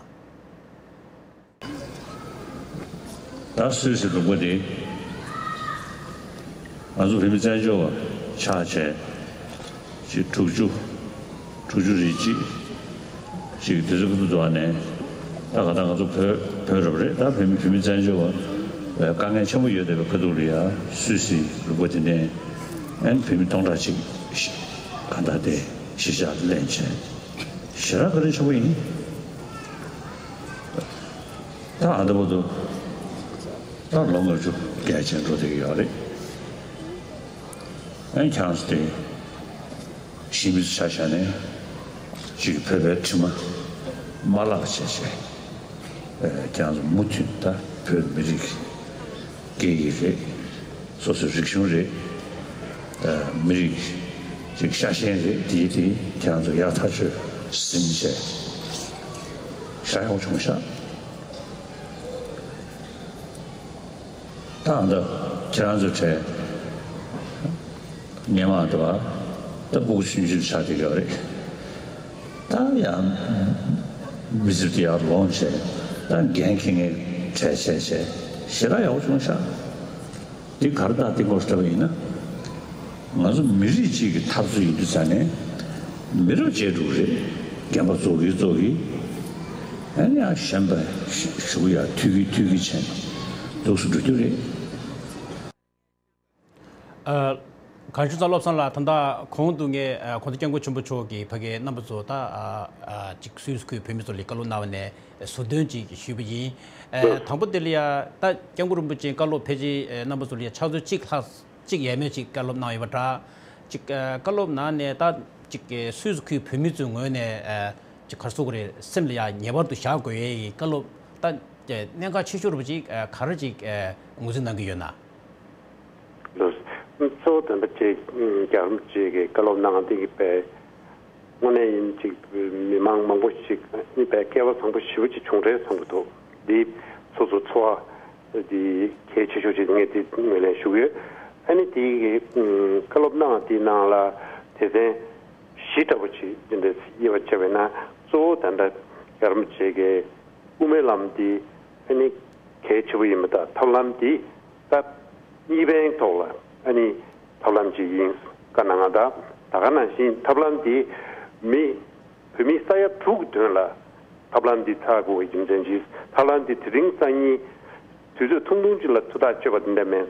ད་སུད་སི་ལུང་པ་དེ་ང་ཚོ་བོད་མི་བཙན་བྱོལ་བ་ཆགས་བྱས་ཅིག་དྲུག་ཅུ་དྲུག་ཅུ་རེ་གཅིག་ཅིག་དུས་ཚོད་ཁ་ཐུག་འགྲོ་བ་ནས། ད་ག་ད་ང་ཚོ་བོད་བོད་རབ་རེད། ད་བོད་མི་བོད་མི་བཙན་བྱོལ་བ་དཀའ་ངལ་ཆེན་པོ་ཡོད་བསྡད་པའི་ཁ་ཐུག་ལ་ཡ་སུད་སི་ལུང་པ་དེ་ནས་ཨན་བོད་མི་སྟོང་ཕྲག་གཅིག་གང་ལྟར་དེ་གཞིས་ཆགས་ལེན་བྱས་ཞེ་དྲག་བཀའ་དྲིན་ཆེན་པོ་ཡིན། ད་ཨ་ད་བར་དུ་ད་ལོ་ལྔ་བཅུ་བརྒལ་ཕྱིན་འགྲོ་བསྡད་ཀྱི་ཡོད་རེད། ཨ་ནི་ཁྱེད་རང་ཚོ་དེ་གཞིས་མི་ཚོ་ཆ་བཞག་ནས་ཅིག་བོད་པའི་དྲི་མ་མ་བརླག་བྱས་བྱས། ཨ་ཁྱེད་རང་ཚོ་མུ་མཐུད་ད་བོད་མི་རིགས་སྐད་ཡིག་རེད། སོ་སོའི་རིག་གཞུང་རེད། ཨ་མི་རིགས་ཅིག་ཤ་ཞེན་རེད། དེའི་དེ་ཁྱེད་རང་ཚོ་ཡག་ཐག་ཆོད་ཟིན་བྱས་ཤ་ཡག་པོ་བྱུང་ཤག་ད་ཨ་ད་ཁྱེད་རང་ཚོའི་གྲས་སྔོན་མ་དེ་བ་ད་སྤུ་གུ་ཆུང་ཆུང་ཆགས་བསྡད་ཡོད་རེད། ད་ཡང་མི་ཚེ་དེ་ཡར་ལོངས་བྱས། ད་འགན་འཁྱེར་མཁན་གྲས་བྱས་བྱས་ཞེ་དྲག་ཡག་པོ་བྱུང་ཤག་འདི་ག་རེ་ད་འདི་སྐོར་ལྟ་བ་ཡིན་ན། ང་ཚོ་མི་རིགས་གཅིག་གི་འཐབ་རྩོད་ཡིན་དུས་ཙང་ནས་མི་རབས་བརྗེ་འགྲོ་གི་རེད། རྒན་པ་ཚོ་གིས་ཚོ་གིས་ཨ་ནི་ཡང་གཞོན་པ་ཞུ་གི་ཡ་ཐུག་གི་ཐུག་གི་བྱས་ནས་འདུག་སེ་འགྲོ་རྒྱུ་རེད། ཨ། གངས་ལྗོངས་རྩ་བློ་བཟང་ལགས། ད་ལྟ་གོང་དུ་ངས་ཨ་༸གོང་ས་༸སྐྱབས་མགོན་ཆེན་པོ་མཆོག་གིས་ཕ་གིའི་རྣམ་པ་ཚོ་ད་ཨ་ཨ་ཅིག་སུད་སི་ཁུལ་བོད་མི་ཚོ་ལ་བཀའ་སློབ་གནང་བ་ནས་ཟུར་འདོན་ཅིག་ཞུས་པ་ཡིན། ཨ། དང་པོ་དེ་ལ་ཡ་ད་༸སྐྱབས་མགོན་རིན་པོ་ཆེའི་བཀའ་སློབ་ཕལ་ཆེར་ཨ་རྣམ་པ་ཚོ་ལ་ཡ་ཕྱག་ཚོད་གཅིག་ལྷག་གཅིག་ཡས་མས་ཅིག་བཀའ་སློབ་གནང་ཡོད་པ་འདྲ། ཅིག་ཨ་བཀའ་སློབ་གནང་ནས་ད་ཅིག་ཨ་སུད་སི་ཁུལ་བོད་མི་ཚོའི་ངོས་ནས་ཨ་ཅིག་ག་རེ་ཟེར་དགོས་རེད། སེམས་ལ་ཡ་ངེས་པར་དུ་བཞག་དགོས་ཡས་ཀྱི་བཀའ་སློབ་ད་གནད་འགག་ཆེ་ཤོས་རུ་ཅིག་ཨ་ག་རེ་ཅིག་ཨ་ངོས་འཛིན་གནང་གི་ཡོད་ན། ལགས། གཙོ་བོ་དོན་དག་ཅིག་རྒྱ་རམ་ཅིག་གི་བཀའ་སློབ་གནང་སྟེ་གི་པའི་དངོས་གནས་ཡིན་ཅིག་མི་མང་མང་པོ་ཞིག་ཨ་ནི་པའི་སྐལ་བ་བཟང་པོ་ཞེ་པོ་ཅིག་བྱུང་རེད་བསམ་གི་འདུག་འདི་སོ་སོ་ཚོར་བ་འདི་གལ་ཆེ་ཤོས་ཅིག་ངས་འདི་ངོས་ལེན་ཞུ་གི་ཡོད། ཨ་ནི་དེ་གི་བཀའ་སློབ་གནང་བ་དེའི་ནང་ལ་སྡེ་ཚན་བཞི་འདྲ་པོ་ཅིག་འདི་འདྲ་དབྱེ་བ་ཕྱེ་བས་ན། གཙོ་བོ་ད་ལྟ་རྒྱ་རམ་ཅིག་གི་དབུ་མའི་ལམ་འདི་ཨ་ནི་གལ་ཆེ་པོ་ཡིན་པ་དང་། ཐབས་ལམ་འདི་ད་གཉིས་ཕན་ཐོག་ལ་ཨ་ནི་ཐབས་ལམ་ཅིག་ཡིན། ག་ན་ང་ད་ད་ག་ནང་བཞིན་ཐབས་ལམ་འདི་མི་བོད་མི་ས་ཡ་དྲུག་གི་དོན་ལ་ཐབས་ལམ་འདི་ཚར་དགོས་པའི་རྒྱུ་མཚན་གྱིས། ཐབས་ལམ་འདི་དེ་རིང་སང་ཉིན་དུས་ཚོད་ཐུང་ཐུང་ཅིག་ལ་ཐུགས་ཐག་གཅོད་པ་འདི་འདྲ་མིན།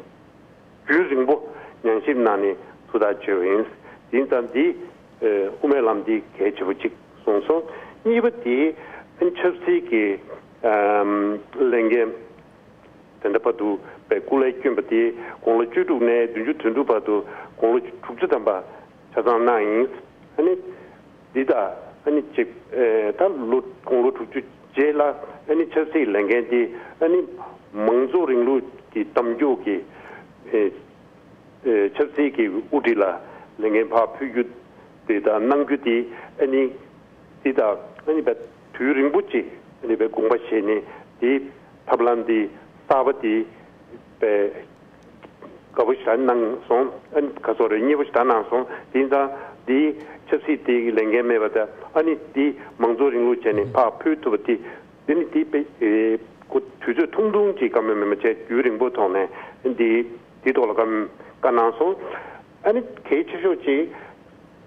རྒྱུན་རིང་པོ་ཉམས་ཞིབ་གནང་ནས་ཐུགས་ཐག་གཅོད་པ་ཡིན། ཡིན་ཙང་འདི་ཨ་དབུ་མའི་ལམ་འདི་གལ་ཆེ་པོ་གཅིག་གསུངས་སོང་། གཉིས་པ་དེ་ཨ་ཆབ་སྲིད་ཀྱི་ཨམ་ལས་འགན་དེ་འདྲ་བར་དུ་པའི་སྐུ་ལས་བསྐྱོན་པ་དེ་དགུང་ལོ་བཅུ་དྲུག་ནས་བདུན་ཅུ་དོན་དྲུག་བར་དུ་དགུང་ལོ་དྲུག་ཅུ་ཐམ་པ་ཆ་ཚང་གནང་ཡིན། ཨ་ནི་འདི་དང་ཨ་ནི་ཅིག་ཨེ་ད་ལོ་དགུང་ལོ་དྲུག་ཅུ་རྗེས་ལ་ཨ་ནི་ཆབ་སྲིད་ལས་འགན་དེ་ཨ་ནི་མང་གཙོ་རིང་ལུགས་ཀྱི་གཏམ་རྒྱུད་ཀྱི་ཨེ་ཨེ་ཆབ་སྲིད་ཀྱི་དབུ་ཁྲིད་ལ་ལས་འགན་ཕར་ཕུལ་རྒྱུ་དེ་དང་གནང་རྒྱུ་དེ་ཨ་ནི་དེ་དང་ཨ་ནི་བས་དུས་རིང་པོ་ཅིག་ཨ་ནི་བས་དགོངས་པ་བཞེས་ནས་དེ་ཐབས་ལམ་དེ་གསར་པ་དེ་བས་དགའ་པོ་ཞེ་དྲག་གནང་སོང་། ཨ་ནི་ག་སོ་རེ་མཉེས་པོ་ཞེ་དྲག་གནང་སོང་། དེ་ཡིན་ཙང་དེ་ཆབ་སྲིད་དེ་ལས་འགན་མེད་པ་དང་ཨ་ནི་དེ་མང་གཙོ་རིང་ལུགས་བྱས་ནས་ཕར་ཕུལ་ཐུབ་པ་དེ། དེ་ནི་དེ་པའི་ཨེ་ཁོ་དུས་ཚོད་ཐུང་ཐུང་ཅིག་བཀའ་མོལ་མི་མ་བྱས་རྒྱུན་རིང་པོ་ཐོག་ནས་འདི་འདི་ཐོག་ལ་བཀའ་བཀའ་གནང་སོང་། ཨ་ནི་གལ་ཆེ་ཤོས་ཅིག་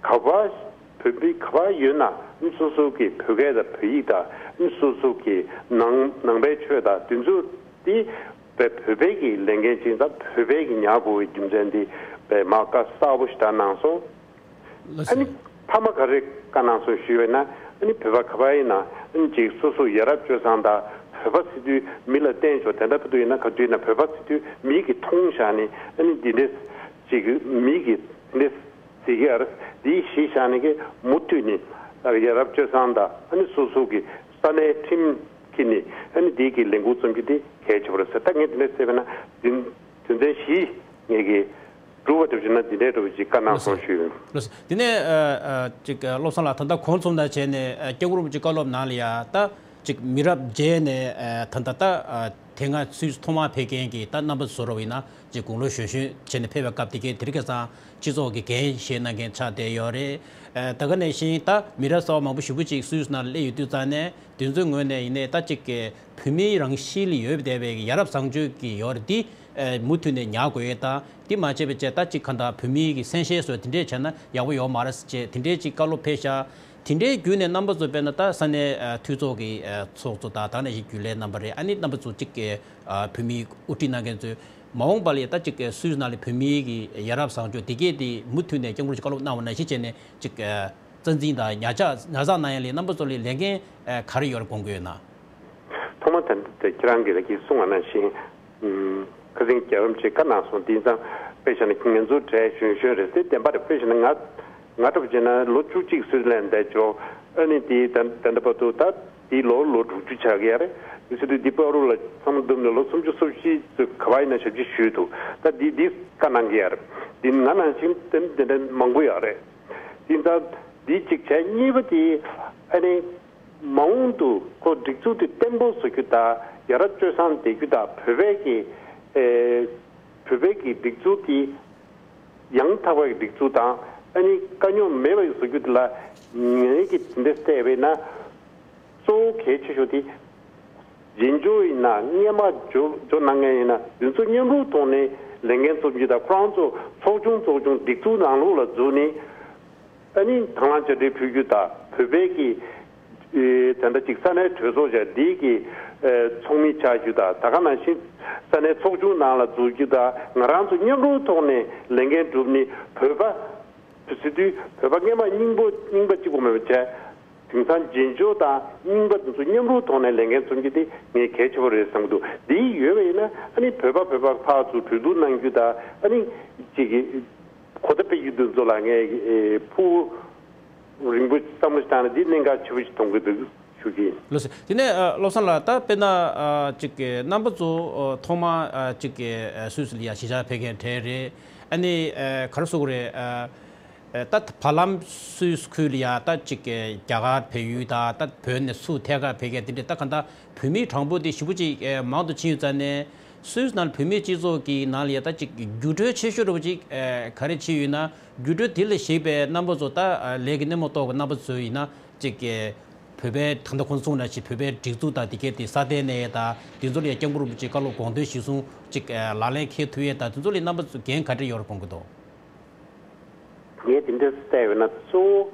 ག་པར་བོད་མི་ག་པར་ཡོད་ན་ཨ་ནི་སོ་སོ་གི་བོད་སྐད་དང་བོད་ཡིག་དང་ཨ་ནི་སོ་སོ་གི་ནང་ནང་པའི་ཆོས་དང་དེ་ཚོ་དེ་བོད་བོད་པའི་གི་ལས་འགན་ཅིག་དང་བོད་པའི་གི་ཉར་དགོས་པའི་རྒྱུ་མཚན་དེ་བས་མ་བཀའ་གསལ་པོ་ཞེ་དྲག་གནང་སོང་། ལགས་སོ། ཨ་ནི་མཐའ་མ་ག་རེ་བཀའ་གནང་སོང་ཞུས་པས་ན། ཨ་ནི་བོད་པ་ག་པར་ཡིན་ན་ཨ་ནི་ཅིག་སོ་སོ་ཡ་རབས་སྤྱོད་བཟང་དང་བོད་པ་ཟེར་དུས་མི་ལ་བརྟེན་ཆོག་དེ་འདྲ་ཕུ་དུ་ཡིན་ན་ག་དུས་ཡིན་ན་བོད་པ་ཟེར་དུས་མིག་གིས་མཐོང་བཞག་ནས། ཨ་ནི་འདི་འདྲས་ཅིག་མིག་གིས་འདི་འདྲས་ཟེར་གི་ཡ་རེད། འདི་ཤེས་བཞག་ནས་གི་མུ་མཐུད་ནས་ཡ་རབས་སྤྱོད་བཟང་དང་ཨ་ནི་སོ་སོ་གི་ས་གནས་ཁྲིམས་ཀྱི་ནི་ཨ་ནི་འདི་གི་ལས་འགུལ་རྩོམ་རྒྱུ་དེ་གལ་ཆེ་བ་རེད་ཟེར། ད་ངས་འདི་འདྲས་ཟེར་བས་ན་དོན་དོན་ཚན་བཞི་ངས་གི་སྒྲུབ་པ་འདྲ་བྱས་ན་འདི་འདྲའི་འདྲ་བ་ཅིག་བཀའ་གནང་སོང་ཞུས་ཡོད། ལགས་སོ། དེ་ནས་ཨ་ཨ་ཅིག་ཨ་བློ་བཟང་ལགས། ད་ལྟ་གོང་མཚུངས་ལ་བྱས་ནས་ཨ་སྐྱབས་མགོན་རིན་པོ་ཆེ་བཀའ་སློབ་ནང་ལ་ཡ་ད་ཅིག་མི་རབས་བརྒྱད་ནས་ཨ་ད་ལྟ་ད་ཨ་དེ་སྔ་སུད་སི་ཐོག་མར་ཕེབས་མཁན་གྱི་ད་རྣམ་པ་ཚོ་རོ་ཡིན་ན་ཅིག་དགུང་ལོ་གཞོན་གཞོན་བྱས་ནས་ཕེབས་པའི་སྐབས་དེ་གའི་དེ་རིང་ཁ་སང་སྤྱི་ཚོགས་ཀྱི་འགན་བཞེས་གནང་མཁན་ཆགས་བསྡད་ཡོད་རེད། ཨ་ད་ག་ནང་བཞིན་ད་མི་རབས་གསར་པ་མང་པོ་ཞེ་པོ་ཅིག་སུད་སི་ནང་སླེབས་ཡོད་དུས་ཙང་ནས་དེ་ཚོའི་ངོས་ནས་ཡིན་ནའི་ད་ཅིག་གི་བོད་མིའི་རང་བཞིན་ལ་ཡོད་བསྡད་པའི་ཡ་རབས་བཟང་སྤྱོད་ཀྱི་ཡོད་རེད། འདི་ཨ་མུ་མཐུད་ནས་ཉར་དགོས་ཡས་དང་། འདི་མ་བྱས་པའི་ཆེད་ད་ཅིག་གང་ལྟར་བོད་མིའི་གི་གསན་བཤད་བཟོ་དེ་འདྲས་བྱས་ན་ཡག་པོ་ཡོད་མ་རེད་ཟེར་བྱས་དེ་འདྲས་ཅིག་བཀའ་སློབ་ཕེབས་ཤག་དེ་འདྲའི་བརྒྱུད་ནས་རྣམ་པ་ཚོ་དཔེར་ན་ད་ས་གནས་ཨ་འཐུས་ཚོགས་ཀྱི་ཨ་ཚོགས་གཙོ་དང་ད་ནང་བཞིན་རྒྱུན་ལས་རྣམ་པ་རེད། ཨ་ནི་རྣམ་པ་ཚོ་གཅིག་གི་ཨ་བོད་མིའི་དབུ་ཁྲིད་གནང་མཁན་ཚོས་མ་འོངས་པ་ལ་ད་གཅིག་གི་སུད་སི་ནང་ལ་བོད་མིའི་གི་ཡ་རབས་བཟང་སྤྱོད་དེ་གས་དེ་མུ་མཐུད་ནས་སྐྱབས་མགོན་རིན་པོ་ཆེ་བཀའ་སློབ་གནང་བ་ནང་བཞིན་བྱས་ནས་གཅིག་ཨ་རྩ་འཛིན་དང་ཉར་ཚགས་ཉར་ཚགས་གནང་ཡ་ལ་རྣམ་པ་ཚོ་ལ་ལས་འགན་ཨ་ག་རེ་ཡོད་རེད་དགོངས་ཀྱི་ཡོད་ན། ཐོག་མ་དེ་འདི་ཁྱེད་རང་གིས་ལ་གིས་གསུངས་པ་ནང་བཞིན། ཁ་སང་རྒྱལ་བ་རིན་པོ་ཆེས་བཀའ་གནང་སོང་། དེང་སང་དཔེ་བཞག་ན་ང་ཚོ་གྲས་གཞོན་གཞོན་རེད་དེ་བདེན་པ་རེད། དཔེ་བཞག་ན་ང་ང་འདྲ་པོ་བྱས་ན་ལོ་བཅུ་གཅིག་སུད་སི་ལན་བསྡད་ཆོག་ཨ་ནི་དེ་ད་ད་ལྟ་བར་དུ་ད་དེའི་ལོ་ལོ་དྲུག་ཅུ་ཆགས་ཀྱི་ཡ་རེད། དེ་སུ་དུས་འདི་བར་དུ་ལ་ཚང་མ་བསྡོམས་ནས་ལོ་སུམ་ཅུ་སོ་བཞི་ཙམ་ག་པར་ཡིན་ན་ཞབས་ཕྱི་ཞུས་འདུག་ད་འདི་འདི་བཀའ་གནང་གི་ཡ་རེད། འདི་ང་ནང་བཞིན་དེ་འདི་འདྲ་མང་པོ་ཡོད་རེད། དེ་ད་འདི་གཅིག་བྱས། གཉིས་པ་དེ་ཨ་ནི། མ་འོངས་དུ་ཁོ་སྒྲིག་འཛུགས་དེ་བརྟན་པོ་བཟོ་རྒྱུ་དང་ཡ་རབས་སྤྱོད་བཟང་བསྡད་རྒྱུ་དང་། བོད་པའི་གི་ཨེ་བོད་པའི་གི་སྒྲིག་འཛུགས་དེ་ཡང་དག་པའི་སྒྲིག་འཛུགས་དང་། ཨ་ནི་དཀའ་རྙོག་མེད་པ་བཟོ་རྒྱུ་དེ་ལ་ངེད་ཀྱིས་དེ་འདྲ་བལྟས་པས་ན། གཙོ་བོ་གལ་ཆེ་ཤོས་དེ་རྗེས་འཇུག་ཡིན་ན་སྔས་མ་འཇོག་འཇོག་གནང་མཁན་ཡིན་ན་དེ་ཚོ་མཉམ་རུབ་ཐོག་ནས་ལས་འགན་རྩོམ་རྒྱུ་དང་། ཁོ་རང་ཚོ་ཚོགས་ཆུང་ཚོགས་ཆུང་སྒྲིག་འཛུགས་ནང་ལོགས་ལ་འཛུལ་ནས། ཨ་ནི་དང་བླངས་བཅར་འདྲི་ཕུལ་རྒྱུ་དང་། བོད་པའི་གི་ཨེ་དེ་འདྲ་ཅིག་ས་གནས་གྲོས་ཚོགས་བྱས་འདི་གི་ཨེ་ཚོགས་མི་ཆགས་རྒྱུ་དང་། ད་ག་ནང་བཞིན་ས་གནས་ཚོགས་ཆུང་ནང་ལ་འཛུལ་རྒྱུ་དང་། ང་རང་ཚོ་མཉམ་རུབ་ཐོག་ནས་ལས་འགན་བསྒྲུབས་ནས་བོད་པ་བོད་སྲིད་དུས་བོད་པ་སྔས་མ་རྙིང་པོ་རྙིང་པ་གཅིག་པོ་མེད་པ་བྱས། དེང་སང་རྗེས་འཇུག་དང་རྙིང་པ་དེ་ཚོ་མཉམ་རུབ་ཐོག་ནས་ལས་འགན་རྩོམ་རྒྱུ་དེ་ངས་གལ་ཆེ་བོ་རེད་བསམ་གྱི་འདུག་འདི་ཡོད་པ་ཡིན་ན་ཨ་ནི་བོད་པ་བོད་པ་ཕར་ཚུར་གྲོས་བསྡུར་གནང་རྒྱུ་དང་། ཨ་ནི་ཅིག་གི་གོ་བརྡ་སྤེལ་རྒྱུ་དེ་ཚོ་ལ་ངས་ཨེ་ཕུགས་རིང་པོ་བསམ་བློ་བཏང་ན་འདི་གནད་འགག་ཆེ་བོ་ཞིག་མཐོང་གི་འདུག་ཞུ་གི་ཡིན། ལགས་སོ། དེ་ནས་ཨ་བློ་བཟང་ལགས། ད་དཔེར་ན་ཨ་ཅིག་གི་རྣམ་པ་ཚོ་ཨ་ཐོག་མ་ཨ་ཅིག་གི་ཨ་སུད་སི་ལ་ཡ་གཞིས་ཆགས་ཕེབས་མཁན་གྲས་རེད། ཨ་ནི་ཨ་ག་རེ་ཟེར་དགོས་རེད། ཨ་ཨ་ད་བར་ལམ་སུད་སི་ཁུལ་ལ་ཡ་ད་ཅིག་གི་རྒྱ་གར་བལ་ཡུལ་དང་། ད་བོད་ནས་ཚུར་ཐད་ཀར་ཕེབས་མཁན་དེ་འདྲས། ད་གང་ལྟར་བོད་མིའི་གྲངས་འབོར་དེ་ཞེ་པོ་ཅིག་ཨ་མང་དུ་ཕྱིན་ཡོད་ཙང་ནས། སུད་སི་ནང་བོད་མིའི་སྤྱི་ཚོགས་ཀྱི་ནང་ལ་ཡ་ད་ཅིག་འགྱུར་འགྲོས་ཆེ་ཤོས་འདྲ་པོ་ཅིག་ཨ་ག་རེ་ཕྱིན་ཡོད་ན། འགྱུར་འགྲོས་དེ་ལ་གཞིགས་པའི་རྣམ་པ་ཚོ། ད་ཨ་ལས་ཀྱི་སྣེ་མོ་གཏོགས་པའི་རྣམ་པ་ཚོ་ཡིན་ན་ཅིག་གི་བོད་པའི་ད་ལྟ་ཁོང་ཚོ་གསུངས་ནང་བཞིན་བོད་པའི་སྒྲིག་འཛུགས་དང་དེ་གའི་དེ་སྲ་བརྟན་གནས་ཡས་དང་། དེ་ཚོ་ལ་ཡ་སྐྱབས་མགོན་རིན་པོ་ཆེའི་བཀའ་སློབ་དགོངས་དོན་གཞིར་བཟུང་ཅིག་ཨ་ལག་ལེན་འཁེལ་ཐུབ་ཡས་དང་། དེ་ཚོ་ལ་རྣམ་པ་ཚོ་འགན་ག་འདྲ་ཡོད་རེད་དགོངས་ཀྱི་འདུག་ངས་དེ་འདྲ་བལྟས་པ་ན་གཙོ་བོ་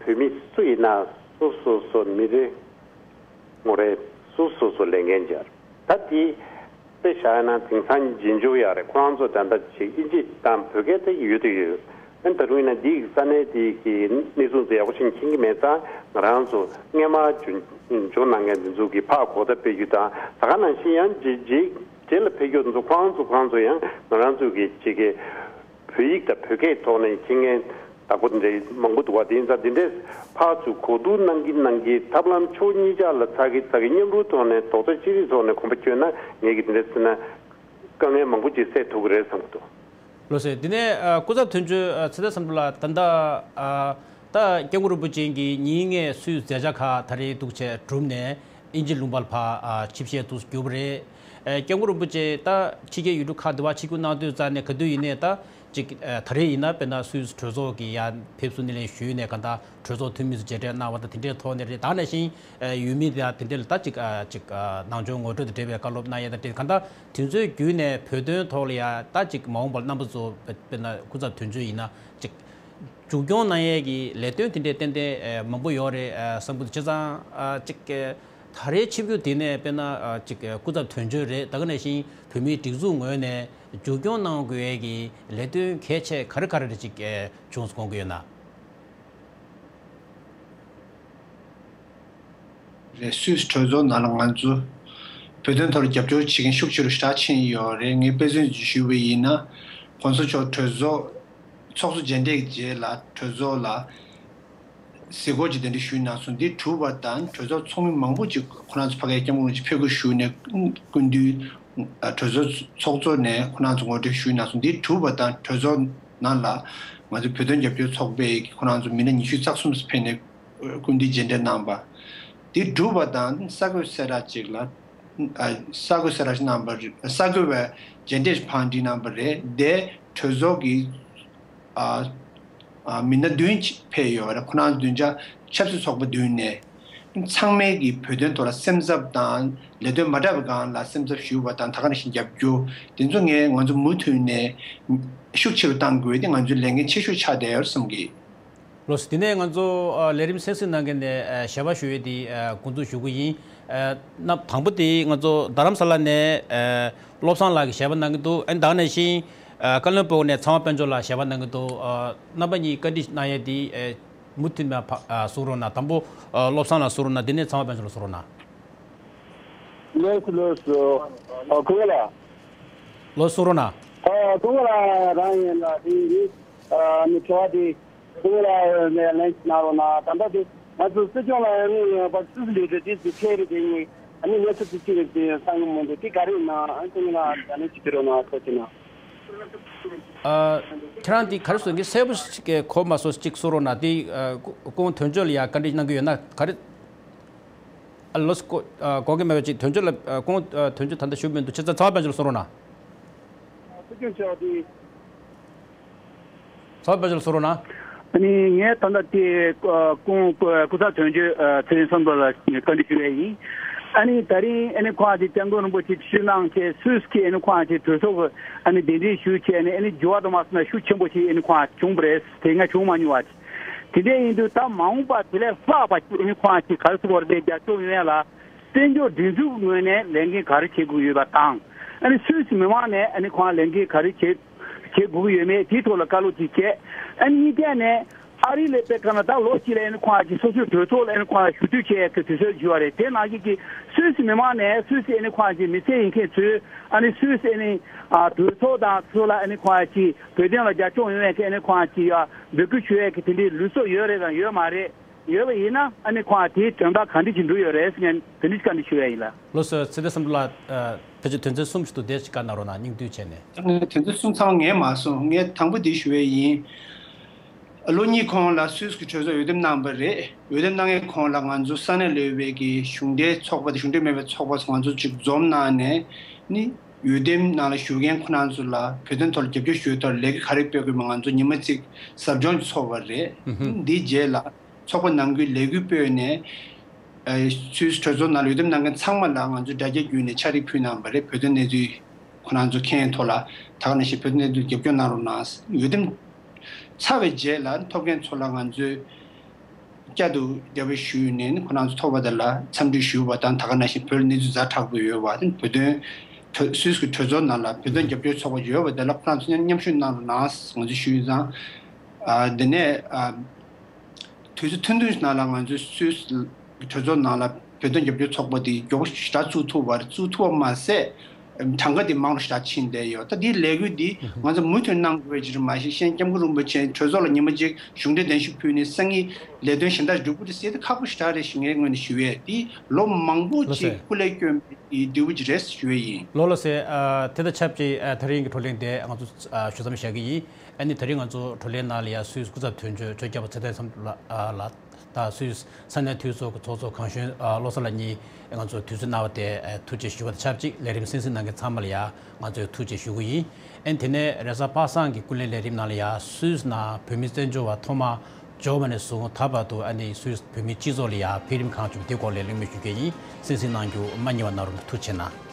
བོད་མི་སུ་ཡིན་ན་སོ་སོ་སོ་མི་རེ་ངོ་རེ་སོ་སོ་སོ་ལས་འགན་སྦྱར། ད་དེ་དཔེ་བཞག་ན་དེང་སང་རྗེས་འཇུག་ཡ་རེད། ཁོ་རང་ཚོ་ད་ལྟ་ཅིག་དབྱིན་ཇི་དང་བོད་སྐད་དེ་ཡོད་དུ་ཡོད། ཨ་ནི་ད་རུང་ཡིན་ན་འདི་ས་གནས་དེ་གི་གནས་ཚུལ་ཚོ་ཡག་པོ་ཞིག་མཁྱེན་གྱི་མེད་ཙང་། ང་རང་ཚོ་སྔས་མ་འཇོག་འཇོག་གནང་མཁན་དེ་ཚོ་གི་ཕར་གོ་བརྡ་སྤེལ་རྒྱུ་དང་། ད་ག་ནང་བཞིན་ཡང་རྗེས་རྗེས་རྗེས་ལ་ཕེབས་རྒྱུ་དེ་ཚོ་ཁོ་རང་ཚོ་ཁོ་རང་ཚོ་ཡང་ང་རང་ཚོ་གི་ཅིག་གི་བོད་ཡིག་དང་བོད་སྐད་ཐོག་ནས་མཁྱེན་མཁན་བདག་པོ་དེ་འདྲའི་མང་པོ་འདུག་བ། དེ་ཡིན་ཙང་དེ་འདྲས་ཕར་ཚུར་གོ་བསྡུར་གནང་གིན་གནང་གིན་ཐབས་ལམ་ཕྱོགས་གཉིས་ཆ་ལ་ཚ་གི་ཚ་གི་མཉམ་རུབ་ཐོག་ནས་རྡོག་རྩ་གཅིག་སྒྲིལ་ཐོག་ནས་གོམ་པ་བསྐྱོད་ན། ངེད་ཀྱི་དེ་འདྲས་ཟེར་ན་དཀའ་ངལ་མང་པོ་ཅིག་སེལ་ཐུབ་ཀྱི་རེད་བསམ་གྱི་འདུག་ལགས་སོ། དེ་ནས་ཨ་སྐུ་ཚབ་དོན་གཅོད་ཨ་ཚེ་བརྟན་བསམ་གྲུབ་ལགས། ད་ལྟ་ཨ་ད་སྐྱབས་མགོན་རིན་པོ་ཆེ་གིས་ཉིན་ལྔའི་སུད་སི་མཛད་འཆར་ཁག་ད་རེས་འདུག་བྱས་གྲུབ་ནས་དབྱིན་ཇི་ལུང་པར་ཕར་ཨ་ཆིབས་ཞལ་འདུག་གྱུར་པ་རེད། ཨ་སྐྱབས་མགོན་རིན་པོ་ཆེ་ད་ཕྱི་རྒྱལ་ཡུལ་གྲུ་ཁག་འདི་བར་ཆིབས་བསྒྱུར་གནང་དུས་ཙང་ནས་ག་དུས་ཡིན་ནའི་ད་ཅིག་ཨ་ད་རེས་ཡིན་ན་དཔེར་ན་སུད་སི་གྲོས་ཚོགས་ཀྱི་ཡ་ཕེབས་བསུ་སྣེ་ལེན་ཞུས་ནས་གང་ལྟར་གྲོས་ཚོགས་འཐུས་མི་ཚོ་མཇལ་འཕྲད་གནང་བ་དང་དེ་འདྲའི་ཐོག་ནས་རེད། ད་ནང་བཞིན་ཨ་ཡུལ་མི་དང་དེ་འདྲ་ལ་ད་ཅིག་ཨ་ཅིག་ཨ་ནང་ཆོས་ངོ་སྤྲོད་དང་འབྲེལ་བའི་བཀའ་སློབ་གནང་ཡས་དང་འབྲེལ། གང་ལྟར་དུས་ཚོད་བརྒྱུད་ནས་བོད་དོན་ཐོག་ལ་ཡ་ད་ཅིག་མ་འོངས་པར་རྣམ་པ་ཚོ་དཔེར་ན་སྐུ་ཚབ་དོན་གཅོད་ཡིན་ན་ཅིག་མཇུག་སྐྱོང་གནང་ཡས་ཀྱི་ལས་དོན་དེ་འདྲའི་ཏན་ཏན་ཨ་མང་པོ་ཡོད་རེད་ཨ་བསམ་གྱི་འདུག་བྱས་ཙང་ཨ་ཅིག་ཨ་ད་རེས་ཆིབས་བསྒྱུར་དེ་ནས་དཔེར་ན་ཨ་ཅིག་ཨ་སྐུ་ཚབ་དོན་གཅོད་རེད། ད་ག་ནང་བཞིན་བོད་མིའི་སྒྲིག་འཛུགས་ངོས་ནས་མཇུག་སྐྱོང་གནང་དགོས་ཡས་ཀྱི་ལས་དོན་གལ་ཆེ་ག་རེ་ག་རེ་རེ་ཅིག་ཨ་བྱུང་སོང་དགོངས་ཀྱི་ཡོད་ན། རེད། སུད་སི་གྲོས་ཚོགས་ནང་ལ་ང་ཚོ་བོད་དོན་ཐོག་ལ་རྒྱབ་སྐྱོར་བྱེད་མཁན་ཤུགས་ཆེ་རུ་ཞེ་དྲག་ཕྱིན་ཡོད་རེད། ངས་དཔེ་མཚོན་ཞུས་པ་ཡིན་ན། གོང་ས་མཆོག་གྲོས་ཚོགས་ཚོགས་གཙོ་མཇལ་འཕྲད་རྗེས་ལ་གྲོས་ཚོགས་ལ་གཟིགས་སྐོར་གྱི་གདན་འདྲེན་ཞུས་གནང་སོང་། འདི་གྲུབ་པ་དང་གྲོས་ཚོགས་ཚོགས་མི་མང་པོ་ཅིག་ཁོ་རང་ཚོ་ཕ་གིའི་སྐྱབས་མགོན་རིན་པོ་ཆེ་ཕེབས་སྒོ་ཞུས་ནས་སྐུ་མདུན་གྲོས་ཚོགས་ཚོགས་གཙོ་ནས་ཁོ་རང་ཚོ་ངོ་སྤྲོད་ཞུས་གནང་སོང་། འདི་གྲུབ་པ་དང་གྲོས་ཚོགས་ནང་ལ་ང་ཚོ་བོད་དོན་རྒྱབ་སྐྱོར་ཚོགས་པའི་ཁོ་རང་ཚོ་མི་སྣ་ཉི་ཤུ་རྩ་གསུམ་ཕེབས་ནས་སྐུ་མདུན་མཇལ་འཕྲད་གནང་པ། དེ་གྲུབ་པ་དང་གསར་འགོད་གསལ་བསྒྲགས་ཅིག་ལ། ཨ། གསར་འགོད་གསལ་བསྒྲགས་ཤིག་གནང་པ་རེད། གསར་འགོད་པས་མཇལ་འཕྲད་ཕར་འགྲིག་གནང་པ་རེད། དེ་གྲོས་ཚོགས་ཀྱི་ཨ། ཨ། མི་སྣ་བདུན་ཕེབས་ཡོད་རེད། ཁོ་རང་བདུན་ཆ་ཆབ་སྲིད་ཚོགས་པ་བདུན་ནས། ཚང་མས་ཀྱི་བོད་དོན་ཐོག་ལ་སེམས་འཚབ་དང་ལས་དོན་མ་འདྲ་བའི་སྒང་ལ་སེམས་འཚབ་ཞུས་པ་དང་ད་ག་ནང་བཞིན་རྒྱབ་སྐྱོར་དེ་ཚོ་ངས་ང་ཚོ་མུ་མཐུད་ནས་ཤུགས་ཆེ་རུ་གཏང་དགོས་དེ་ང་ཚོའི་ལས་འགན་ཆེ་ཤོས་ཆགས་བསྡད་ཡོད་བསམ་གི། ལགས་སོ། དེ་ནས་ང་ཚོ་ཨ་ལས་རིམ་གསན་གཟིགས་གནང་མཁན་ནས་ཨ་ཞལ་པར་ཞུ་ཡས་དེ་ཨ་འགོ་འཛུགས་ཞུ་གི་ཡིན། ཨ་རྣམ་དང་པོ་དེ་ང་ཚོ་རྡ་རམ་ས་ལ་ནས་ཨ་བློ་བཟང་ལགས་ཀྱིས་ཞལ་པར་གནང་གི་འདུག་ཨ་ནི་ད་ག་ནང་བཞིན་ཨ་ཀ་ལོན་སྦུག་ནས་ཚེ་དབང་དཔལ་འབྱོར་ལགས་ཞལ་པར་གནང་གི་འདུག་ཨ་རྣམ་པ་གཉིས་བཀའ་འདྲི་གནང་ཡས་དེ་ཨ་མུ་མཐུད་ནས་ཕ་ཨ་གསུང་རོགས་གནང་། དང་པོ་ཨ་བློ་བཟང་ལགས་གསུང་རོགས་གནང་། དེ་ནས་ཚེ་དབང་དཔལ་འབྱོར་ལགས་གསུང་རོགས་གནང་། ལགས་སོ་ལགས་སོ། ཨ་སྐུ་ངོ་ལགས། ལགས་སོ། གསུང་རོགས་གནང་། ཨ་སྐུ་ངོ་ལགས་རང་ཡིན་ལ་དེ་ཡིན། ཨ་ནི་དྲི་བ་དེ་སྐུ་ངོ་ལགས་ནས་ལན་ཞིག་གནང་རོགས་གནང་། ད་ལྟ་དེ་ང་ཚོ་སྲིད་སྐྱོང་ལགས་ཡང་ནི་ཡང་བར་སྲིད་ཟུར་ལས་དེ་དེ་ཕེབས་རེད། དེ་ནི་ཨ་ནི་གནས་ཚུལ་དེ་ཅི་རེད་དེ་བསམ་གི་མི་འདུག་དེ་ག་རེ་ཡིན་ན་ཨ་སྐུ་ངོ་ལགས་ལ་ལན་ཞིག་དྲི་རོགས་གནང་། ཐུགས་རྗེ་གནང་། ཨ་ཁྱེད་རང་དེ་ག་རེ་གསུང་གི་གསལ་པོ་ཞིག་གོ་མ་སོང་། ཅིག་གསུང་རོགས་གནང་། དེ་ཨ་སྐུ་ངོ་དོན་གཅོད་ལ་ཡང་བཀའ་འདྲི་གནང་གི་ཡོད་ན་ག་རེ། ཨ་ལགས་སོ། ཨ་གོ་གི་མེད་པ་ཅིག་དོན་གཅོད་ལ་ཨ་སྐུ་ངོ་ཨ་དོན་གཅོད་ད་ལྟ་བཞུགས་མི་འདུག་བྱས་ཙང་ཚེ་དབང་དཔལ་འབྱོར་ལགས་གསུང་རོགས་གནང་། ཚེ་དབང་དཔལ་འབྱོར་ལགས་གསུང་རོགས་གནང་། ཨ་ནི་ངས་ད་ལྟ་དེ་ཨ་སྐུ་ངོ་སྐུ་ཚབ་དོན་གཅོད་ཨ་ཚེ་རིང་བསམ་གྲུབ་ལ་བཀའ་འདྲི་ཞུ་ཡས་ཡིན། ཨ་ནི་ད་རིང་ཨ་ནི་ཁོང་དེ་སྐྱབས་མགོན་རིན་པོ་ཆེ་ཞུ་གནང་བྱས་སུད་སི་གི་ཨ་ནི་ཁོང་དེ་གྲོས་ཚོགས་ཀྱི་ཨ་ནི་གདན་འདྲེན་ཞུས་བྱས་ཨ་ནི་ཨ་ནི་འགྱུར་བ་དུ་མ་སོང་ན་ཤུགས་ཆེན་པོ་ཞིག་ཨ་ནི་ཁོང་བྱུང་བ་རེད། དེ་སྔ་བྱུང་མ་མྱོང་བ། དེ་འདྲ་ཡིན་དུས་ད་མ་འོངས་པ་དེ་ལས་ལྷག་པ་ཞིག་ཨ་ནི་ཁོང་ཅིག་ག་རེ་ཟེར་དགོས་རེད། རྒྱབ་སྐྱོར་ཡོད་ཡ་ལ་བཙན་བྱོལ་སྒྲིག་འཛུགས་ངོས་ནས་ལས་འགན་ག་རེ་བྱེད་དགོས་ཡོད་པ་དང་། ཨ་ནི་སུད་སི་མི་མང་ནས་ཨ་ནི་ཁོང་ལས་འགན་ག་རེ་བྱེད་བྱེད་དགོས་ཀྱི་ཡོད་མེད་དེའི་ཐོག་ལ་བཀའ་སློབ་ཅིག་བྱས། ཨ་ནི་གཉིས་ཀ་ནས་ཨ་རི་ལ་དཔེ་བཀར་ན་ད་ལོ་གཅིག་ལ་ཨ་ནི་ཁོང་ཅིག་སོ་སོའི་གྲོས་ཚོགས་ལ་ཨ་ནི་ཁོང་ཞུ་གཏུག་བྱེད་ཡ་གི་དུས་ཚོད་བརྗོད་པ་རེད། དེ་ནང་བཞིན་གྱི་སུད་སི་མི་མང་ནས་སུད་སི་ཨ་ནི་ཁོང་ཅིག་མི་སེར་ཡིན་མཁན་ཚོས་ཨ་ནི་སུད་སི་ཨ་ནི་ཨ་གྲོས་ཚོགས་དང་ཚོ་ལ་ཨ་ནི་ཁོང་ཅིག་བོད་དོན་ལ་རྒྱབ་སྐྱོར་ཡོད་མཁན་གྱི་ཨ་ནི་ཁོང་ཅིག་ཡ་འབོད་སྐུལ་ཞུ་ཡས་ཀྱི་དེ་འདྲའི་ལུགས་སྲོལ་ཡོད་རེད་དང་ཡོད་མ་རེད། ཡོད་པ་ཡིན་ན་ཨ་ནི་ཁོང་དེའི་དོན་དག་ག་འདྲ་ཞིག་འགྲོ་ཡོད་རེད་ཟེར་ནས་དེ་འདྲ་ཞིག་བཀའ་འདྲི་ཞུ་ཡ་ཡིན་ལ། ལགས་སོ། ཚེ་བརྟན་བསམ་གྲུབ་ལགས། ཨ་ཕལ་ཆེར་དོན་ཚན་གསུམ་ཞིག་འདུག་དེ་ཞིག་བཀའ་གནང་རོགས་གནང་། སྙིང་བསྡུས་བྱས་ནས། དོན་ཚན་གསུམ་ཚང་མ་ངས་མ་གསུངས། ངས་དང་པོ་འདི་ཞུ་ཡས་ཡིན། ལོ་གཉིས་གོང་ལ་སུད་སི་གི་གྲོས་ཚོགས་འོས་འདེམས་གནང་བ་རེད། འོས་འདེམས་གནང་མཁན་གོང་ལ་ང་ཚོ་ས་གནས་ལ་ཡོད་པའི་གི་གཞུང་འབྲེལ་ཚོགས་པ་དང་གཞུང་འབྲེལ་མེད་པའི་ཚོགས་པ་ཚོ་ང་ཚོ་ཅིག་འཛོམས་གནང་ནས་ནི་འོས་འདེམས་ནང་ལ་ཞུགས་མཁན་ཁོ་རང་ཚོ་ལ་བོད་དོན་ཐོག་ལ་རྒྱབ་སྐྱོར་ཞུ་ཡས་ཐོག་ལས་འགུལ་ག་རེ་སྤེལ་དགོས་མིན་ང་ཚོ་ཉི་མ་གཅིག་ཟབ་སྦྱོང་ཚོགས་པ་རེད། ཨུ་ཧུ། འདིའི་རྗེས་ལ་ཚོགས་པ་ནང་ཁུལ་ལས་འགུལ་སྤེལ་ནས་ཨ་སུད་སི་གྲོས་ཚོགས་ནང་ལ་འོས་འདེམས་གནང་མཁན་ཚང་མ་ལ་ང་ཚོས་དྲ་རྒྱ་བརྒྱུད་ནས་ཕྱག་བྲིས་ཕུལ་གནང་བ་རེད། བོད་དོན་གནས་ཚུལ་ཁོ་རང་ཚོ་མཁྱེན་ཡས་ཐོག་ལ་ད་ག་ནང་བཞིན་བོད་དོན་གནས་ཚུལ་རྒྱབ་སྐྱོར་གནང་རོགས་གནང་། འོས་འདེམས་ཚར་བའི་རྗེས་ལ་ཐོབ་མཁན་ཚོ་ལ་ང་ཚོས་བསྐྱར་དུ་བརྒྱབ་པ་ཞུས་ནས་ཁོ་རང་ཚོ་ཐོབ་པ་དེ་ལ་འཚམས་འདྲི་ཞུས་པ་དང་ད་ག་ནང་བཞིན་བོད་ལ་གནས་ཚུལ་ཛ་དྲག་པོ་ཡོད་པ་དེ་བོད་དོན་གྲོས་སུད་སི་གི་གྲོས་ཚོགས་ནང་ལ་བོད་དོན་རྒྱབ་སྐྱོར་ཚོགས་པ་ཡོད་པ་དེ་ལ་ཁོ་རང་ཚོ་མཉམ་མཉམ་ཞུགས་གནང་རོགས་གནང་ང་ཚོས་ཞུས་ཙང་། ཨ་དེ་ནས་ཨ་དུས་ཚོད་ཐུང་ཐུང་ནང་ལ་ང་ཚོས་སུད་སི་གྲོས་ཚོགས་ནང་ལ་བོད་དོན་རྒྱབ་སྐྱོར་ཚོགས་པ་དེ་མགྱོགས་པོ་ཞེ་དྲག་བཙུགས་ཐུབ་པ་རེད། བཙུགས་ཐུབ་པ་མ་ཟད་གྲངས་ཀ་དེ་མང་རུ་ཞེ་དྲག་ཕྱིན་བསྡད་ཡོད། ད་དེའི་ལས་འགུལ་འདི་ང་ཚོ་མུ་མཐུད་གནང་དགོས་ཀྱི་རེད། མ་གཞི་གཤེན་སྐྱབས་མགོན་རིན་པོ་ཆེ་གྲོས་ཚོགས་ལ་ཉི་མ་གཅིག་གཞུང་འབྲེལ་གདན་ཞུ་ཕུལ་ནས་སང་ཉིན་ལས་དོན་གཞན་དག་སྒྲུབ་དགོས་རེད་ཟེར་དེ་ཁག་པོ་ཞེ་དྲག་རེད་ཞུ་ངས་ངོས་ནས་ཞུ་ཡས། དེ་ལོ་མང་པོ་ཅིག་སྐུ་ལས་བསྐྱོན་པའི་འབྲས་བུ་ཅིག་རེད་ཞུ་ཡས་ཡིན། ལགས་ལགས་སེ། ཨ་དེ་དང་ཆབས་ཅིག་ཨ་དེ་རིང་གི་བགྲོ་གླེང་དེ་ང་ཚོ་ཨ་ཞུ་མཚམས་བཞག་གི་ཡིན། ཨ་ནི་དེ་རིང་ང་ཚོ་བགྲོ་གླེང་ནང་ལ་ཡ་སུད་སི་སྐུ་ཚབ་དོན་གཅོད་གཙོས་སྐྱབས་པ་ཚེ་བརྟན་བསམ་གྲུབ་ལགས་ལ་དང་སུད་སི་ས་གནས་འཐུས་ཚོགས་ཀྱི་ཚོགས་གཙོ་གངས་ཞོན་བློ་བཟང་ལགས་གཉིས་ང་ཚོས་དུས་ཚོད་གནང་བ་དེ་ཐུགས་རྗེ་ཞུ་བ་དང་ཆབས་ཅིག་ལས་རིམ་གསན་གཟིགས་གནང་མཁན་ཚང་མ་ལ་ཡ་ང་ཚོས་ཐུགས་རྗེ་ཞུ་གི་ཡིན། ཨ་ནི་དེ་ནས་རེས་གཟའ་པ་སངས་ཀྱི་སྐུ་ལས་ལས་རིམ་ནང་ལ་ཡ་སུད་སི་ནང་བོད་མི་བཙན་བྱོལ་བ་ཐོག་མ་འབྱོར་བ་ནས་བཟུང་ད་བར་དུ་ཨ་ནི་སུད་སི་བོད་མིའི་སྤྱི་ཚོགས་ལ་ཡ་འཕེལ་རིམ་གང་བྱུང་དེ་སྐོར་ལ་གླེང་མོལ་ཞུ་རྒྱུ་ཡིན། གསན་གཟིགས་གནང་རྒྱུ་མ་བསྙེལ་བ་གནང་རོགས་གནང་། ཐུགས་རྗེ་གནང་།